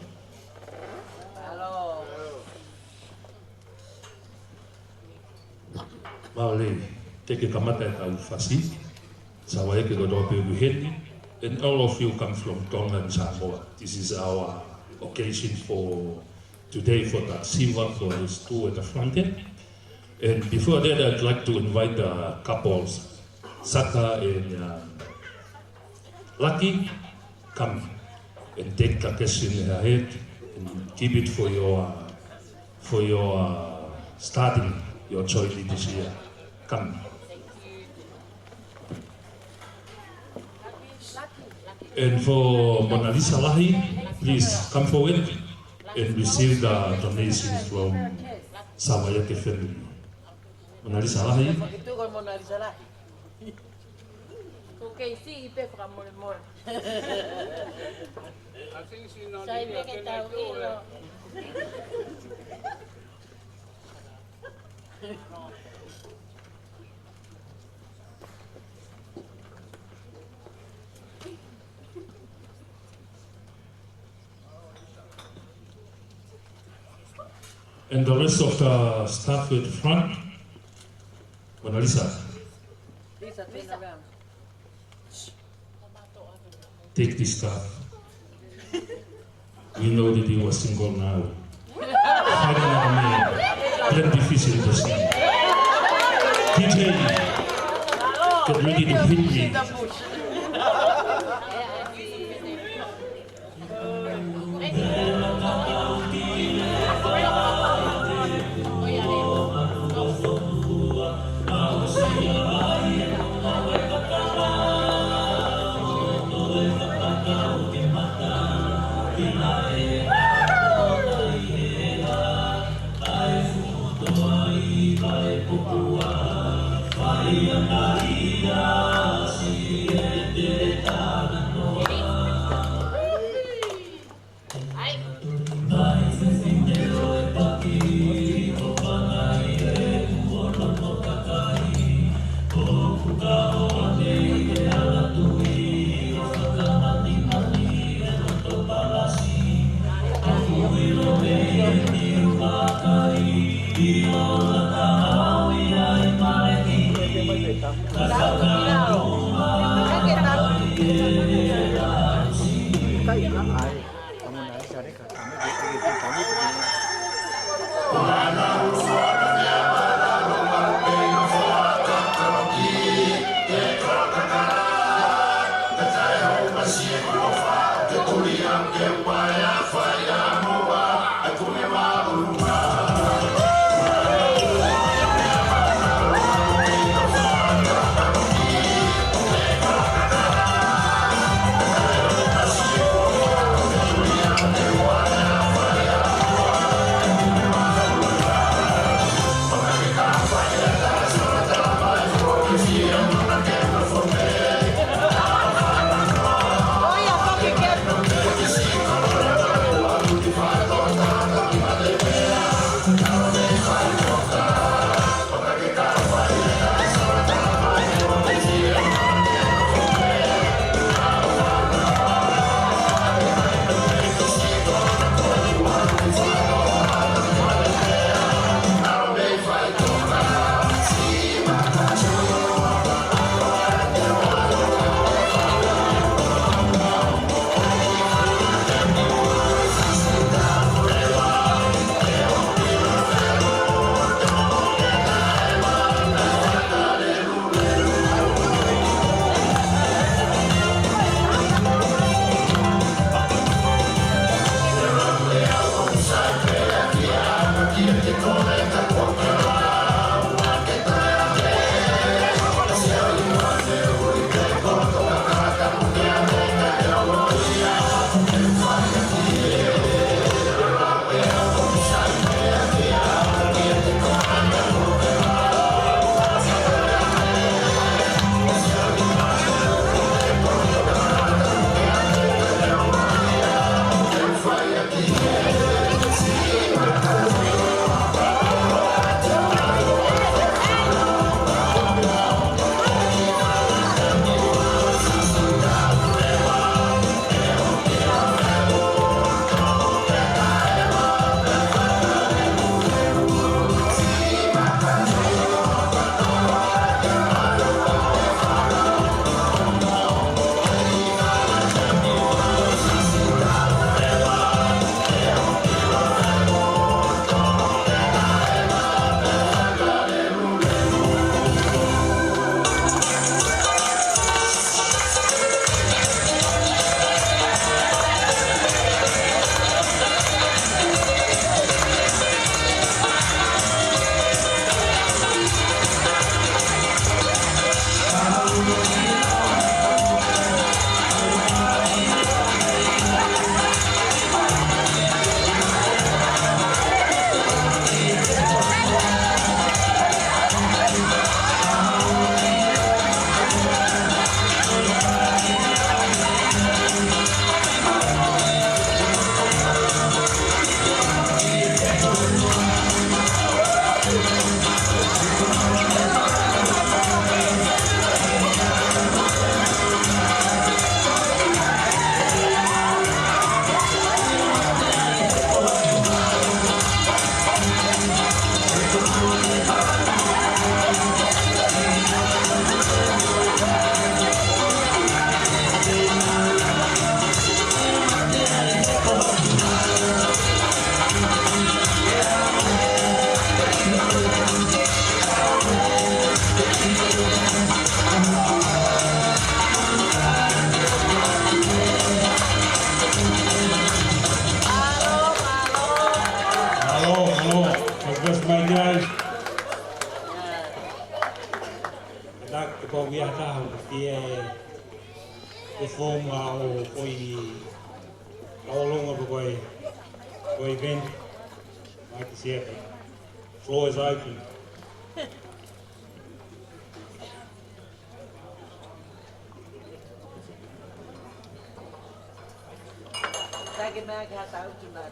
Mālō, teʻeki ke kamata e tau fasi, Savaiʻeke kotoa pē ʻoku ʻi heni, and all of you come from Tonga and Samoa. This is our occasion for today for the siva for these two at the front end. And before that, I'd like to invite the couples, Saka and, um, Lucky, come and take the cash in her hand and keep it for your, uh, for your, uh, starting your journey this year. Come. And for Mona Lisa Lahi, please come forward and receive the donation from Savaiʻeke family. Mona Lisa Lahi. Ko K C i pe fakamolemole. Sai pē ke tau ʻilo. And the rest of the staff at the front, Mona Lisa. Lisa, turn around. Take this stuff. We know that you are single now. Find another man. Plenty fish in the sea. D J, get ready to hit me. Mālō, mālō. First, my guys. Ka ko ia ka hau ki he, he fomu ʻo e, ʻo e, ʻo e lounge ʻo e, ʻo e event. Mai ki siapa. Floor is open. Take it back, hat out to that.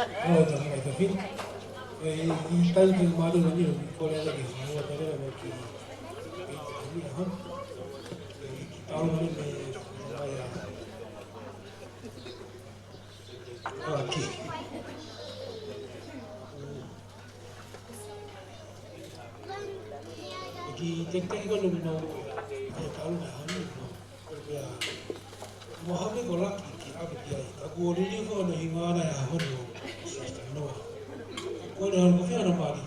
ʻO, tā, tā, tā, ʻi, ʻi, ʻi, tai ke mālō ni, ʻo, ko le ala ke, ʻo, tā, tā, tā, ki, ki, ki, ki, ha? ʻI, ki, tau ni me, mai a. ʻA, ki. ʻI, ki, te, te, ko no, no, e, tau na, ha, ni, no. Ko ia, mo hake ko laki ki ake ki ai. Ka kuo liliu ko hono hingoa ʻana ia hono sister-in-law. Ko ʻene hano ko fē hono mali?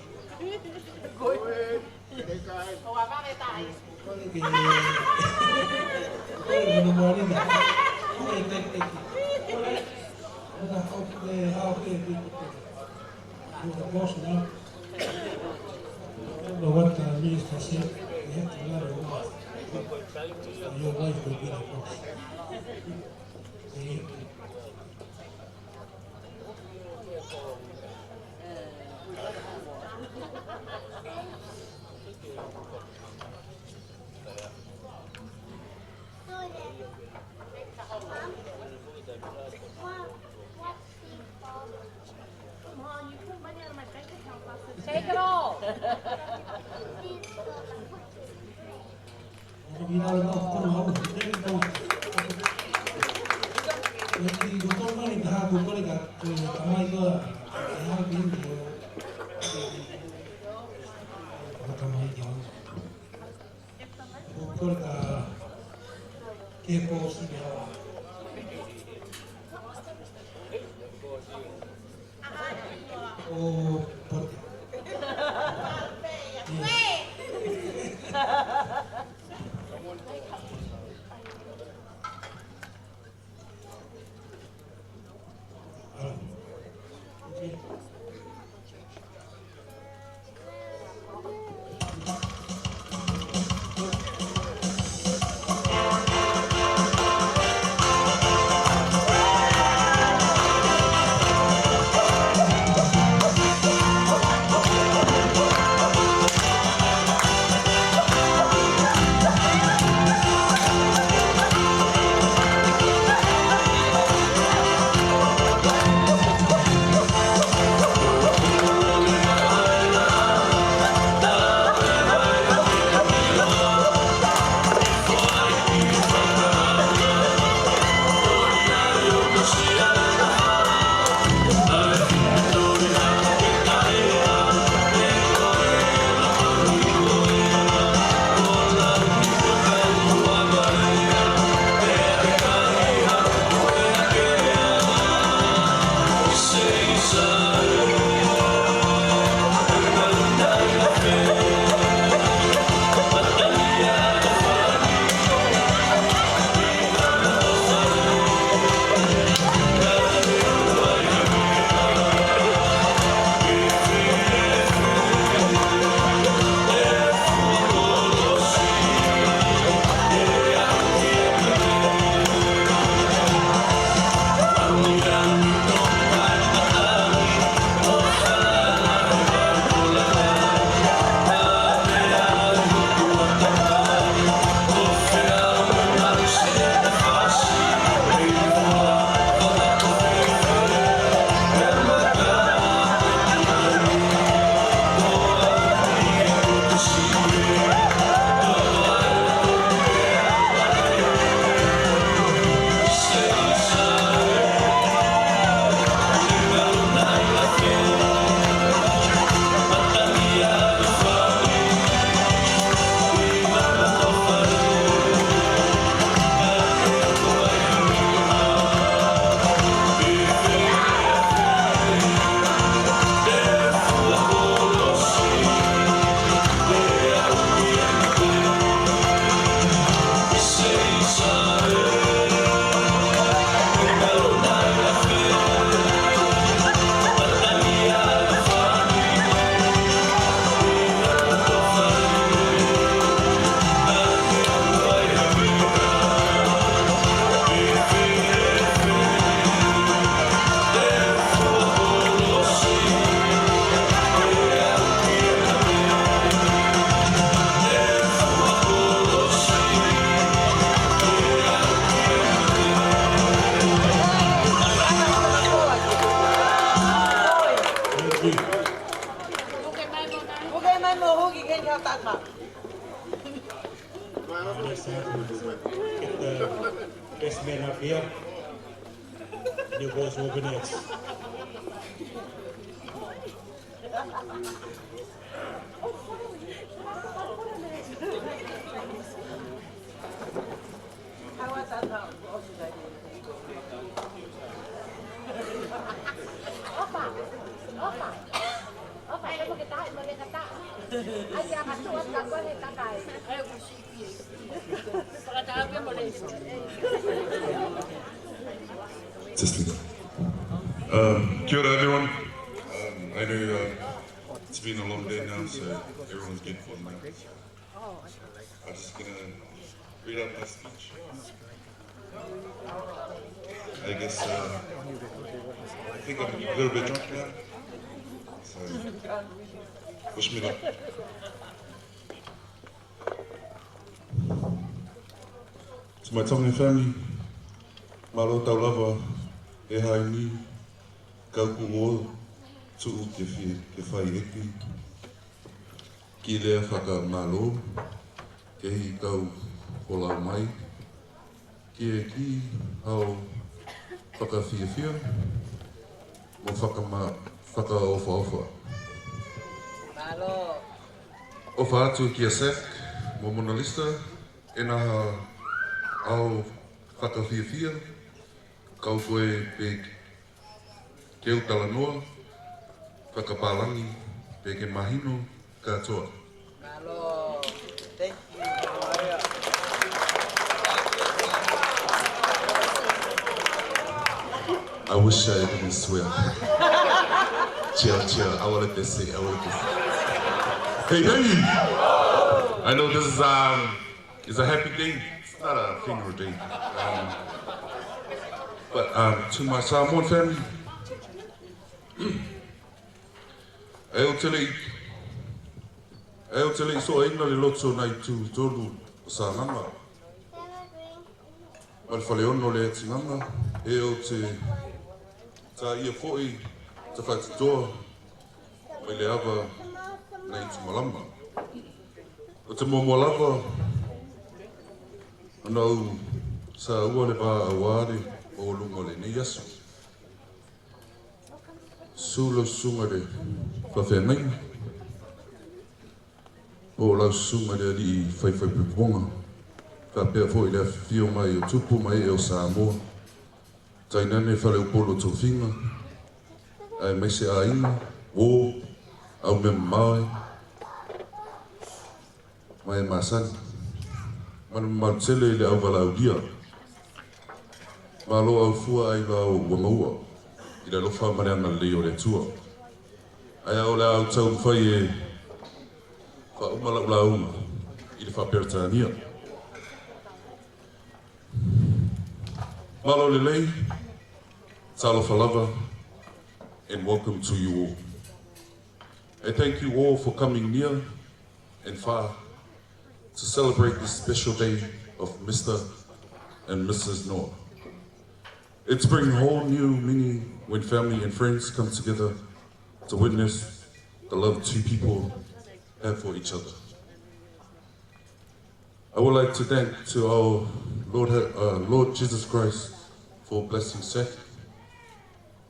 Ko e. Ko e ke. Ko e hono mali na. Ko e te te ki. Ko e. Ko e hao ke, hao ke, ke, ke. You're the boss now. Remember what the minister said, you have to learn your wife. Your wife will be the boss. Take it all. Ko e ka, ke ko si me hawa. ʻO pote. New Boys War Grenades. Just a minute. Um, kia ora, everyone. Um, I know, uh, it's been a long day now, so everyone's getting for now. I'm just gonna read out my speech. I guess, uh, I think I'm a little bit drunk now. So, wish me luck. To my Tongan family, mālō tau lava he haʻi ni, kau kuo tuʻu ke fie, ke fai ʻeku kiʻi lea fakamālō, ke ʻi he kau folau mai, ke ʻi ai hao fakafiefia, mo fakama-, fakaʻofoʻofa. Mālō. ʻOfa atu kia Zach mo Mona Lisa, ʻena ʻaho fakafiefia, kau ko e pē ke u talanoa fakapālangi, pea ke mahino kātoa. Mālō. Thank you. I wish I didn't swear. Chill, chill. I wanted to say, I wanted to say. Hey, hey! I know this is, um, it's a happy day. It's not a funeral day. Um, but, um, to my Samoan family, ʻoku ou tele ʻi, ʻoku ou tele ʻi soʻo ʻi he loto Naʻitutolu ʻo Sānanga, ʻa e Faleono Leatinganga, ʻoku ou tele ʻi he foʻi tafaʻitoa mai Leava Naʻitumalama. ʻOku ou tele muʻa lava, ʻa ia ʻoku ou sāua le vā ʻauare ʻo ʻolunga le nei asu. Sū lau susuga le fafengai, ʻo lau susuga le aliʻi faifai puleʻanga, ka pea foʻi le afio mai ʻo tupu mai ʻo Samoa, tainane Faleupolu Tofiga, ʻa e maise ʻāinga, uō, ʻaumea mamae, mo e māsani. Manu mau tele le au valaʻaulia. Mālō au fua ai lau ua maua, ʻi he ʻaloʻofa mo e ʻamanaki ʻo e ʻOtua. ʻA ia ʻoku ou tau fai e faʻuma laʻu launga ʻi he faʻa Peretania. Mālō lelei, talofa lava, and welcome to you all. And thank you all for coming near and far to celebrate this special day of Mister and Missus Noa. It's bring whole new meaning when family and friends come together to witness the love two people have for each other. I would like to thank to our Lord, uh, Lord Jesus Christ for blessing Zach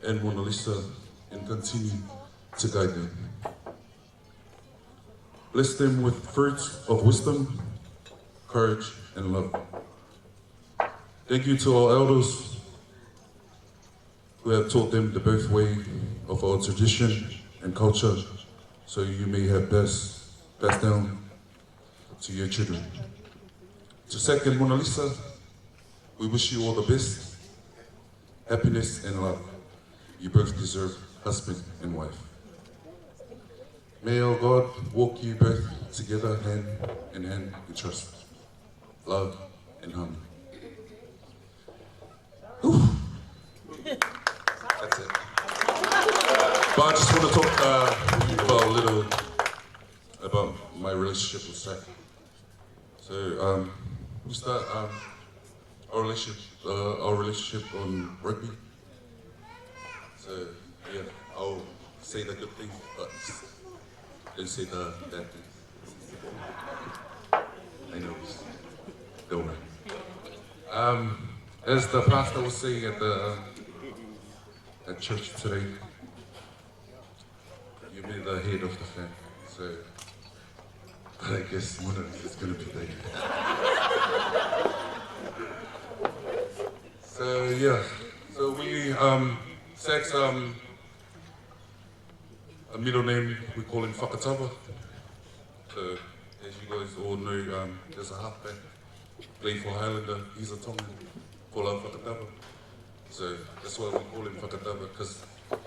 and Mona Lisa and continue to guide them. Bless them with fruits of wisdom, courage, and love. Thank you to our elders who have taught them the birth way of our tradition and culture, so you may have passed, passed down to your children. To Zach and Mona Lisa, we wish you all the best, happiness and love. You both deserve husband and wife. May our God walk you both together hand in hand in trust, love and harmony. Whew. That's it. But I just want to talk, uh, about a little about my relationship with Zach. So, um, we start, um, our relationship, uh, our relationship on rugby. So, yeah, I'll say the good things, but don't say the bad things. I know. Don't worry. Um, As the pastor was saying at the, um, at church today, you'll be the head of the family. So I guess Mona Lisa is gonna be the head. So yeah. So we, um, Sax, um, a middle name, we call him Fakatava. So, as you guys all know, um, there's a halfback, play for Highlander, he's a Tongan, Folau Fakatava. So, that's why we call him Fakatava, 'cause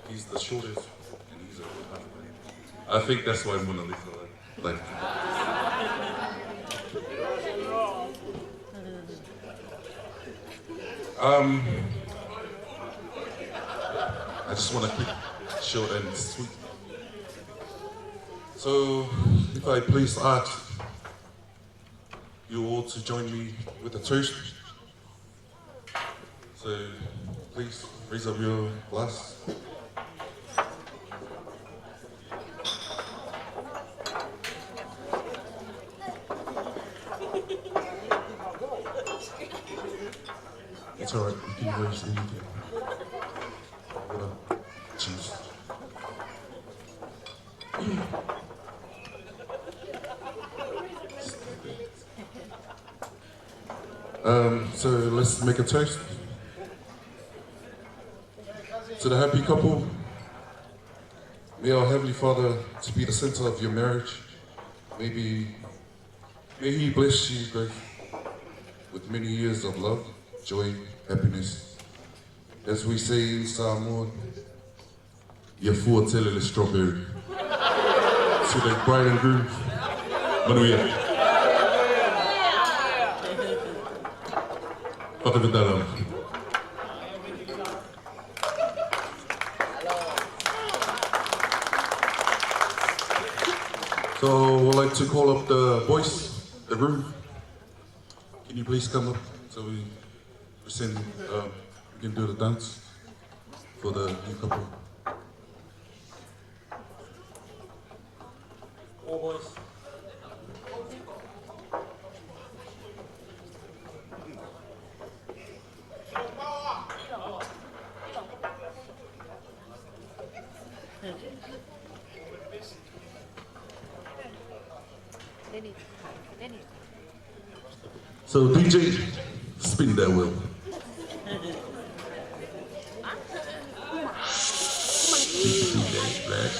he's the shortest, and he's a good halfback. I think that's why Mona Lisa like, like. Um, I just wanna keep it short and sweet. So, if I please ask you all to join me with a toast. So, please raise up your glass. It's all right. You can raise anything. What up? Cheers. Um, so let's make a toast to the happy couple. May our Heavenly Father to be the center of your marriage. Maybe, may He bless you both with many years of love, joy, happiness. As we say in Samoan, ia fua tele le strawberry. To the bride and groom, manuia. Fakafetaʻi. So, we'd like to call up the boys, the groom. Can you please come up so we present, um, we can do the dance for the new couple? All boys. Lenny, Lenny. So, D J, spin that wheel. D J Splash.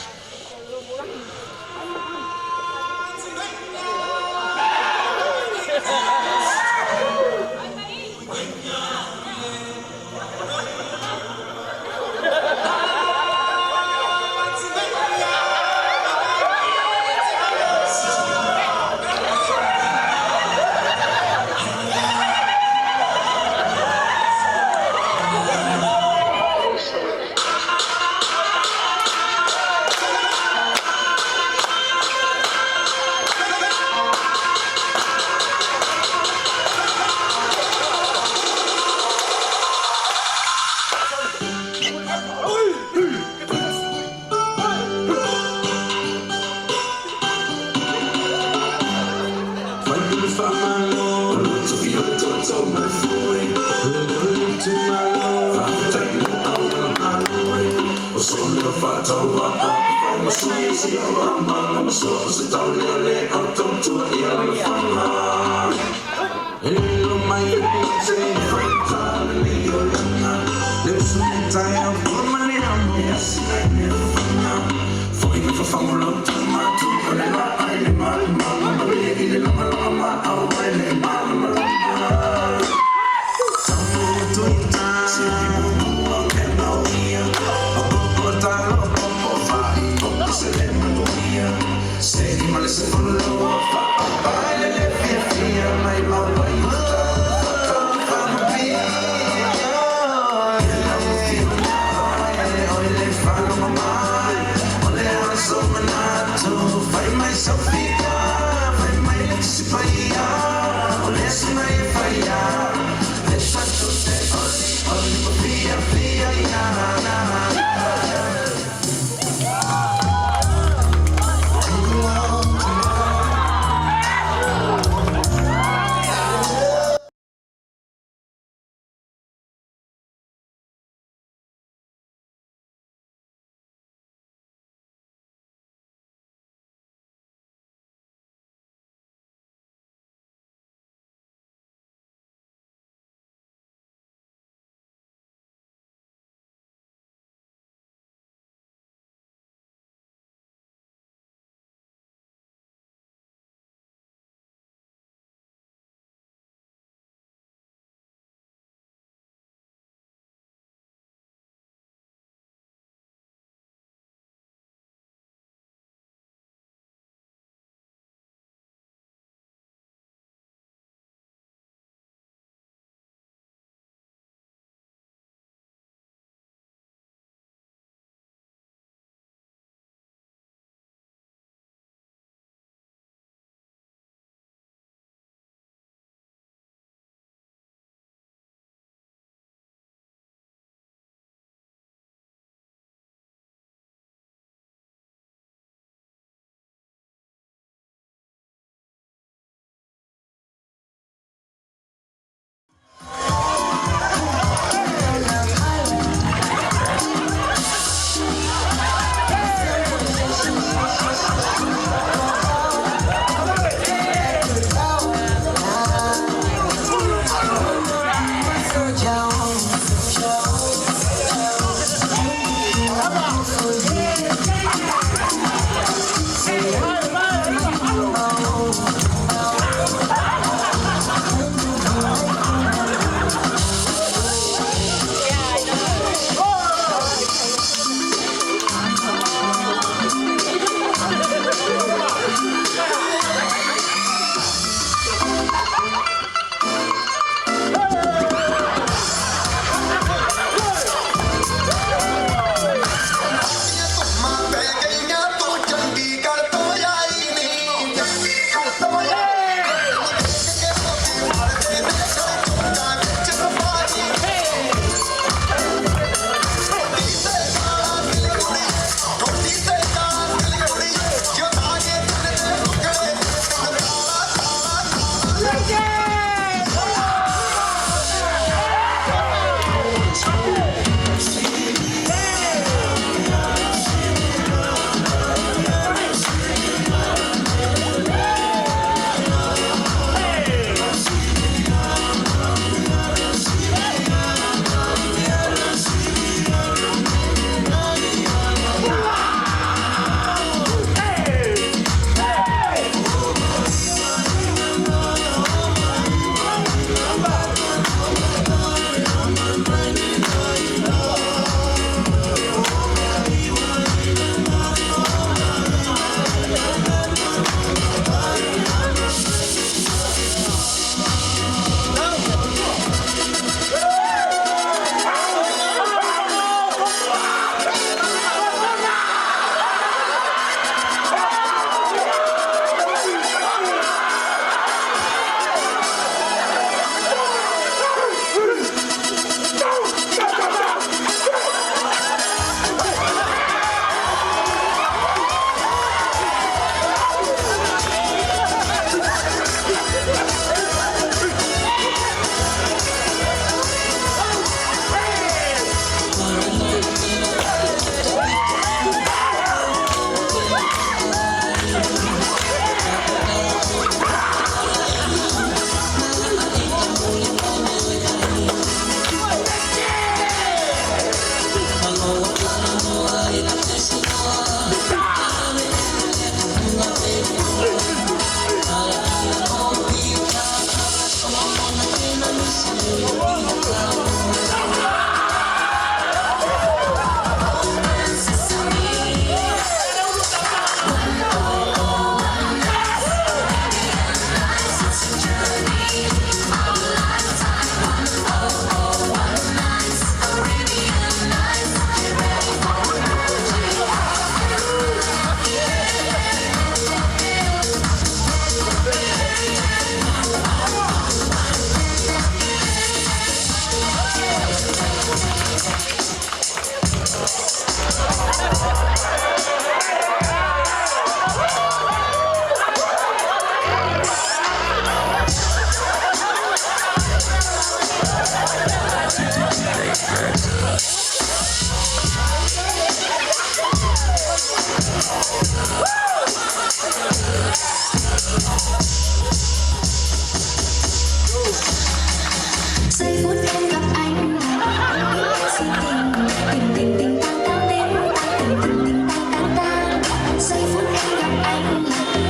Giây phút em gặp anh, em biết em si tình. Tình, tình, tình, tăng, tăng, tình, tăng, tình, tình, tình, tăng, tăng, tăng. Giây phút em gặp anh,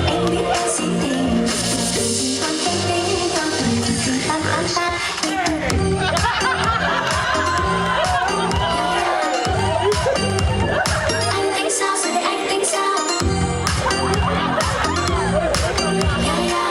em biết em si tình. Tình, tình, tăng, tăng, tình, tăng, tăng, tăng, tăng. Anh tính sao, giờ này anh tính sao? Yeah, yeah.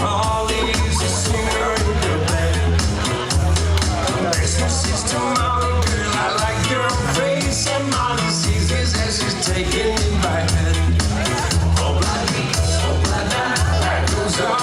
Molly's a singer in the band. There's no sense to Molly, girl. I like your face, and Molly sees this and she's taking me by hand. Oh, bloody, oh, bloody, life goes on.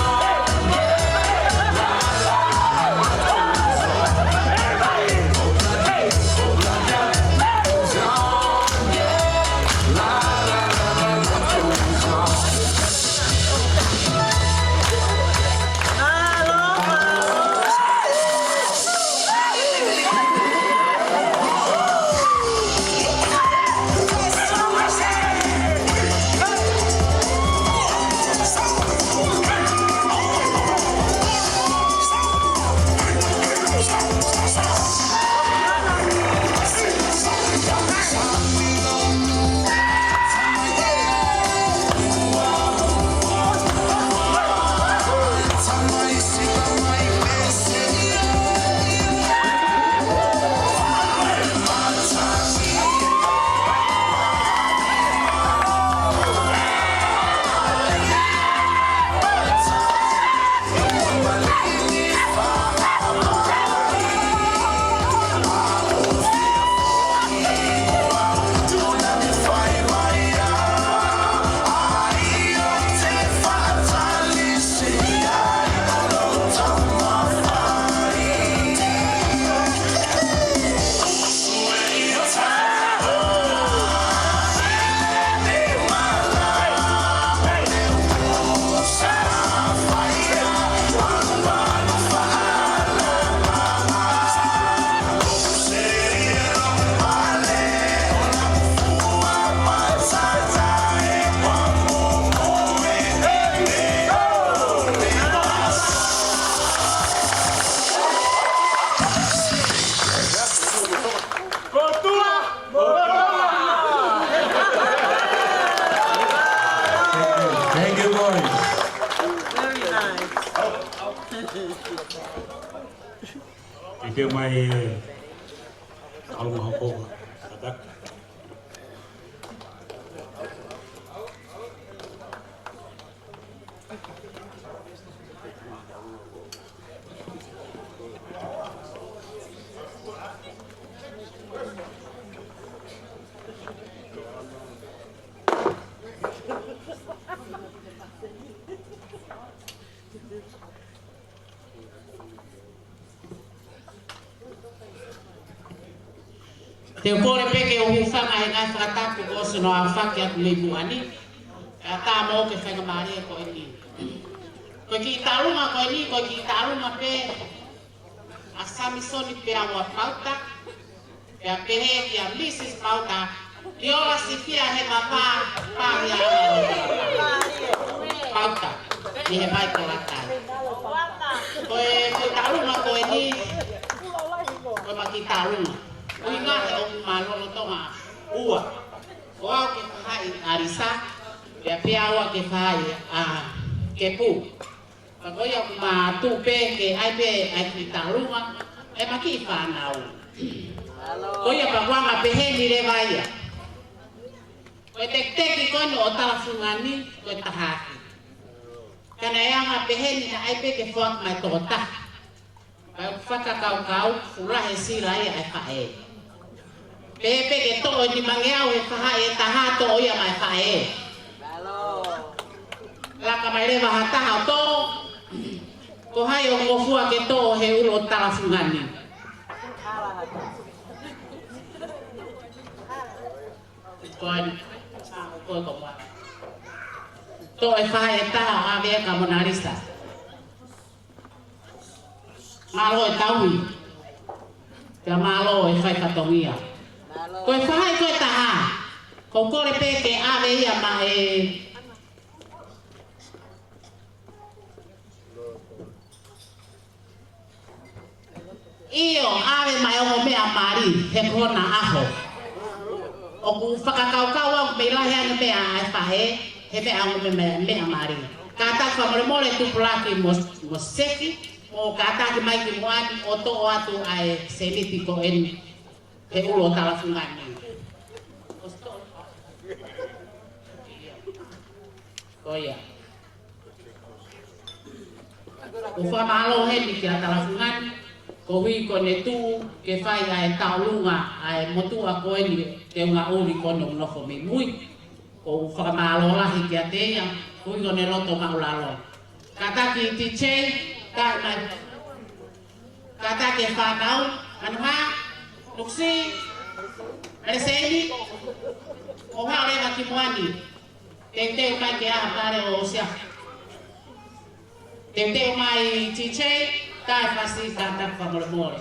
Ke mai e ʻalunga hoko ka. Te u kole pē ke u hūfanga he ngaahi fakatapu kuo ʻosi hono aofaki atu mei muʻa ni. Kae ʻatā moʻoku e faingamālie ko eni. Ko e kiʻi taʻalunga ko eni, ko e kiʻi taʻalunga pē ʻa Samisoni Peaua Pauta. Pea pehē kia Mrs Pauta, ʻio ʻa Sifia he mapā, pāhia Pauta, ni he vai ko latai. Ko e, ko e taʻalunga ko eni, ko e maʻu kiʻi taʻalunga. ʻUhinga he ʻoku ma lolotonga ua. Ko au ke faʻahi ʻa Lisa, pea Peaua ke faʻahi ʻa Kepu. Pea ko ia ʻoku ma tuʻu pē ke ʻai pē ʻa e kiʻi taʻalunga, ʻe ma kiʻi fānau. Ko ia pea ʻoku anga pehē ni leva ia. Ko e tekiteki ko eni ʻo Talafungani, ko e taha ʻaki. Ka naʻe anga pehē ni naʻe ʻai pē ke foaki mai tokotaha. Pea ʻoku fakakaukau, fuʻu lahi e sila ia ʻa e faʻē. Pehē pē ke toʻo e nimangeau he faʻahi ʻe taha, toʻo ia maʻa e faʻē. Laka mai leva ha taha ʻo toʻo, ko hai ʻoku ngofua ke toʻo he ʻulu ʻo Talafungani. Ko eni, ko e ko mua. Toʻo e faʻahi ʻe taha ʻave kia Mona Lisa. Mālō e tauhi. Pea mālō e fai fatongia. Ko e faʻahi ko e taha. Ko u kole pē ke ʻave ia maʻa e ʻIo, ʻave maʻa e ongo meʻa mali, he ko hona ʻaho. ʻOku fakakaukau au mei lahi ange meʻa ʻa e faʻē, he meʻa ongo meʻa, meʻa, meʻa mali. Kātaki fakamolemole Tupulaki mo, mo Seki, mo kātaki mai ki muʻa ni ʻo toʻo atu ʻa e sēniti ko eni, he ʻulu ʻo Talafungani. Ko ia. ʻOku fakamālō heni kia Talafungani, koeʻuhi ko ʻene tuʻu ke fai ʻa e taʻalunga ʻa e motuʻa ko eni, teunga ʻuli ko eni ʻoku nofo mei mui. ʻOku fakamālō lahi kiate ia, koeʻuhi ko ʻene loto māʻulalo. Kātaki T J, kae mai. Kātaki e fānau, Manuhā, Nuksi, Meleseini, ʻo haʻu leva ki muʻa ni. Teuteu mai ke ʻā pale ʻo sia. Teuteu mai T J, kae fasi kātaki fakamolemole.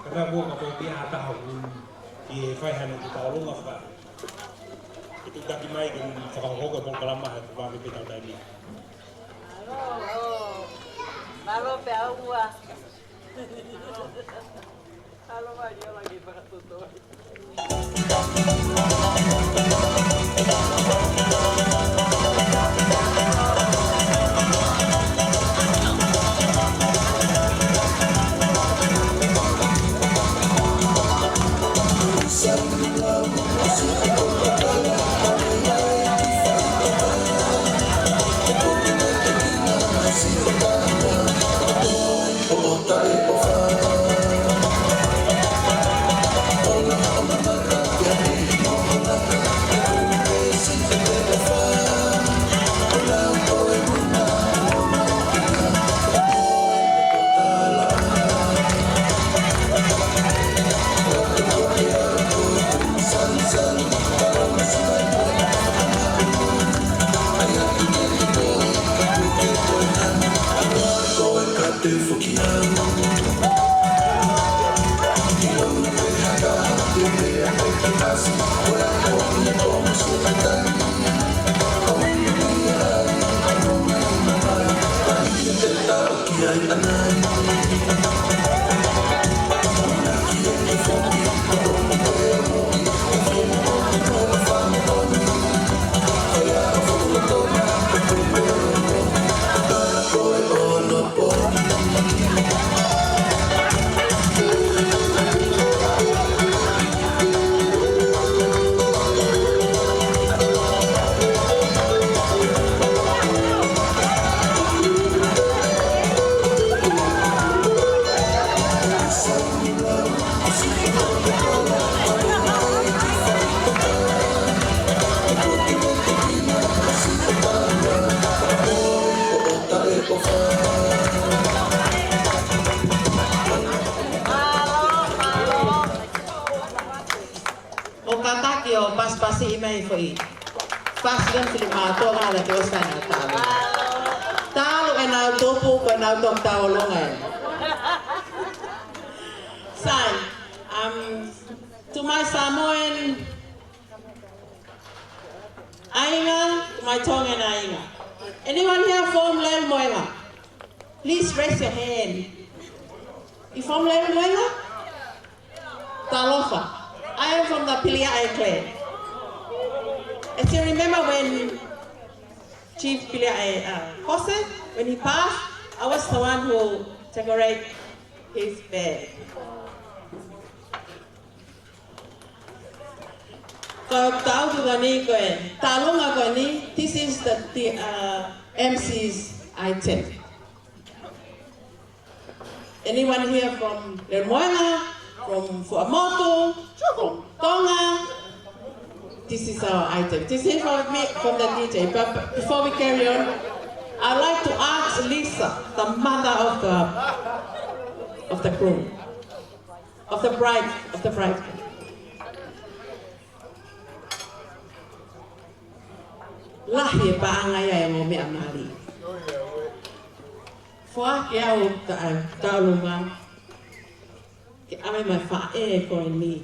Ka naʻe ʻoku ou pehē ʻe taha ʻoku ʻi he fai haʻane kiʻi tauʻolunga faka-, ke tuʻutaki mai ke fakahoko e polokalama he kuo ʻomi pē ʻetau taimi. Mālō, mālō pē ʻaupito. Mālō, mālō, mālō, mālō. ʻO kātaki ʻo pasipasi mai foʻi. Pasi lem sili mātou ngā la te osa na talu. Talu ʻenau tupu, ko ʻenau toki tauʻolunga ē. Sai, um, to my Samoan ʻāinga, to my Tongan ʻāinga. Anyone here from Lemuenga? Please raise your hand. You from Lemuenga? Talofa. I am from the Piliaʻe clan. As you remember when Chief Piliaʻe, uh, Jose, when he passed, I was the one who decorate his bed. Ko e tau tu kani ko e, tauʻolunga ko eni, this is the, the, uh, M C's item. Anyone here from Lemuenga, from Fuaʻamotu, from Tonga? This is our item. This is for me, from the D J. But before we carry on, I'd like to ask Lisa, the mother of the, of the groom, of the bride, of the bride. Lahi e paʻanga ia e ngaahi meʻa mali. Foaki au ta, tauʻolunga ke ʻave mai faʻē ko eni.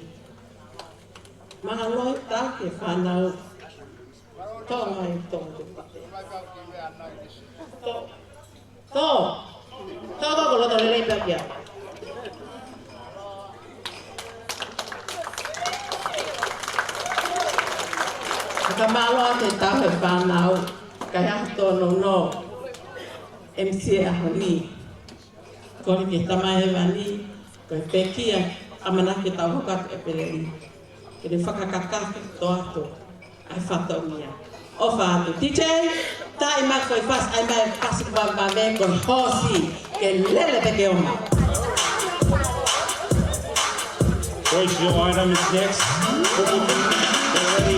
Mālō ʻetau kiʻi fānau. Tō mai tō tu paʻē. Tō. Tō. Tō, tō, ko loto lelei pē kia. Fakamālō atu e tau he fānau, kae ʻatā tō no no. M C ʻaho ni. Kole ki he Tamai Hēvani, ko e pekia, ʻamanaki ke tau hoko atu ʻEpeleli. Ke ne fakakakato atu ʻa e fatongia. ʻOfa atu. D J, tā mai foʻi pasi, ʻai mai pasi kuo vave ko e hoosi, ke lele pē ke ʻomai. Hoist your items next. Get ready.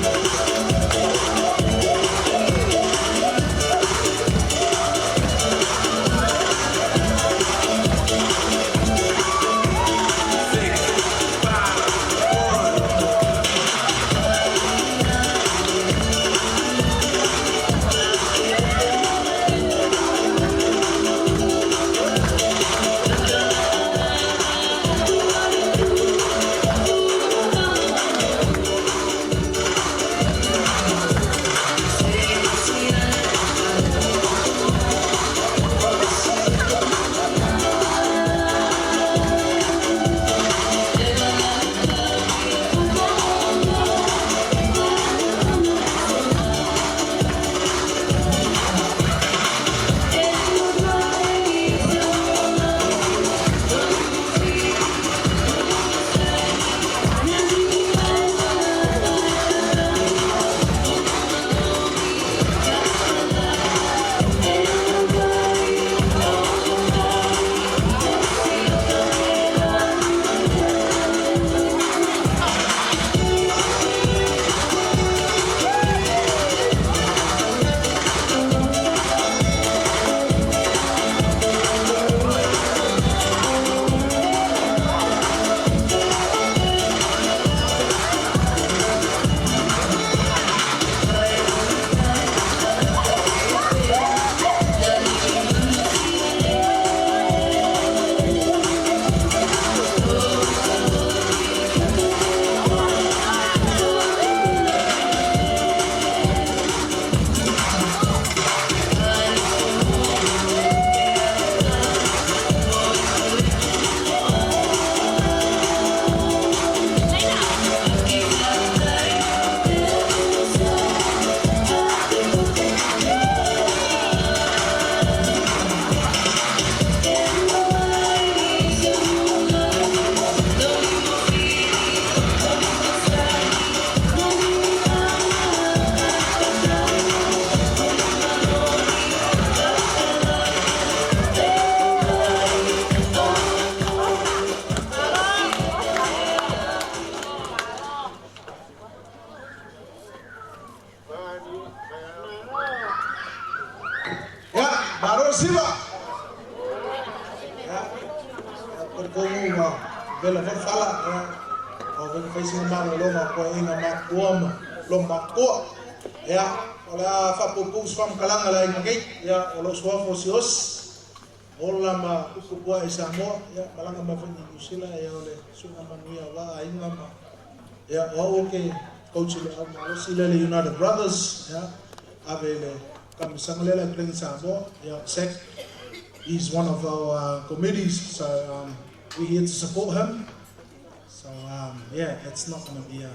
Mālō Siva. ʻIa, ʻa, ko e kōmu ma vela fala, ʻia. ʻO vela fai sina mālōlō ma ko e ʻuhinga mātuʻa mo Loʻomakuā. ʻIa, ʻo lea fakapupusi fakakalanga la i ngakei, ʻia, ʻo Loʻosuafa Siaosi. Ola ma Kukupuaʻi Samoa, ʻia, malanga mai fanga Nuʻusila, ʻia, ʻo le suʻa manuia wa a inga ma. ʻIa, ʻo aʻu ke coach le au ma Loʻosi le United Brothers, ʻia, ʻave le kamisanga le la Glen Samoa, ʻia, Zach is one of our, uh, committees, so, um, we're here to support him. So, um, yeah, it's not gonna be a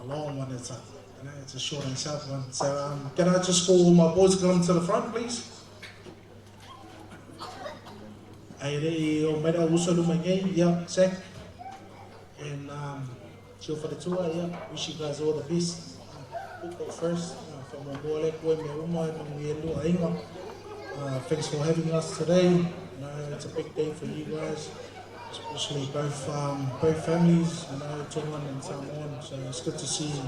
a long one, it's a, you know, it's a short and sharp one. So, um, can I just call all my boys to come to the front, please? ʻAi, reʻi ʻo mai ʻa uso luma ngei, yeah, Zach. And, um, Sio Faletua, yeah, wish you guys all the best. Uh, who got first? Uh, from Mobole, Kue, Meuma, and we do Ainga. Uh, thanks for having us today. You know, it's a big day for you guys, especially both, um, both families, you know, Tongan and Samoan. So it's good to see, you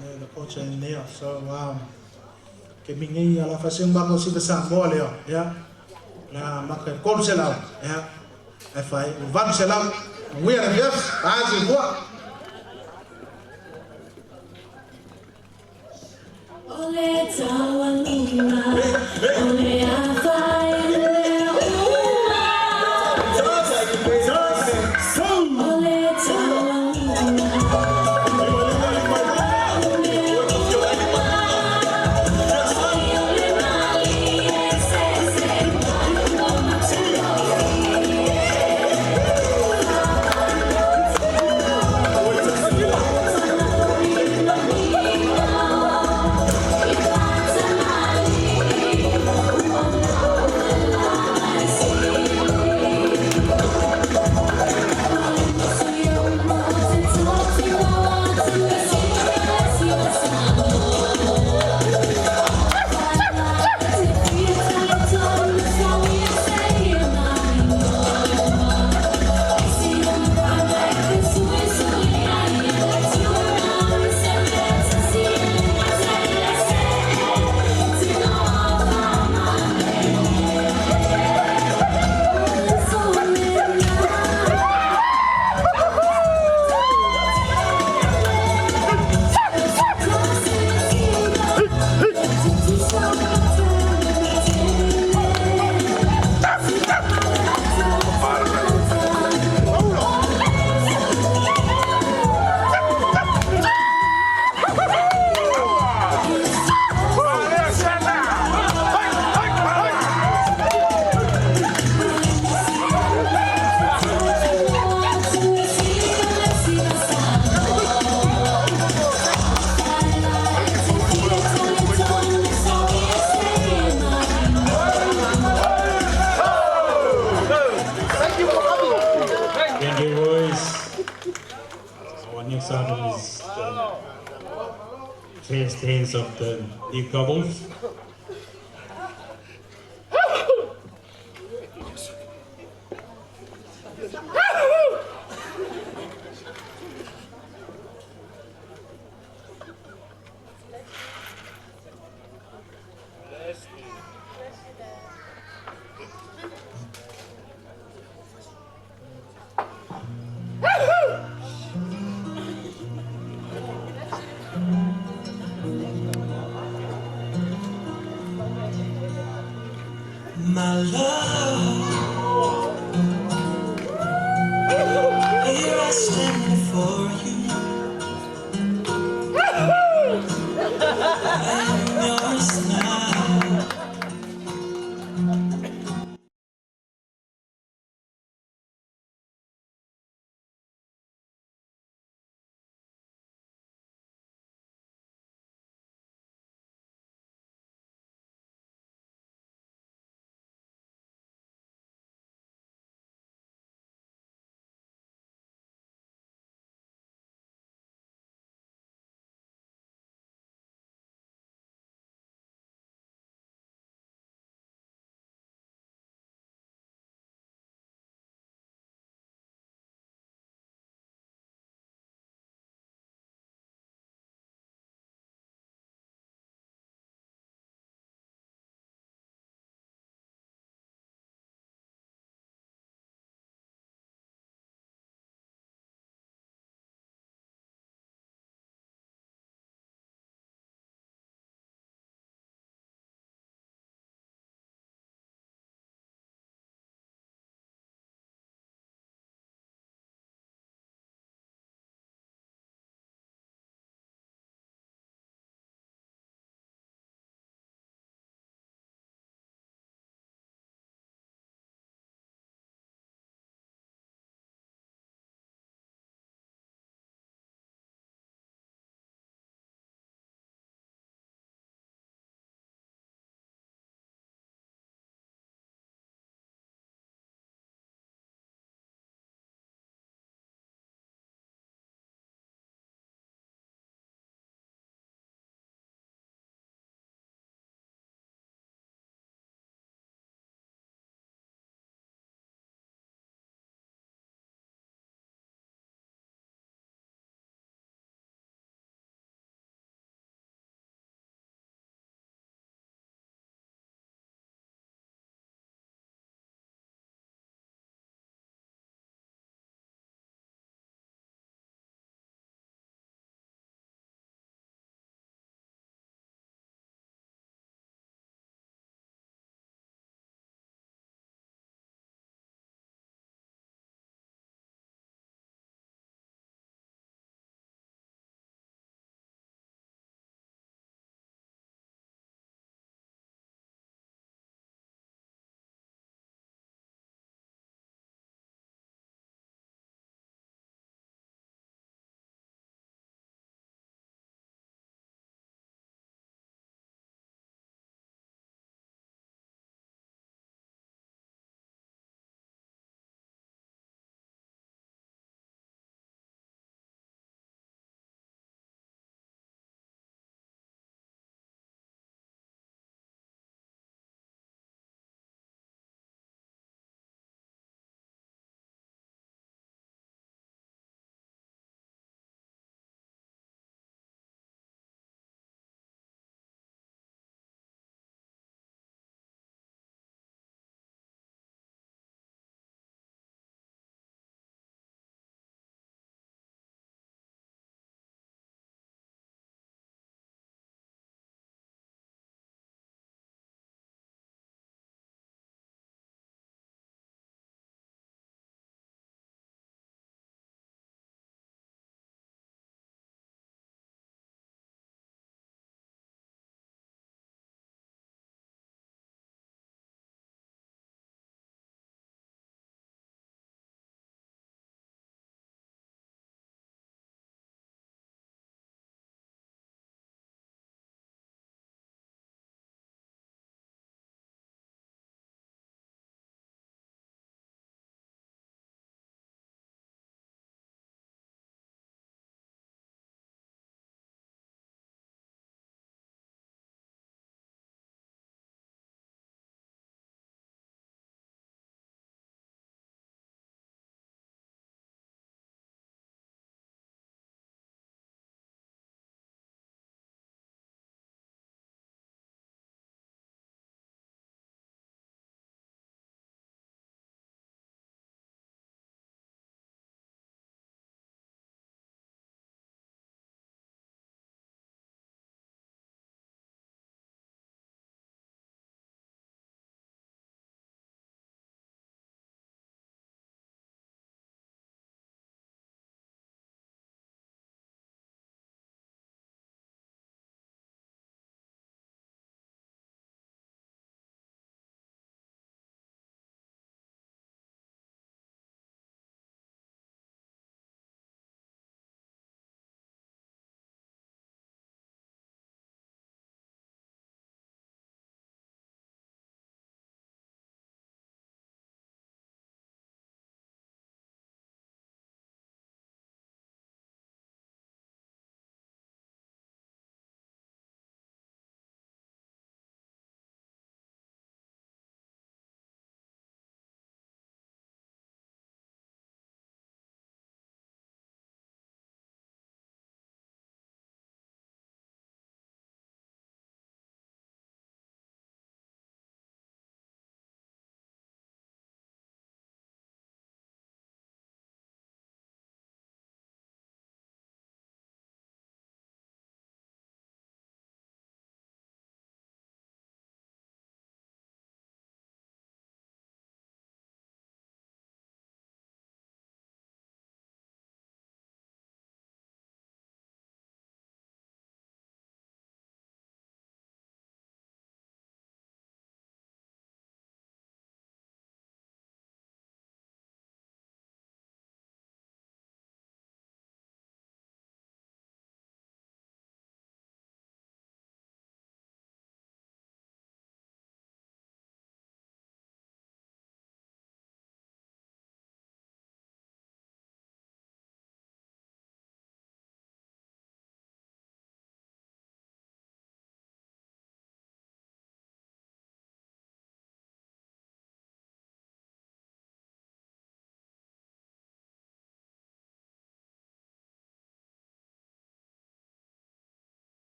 know, the culture in there. So, um, ke mingi ala fashion bako si ke Samoa leo, yeah. Na maka kolu se lau, yeah. E fai, vanu se lau. We are the best. Azi bua. Ole tawa nuna, ole afai le uma. Ole tawa nuna. Thank you, boys. Our next item is the first dance of the new couples. My love, here I stand before you. I am your smile.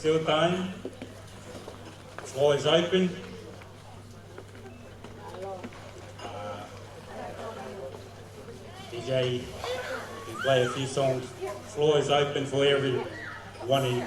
Your time. Floor is open. Uh, D J, you can play a few songs. Floor is open for everyone in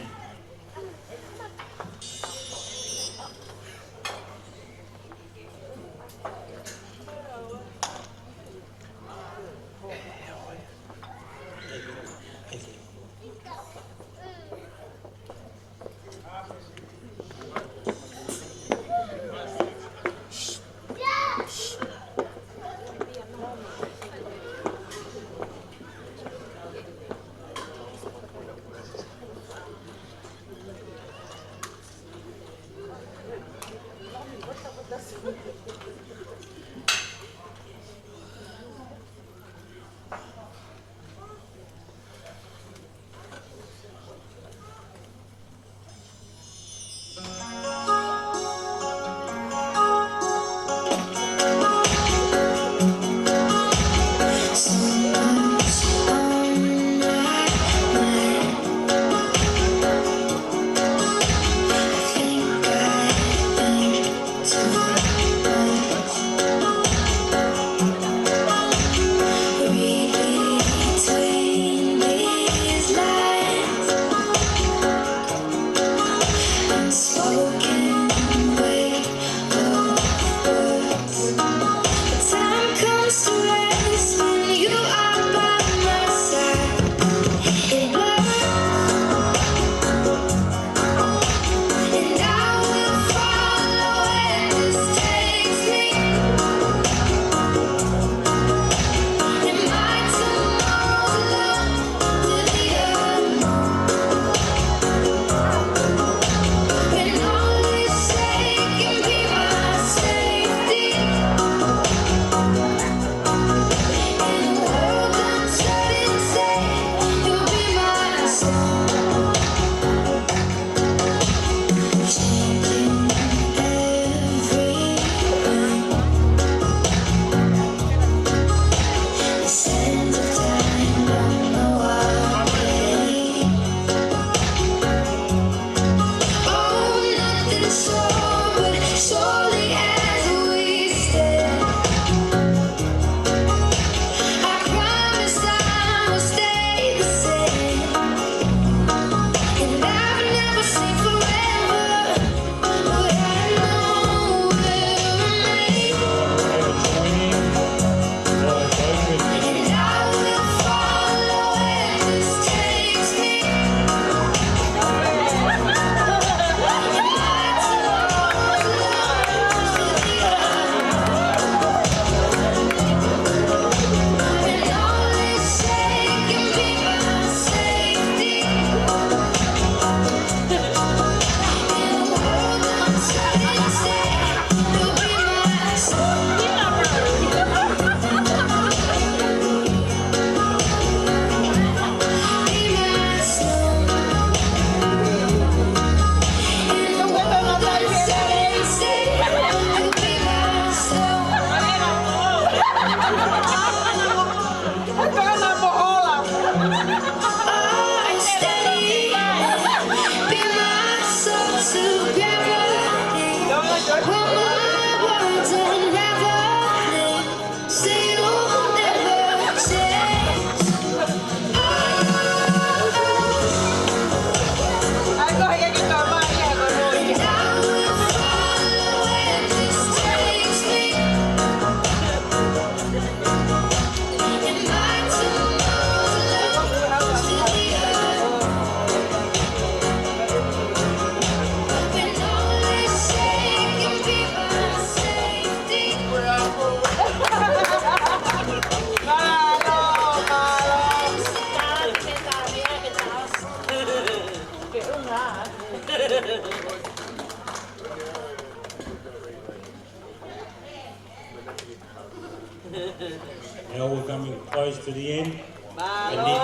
Now we're coming close to the end. I need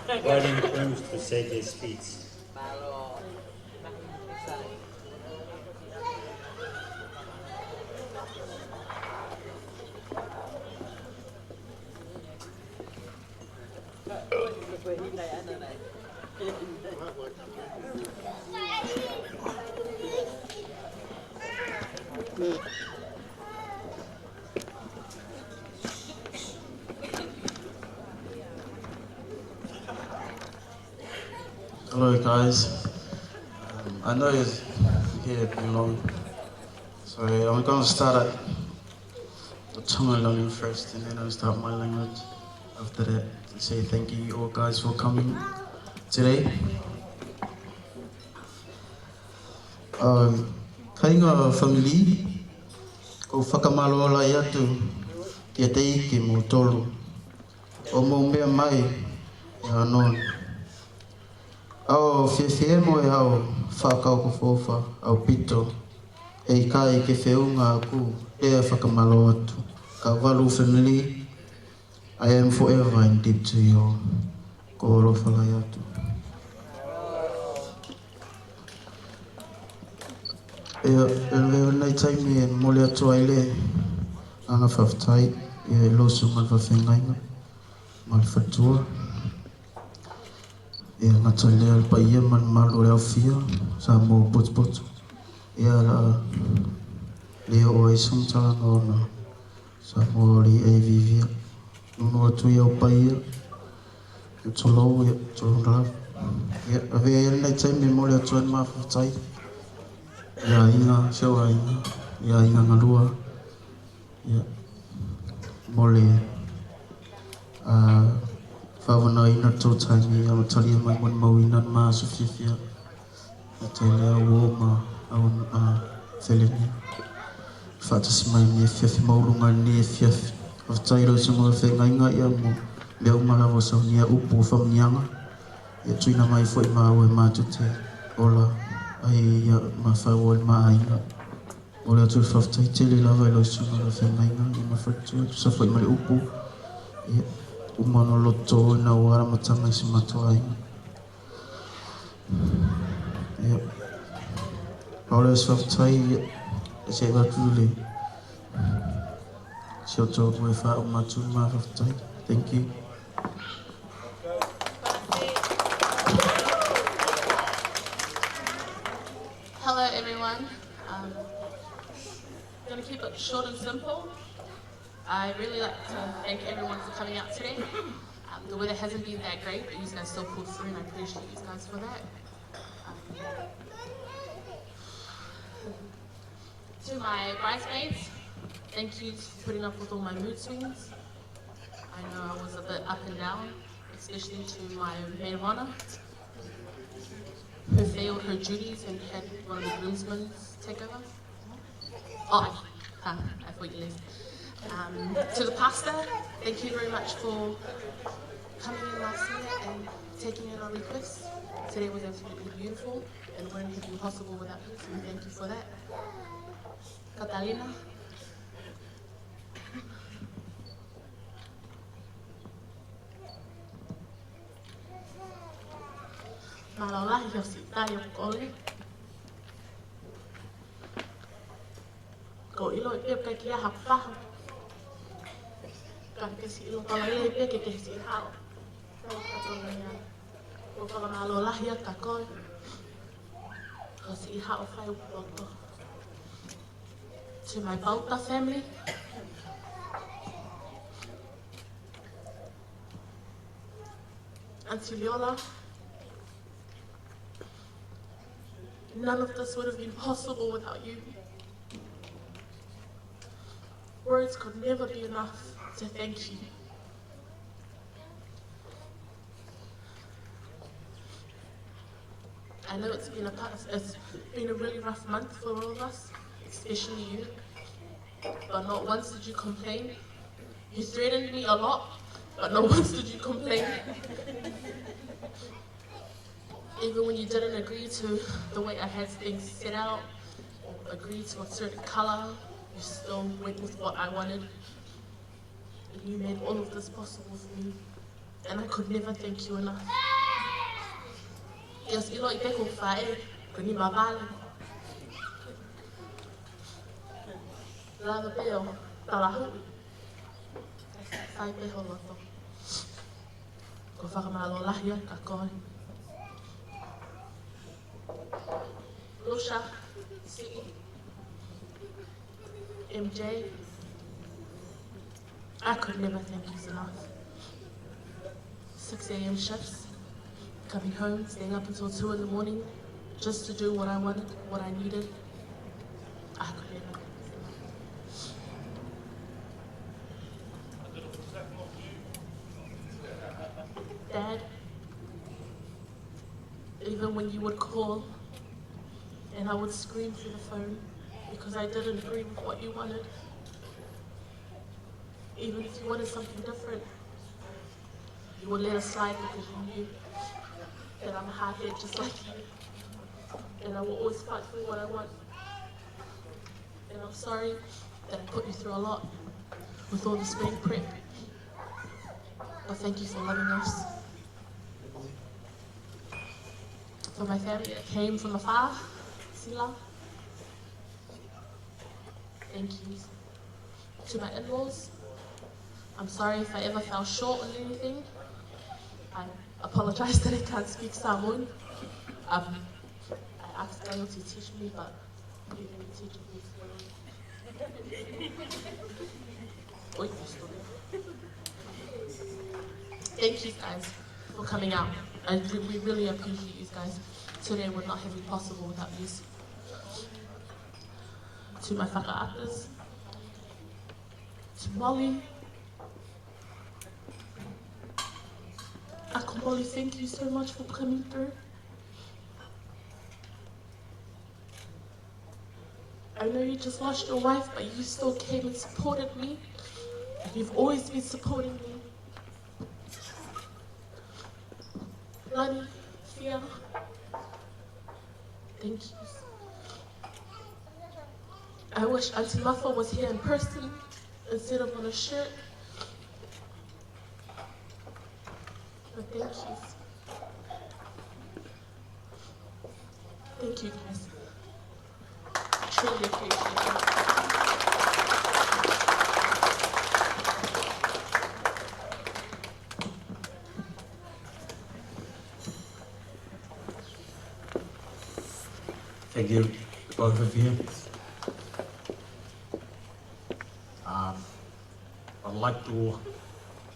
the bride and grooms to say their speech. Hello, guys. Um, I know it's, yeah, been long. So I'm gonna start at the Tonga language first, and then I'll start my language after that. Say thank you all guys for coming today. Um, kāinga family, ʻoku ou fakamālō lahi atu kiate kimoutolu ʻo mou meʻa mai he ʻaho ni. ʻOku ou fiefia mo e ʻoku ou fakakaukau ʻoku ou fakaʻaupito. ʻE ʻikai ke feʻunga ʻeku lea fakamālō atu. Kau Valu family, I am forever indebted to you. ʻOku ou ʻofa lahi atu. ʻIo, ʻi he ʻaho ni, taimi ʻe mole atu ai e anga fakafetaʻi, ʻi he ʻEiki Losuma Fafengainga, Malifatua. ʻIo, ngata lea ʻa e paia, malumalu ʻa e ʻAfio, Samoa potopoto. ʻIo, la, leo o ai sum talanga ona. Samoa ʻoku ʻi ai e vivia. Nunu atu ia ʻo paia. ʻIo, tolou ia, tolou lava. ʻIo, ʻave ia ʻi he taimi ʻe mole atu ai e anga fakafetaʻi. ʻIo, ʻi he ʻainga, sio ʻainga. ʻIo, ʻainga Ngalua. ʻIo, mole. ʻA, fāvanaina tō taimi ʻa e matalia mai mo e maʻu ʻi he māsō fiefia. ʻA e tau lea ʻo ma, ʻa, ʻa, feleni. Fakatasi mai ni e fiafi maulunga ni e fiafi. Fakafetaʻi ʻEiki Losuma Fafengainga ia mo e meʻa ʻoku malava ʻo saunia ʻupu ʻo fāmili anga. ʻIo tuina mai foʻi maʻu e mātuʻa te ola. ʻAi ia ma fau o le maʻainga. Mole atu e fakafetaʻi tele lava ʻEiki Losuma Fafengainga, ʻi he mafatua, tusa foʻi mo e ʻupu. ʻIo, ʻumaʻā hono loto ʻo e ngaahi ala mātanga ʻi he mātuʻa ʻainga. ʻIo. Pau leva e fakafetaʻi, ʻio, ʻe se ʻi vatu le. Sio tō mo e faʻu mātuʻa mo e fakafetaʻi. Thank you. Hello, everyone. Um, I'm gonna keep it short and simple. I really like to thank everyone for coming out today. Um, the weather hasn't been that great, but you guys still pulled through, and I appreciate you guys for that. Um, to my bridesmaids, thank you for putting up with all my mood swings. I know I was a bit up and down, especially to my maid of honor, who failed her duties and had one of the groomsmen take over. Oh, I, huh, I thought you left. Um, to the pastor, thank you very much for coming in last minute and taking in our request. Today was absolutely beautiful and wouldn't have been possible without you, so we thank you for that. Catalina. Mālō lahi ʻo siʻi tali ʻo kole. ʻOku ou ʻilo ʻe pē ʻoku ʻikai ke ʻi ai ha pahu. Ka ke siʻi ʻilo tala ia ʻe pē ke ke siʻi hao. Tau ka tau mea. ʻOku ou fakamālō lahi atu kia koe. ʻO siʻi hao fai ʻo poto. To my Pauta family. Auntie Leola, none of this would have been possible without you. Words could never be enough to thank you. I know it's been a past, it's been a really rough month for all of us, especially you. But not once did you complain. You threatened me a lot, but not once did you complain. Even when you didn't agree to the way I had things set out, or agree to a certain color, you still went with what I wanted. And you made all of this possible for me. And I could never thank you enough. Yes, ʻilo ʻi he ko fai, ko ni mavale. Lava pē ʻo talahuʻi. Fai pē ho loto. ʻOku ou fakamālō lahi atu kia koe. Lucia, siʻi. M J, I could never thank you enough. Six a.m. shifts, coming home, staying up until two in the morning, just to do what I wanted, what I needed. I could never thank you enough. Dad, even when you would call and I would scream through the phone because I didn't agree with what you wanted, even if you wanted something different, you would let it slide because you knew that I'm a hard head just like you. And I will always fight for what I want. And I'm sorry that I put you through a lot with all this being prep. But thank you for loving us. For my family that came from afar, sila. Thank you. To my in-laws, I'm sorry if I ever fell short on anything. I apologize that I can't speak Samoan. Um, I asked Daniel to teach me, but he didn't teach me. Oi, thank you guys for coming out. I re-, we really appreciate you guys. Today would not have been possible without you. To my fakaʻatas, to Molly. Ako Molly, thank you so much for coming through. I know you just lost your wife, but you still came and supported me. You've always been supporting me. Lani, Fia, thank you. I wish Auntie Mafa was here in person instead of on a shirt. But thank you. Thank you, guys. Truly appreciate it. Thank you, both of you. Um, I'd like to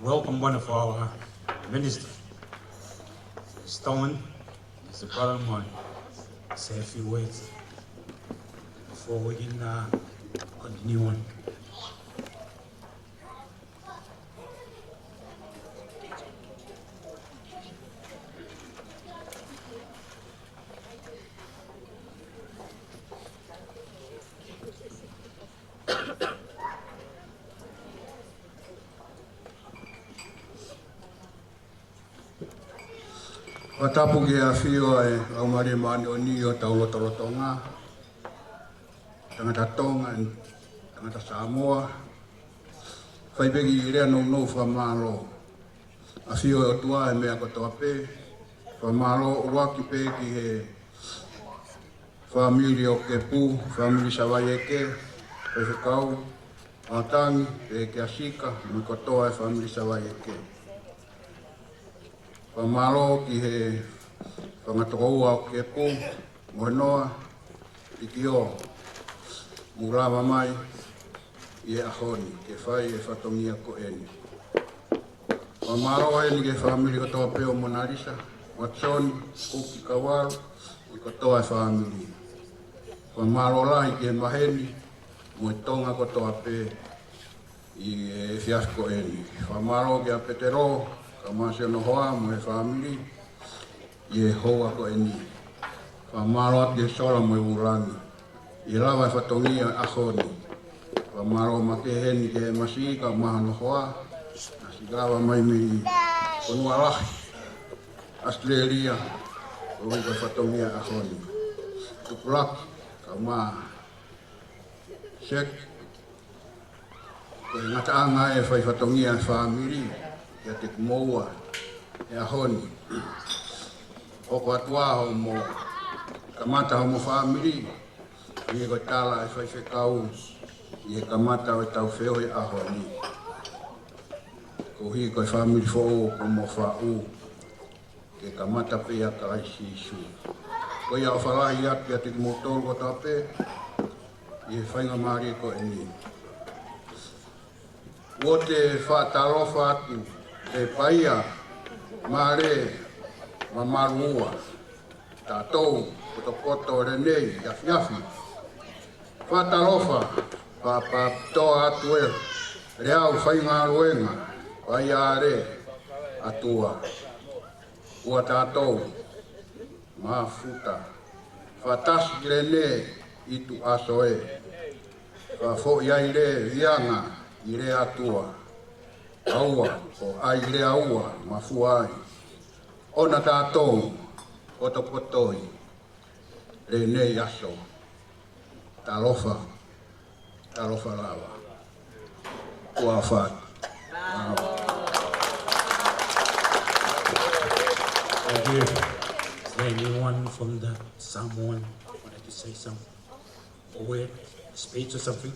welcome one of our ministers, Stone. He's a brother of mine. Say a few words before we can, uh, continue on. Fakatapu ki he ʻafio ʻa e Laumālie Māʻoniʻoni ʻi hotau lotolotonga, tangata Tonga, tangata Samoa. Fai pē kiʻi lea nounou fakamālō. ʻAfio ʻOtua he meʻa kotoa pē. Fakamālō ʻuluaki pē ki he fāmili ʻo Kepu, fāmili Savaiʻeke, Faifekau Matangi, pehē kia Sika, mo e kotoa e fāmili Savaiʻeke. Fakamālō ki he fanga tokoua ʻo Kepu, mo Noa, ʻIkio, mou lava mai ʻi he ʻaho ni ke fai e fatongia ko eni. Fakamālō eni ki he fāmili kotoa pē ʻo Monalisa, Watson, Kuki, Kaualu, ʻi kotoa e fāmili. Fakamālō lahi ki he maheni mo e Tonga kotoa pē ʻi he efiafi ko eni. Fakamālō kia Petelo, Kamasi ʻo Nohoa mo e fāmili ʻi he houa ko eni. Fakamālō atu ki he sola mo e vūlangi ʻi he lava e fatongia ʻaho ni. Fakamālō makehe eni ki he M C, Kamasi ʻo Nohoa, naʻe siʻi lava mai mei Fonua Lahi, ʻAositelēlia, koeʻuhi ko e fatongia ʻaho ni. Tupulaki, Kamasi, Sek, ko e ngataʻanga e fai fatongia e fāmili, kiate kimoua he ʻaho ni. Hoko atu ā hoʻomo kamata hoʻomo fāmili, ʻa ia ko e tala e faifekau ʻi he kamata ʻo e tau feohi he ʻaho ni. Koeʻuhi ko e fāmili foʻou kuo mo faʻu, ke kamata pē ʻia Kalaisi Sīsū. Ko ia ʻofa lahi atu kiate kimoutolu kotoa pē, ʻi he faingamālie ko eni. ʻOku ou faʻa talofa atu ki he paia male mamalu ua, tautolu potopoto ʻi he ʻaho ni ʻi he efiafi. Faʻa talofa, faʻa pāpitoa atu e leʻo faigaluega, paia ʻa e ʻOtua. ʻOku tautolu mafuta fakatasi ki he ʻaho ni ʻi he ʻaho ni. Fakafoʻi ai e viʻiʻanga ʻi he ʻOtua. ʻOua, ʻo ʻai e ʻOtua mafua ai. ʻOua naʻa tau potopoto ʻi he ʻaho ni. Talofa, talofa lava. Ua fat. Thank you. Is there anyone from the, someone wanted to say something? A word, speech or something?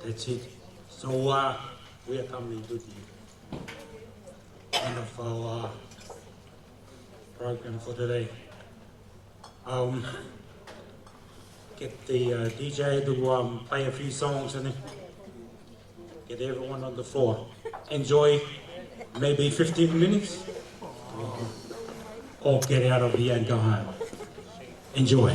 That's it. So, uh, we are coming to the end of our program for today. Um, get the, uh, D J to, um, play a few songs and then get everyone on the floor. Enjoy maybe fifteen minutes or get out of here and go home. Enjoy.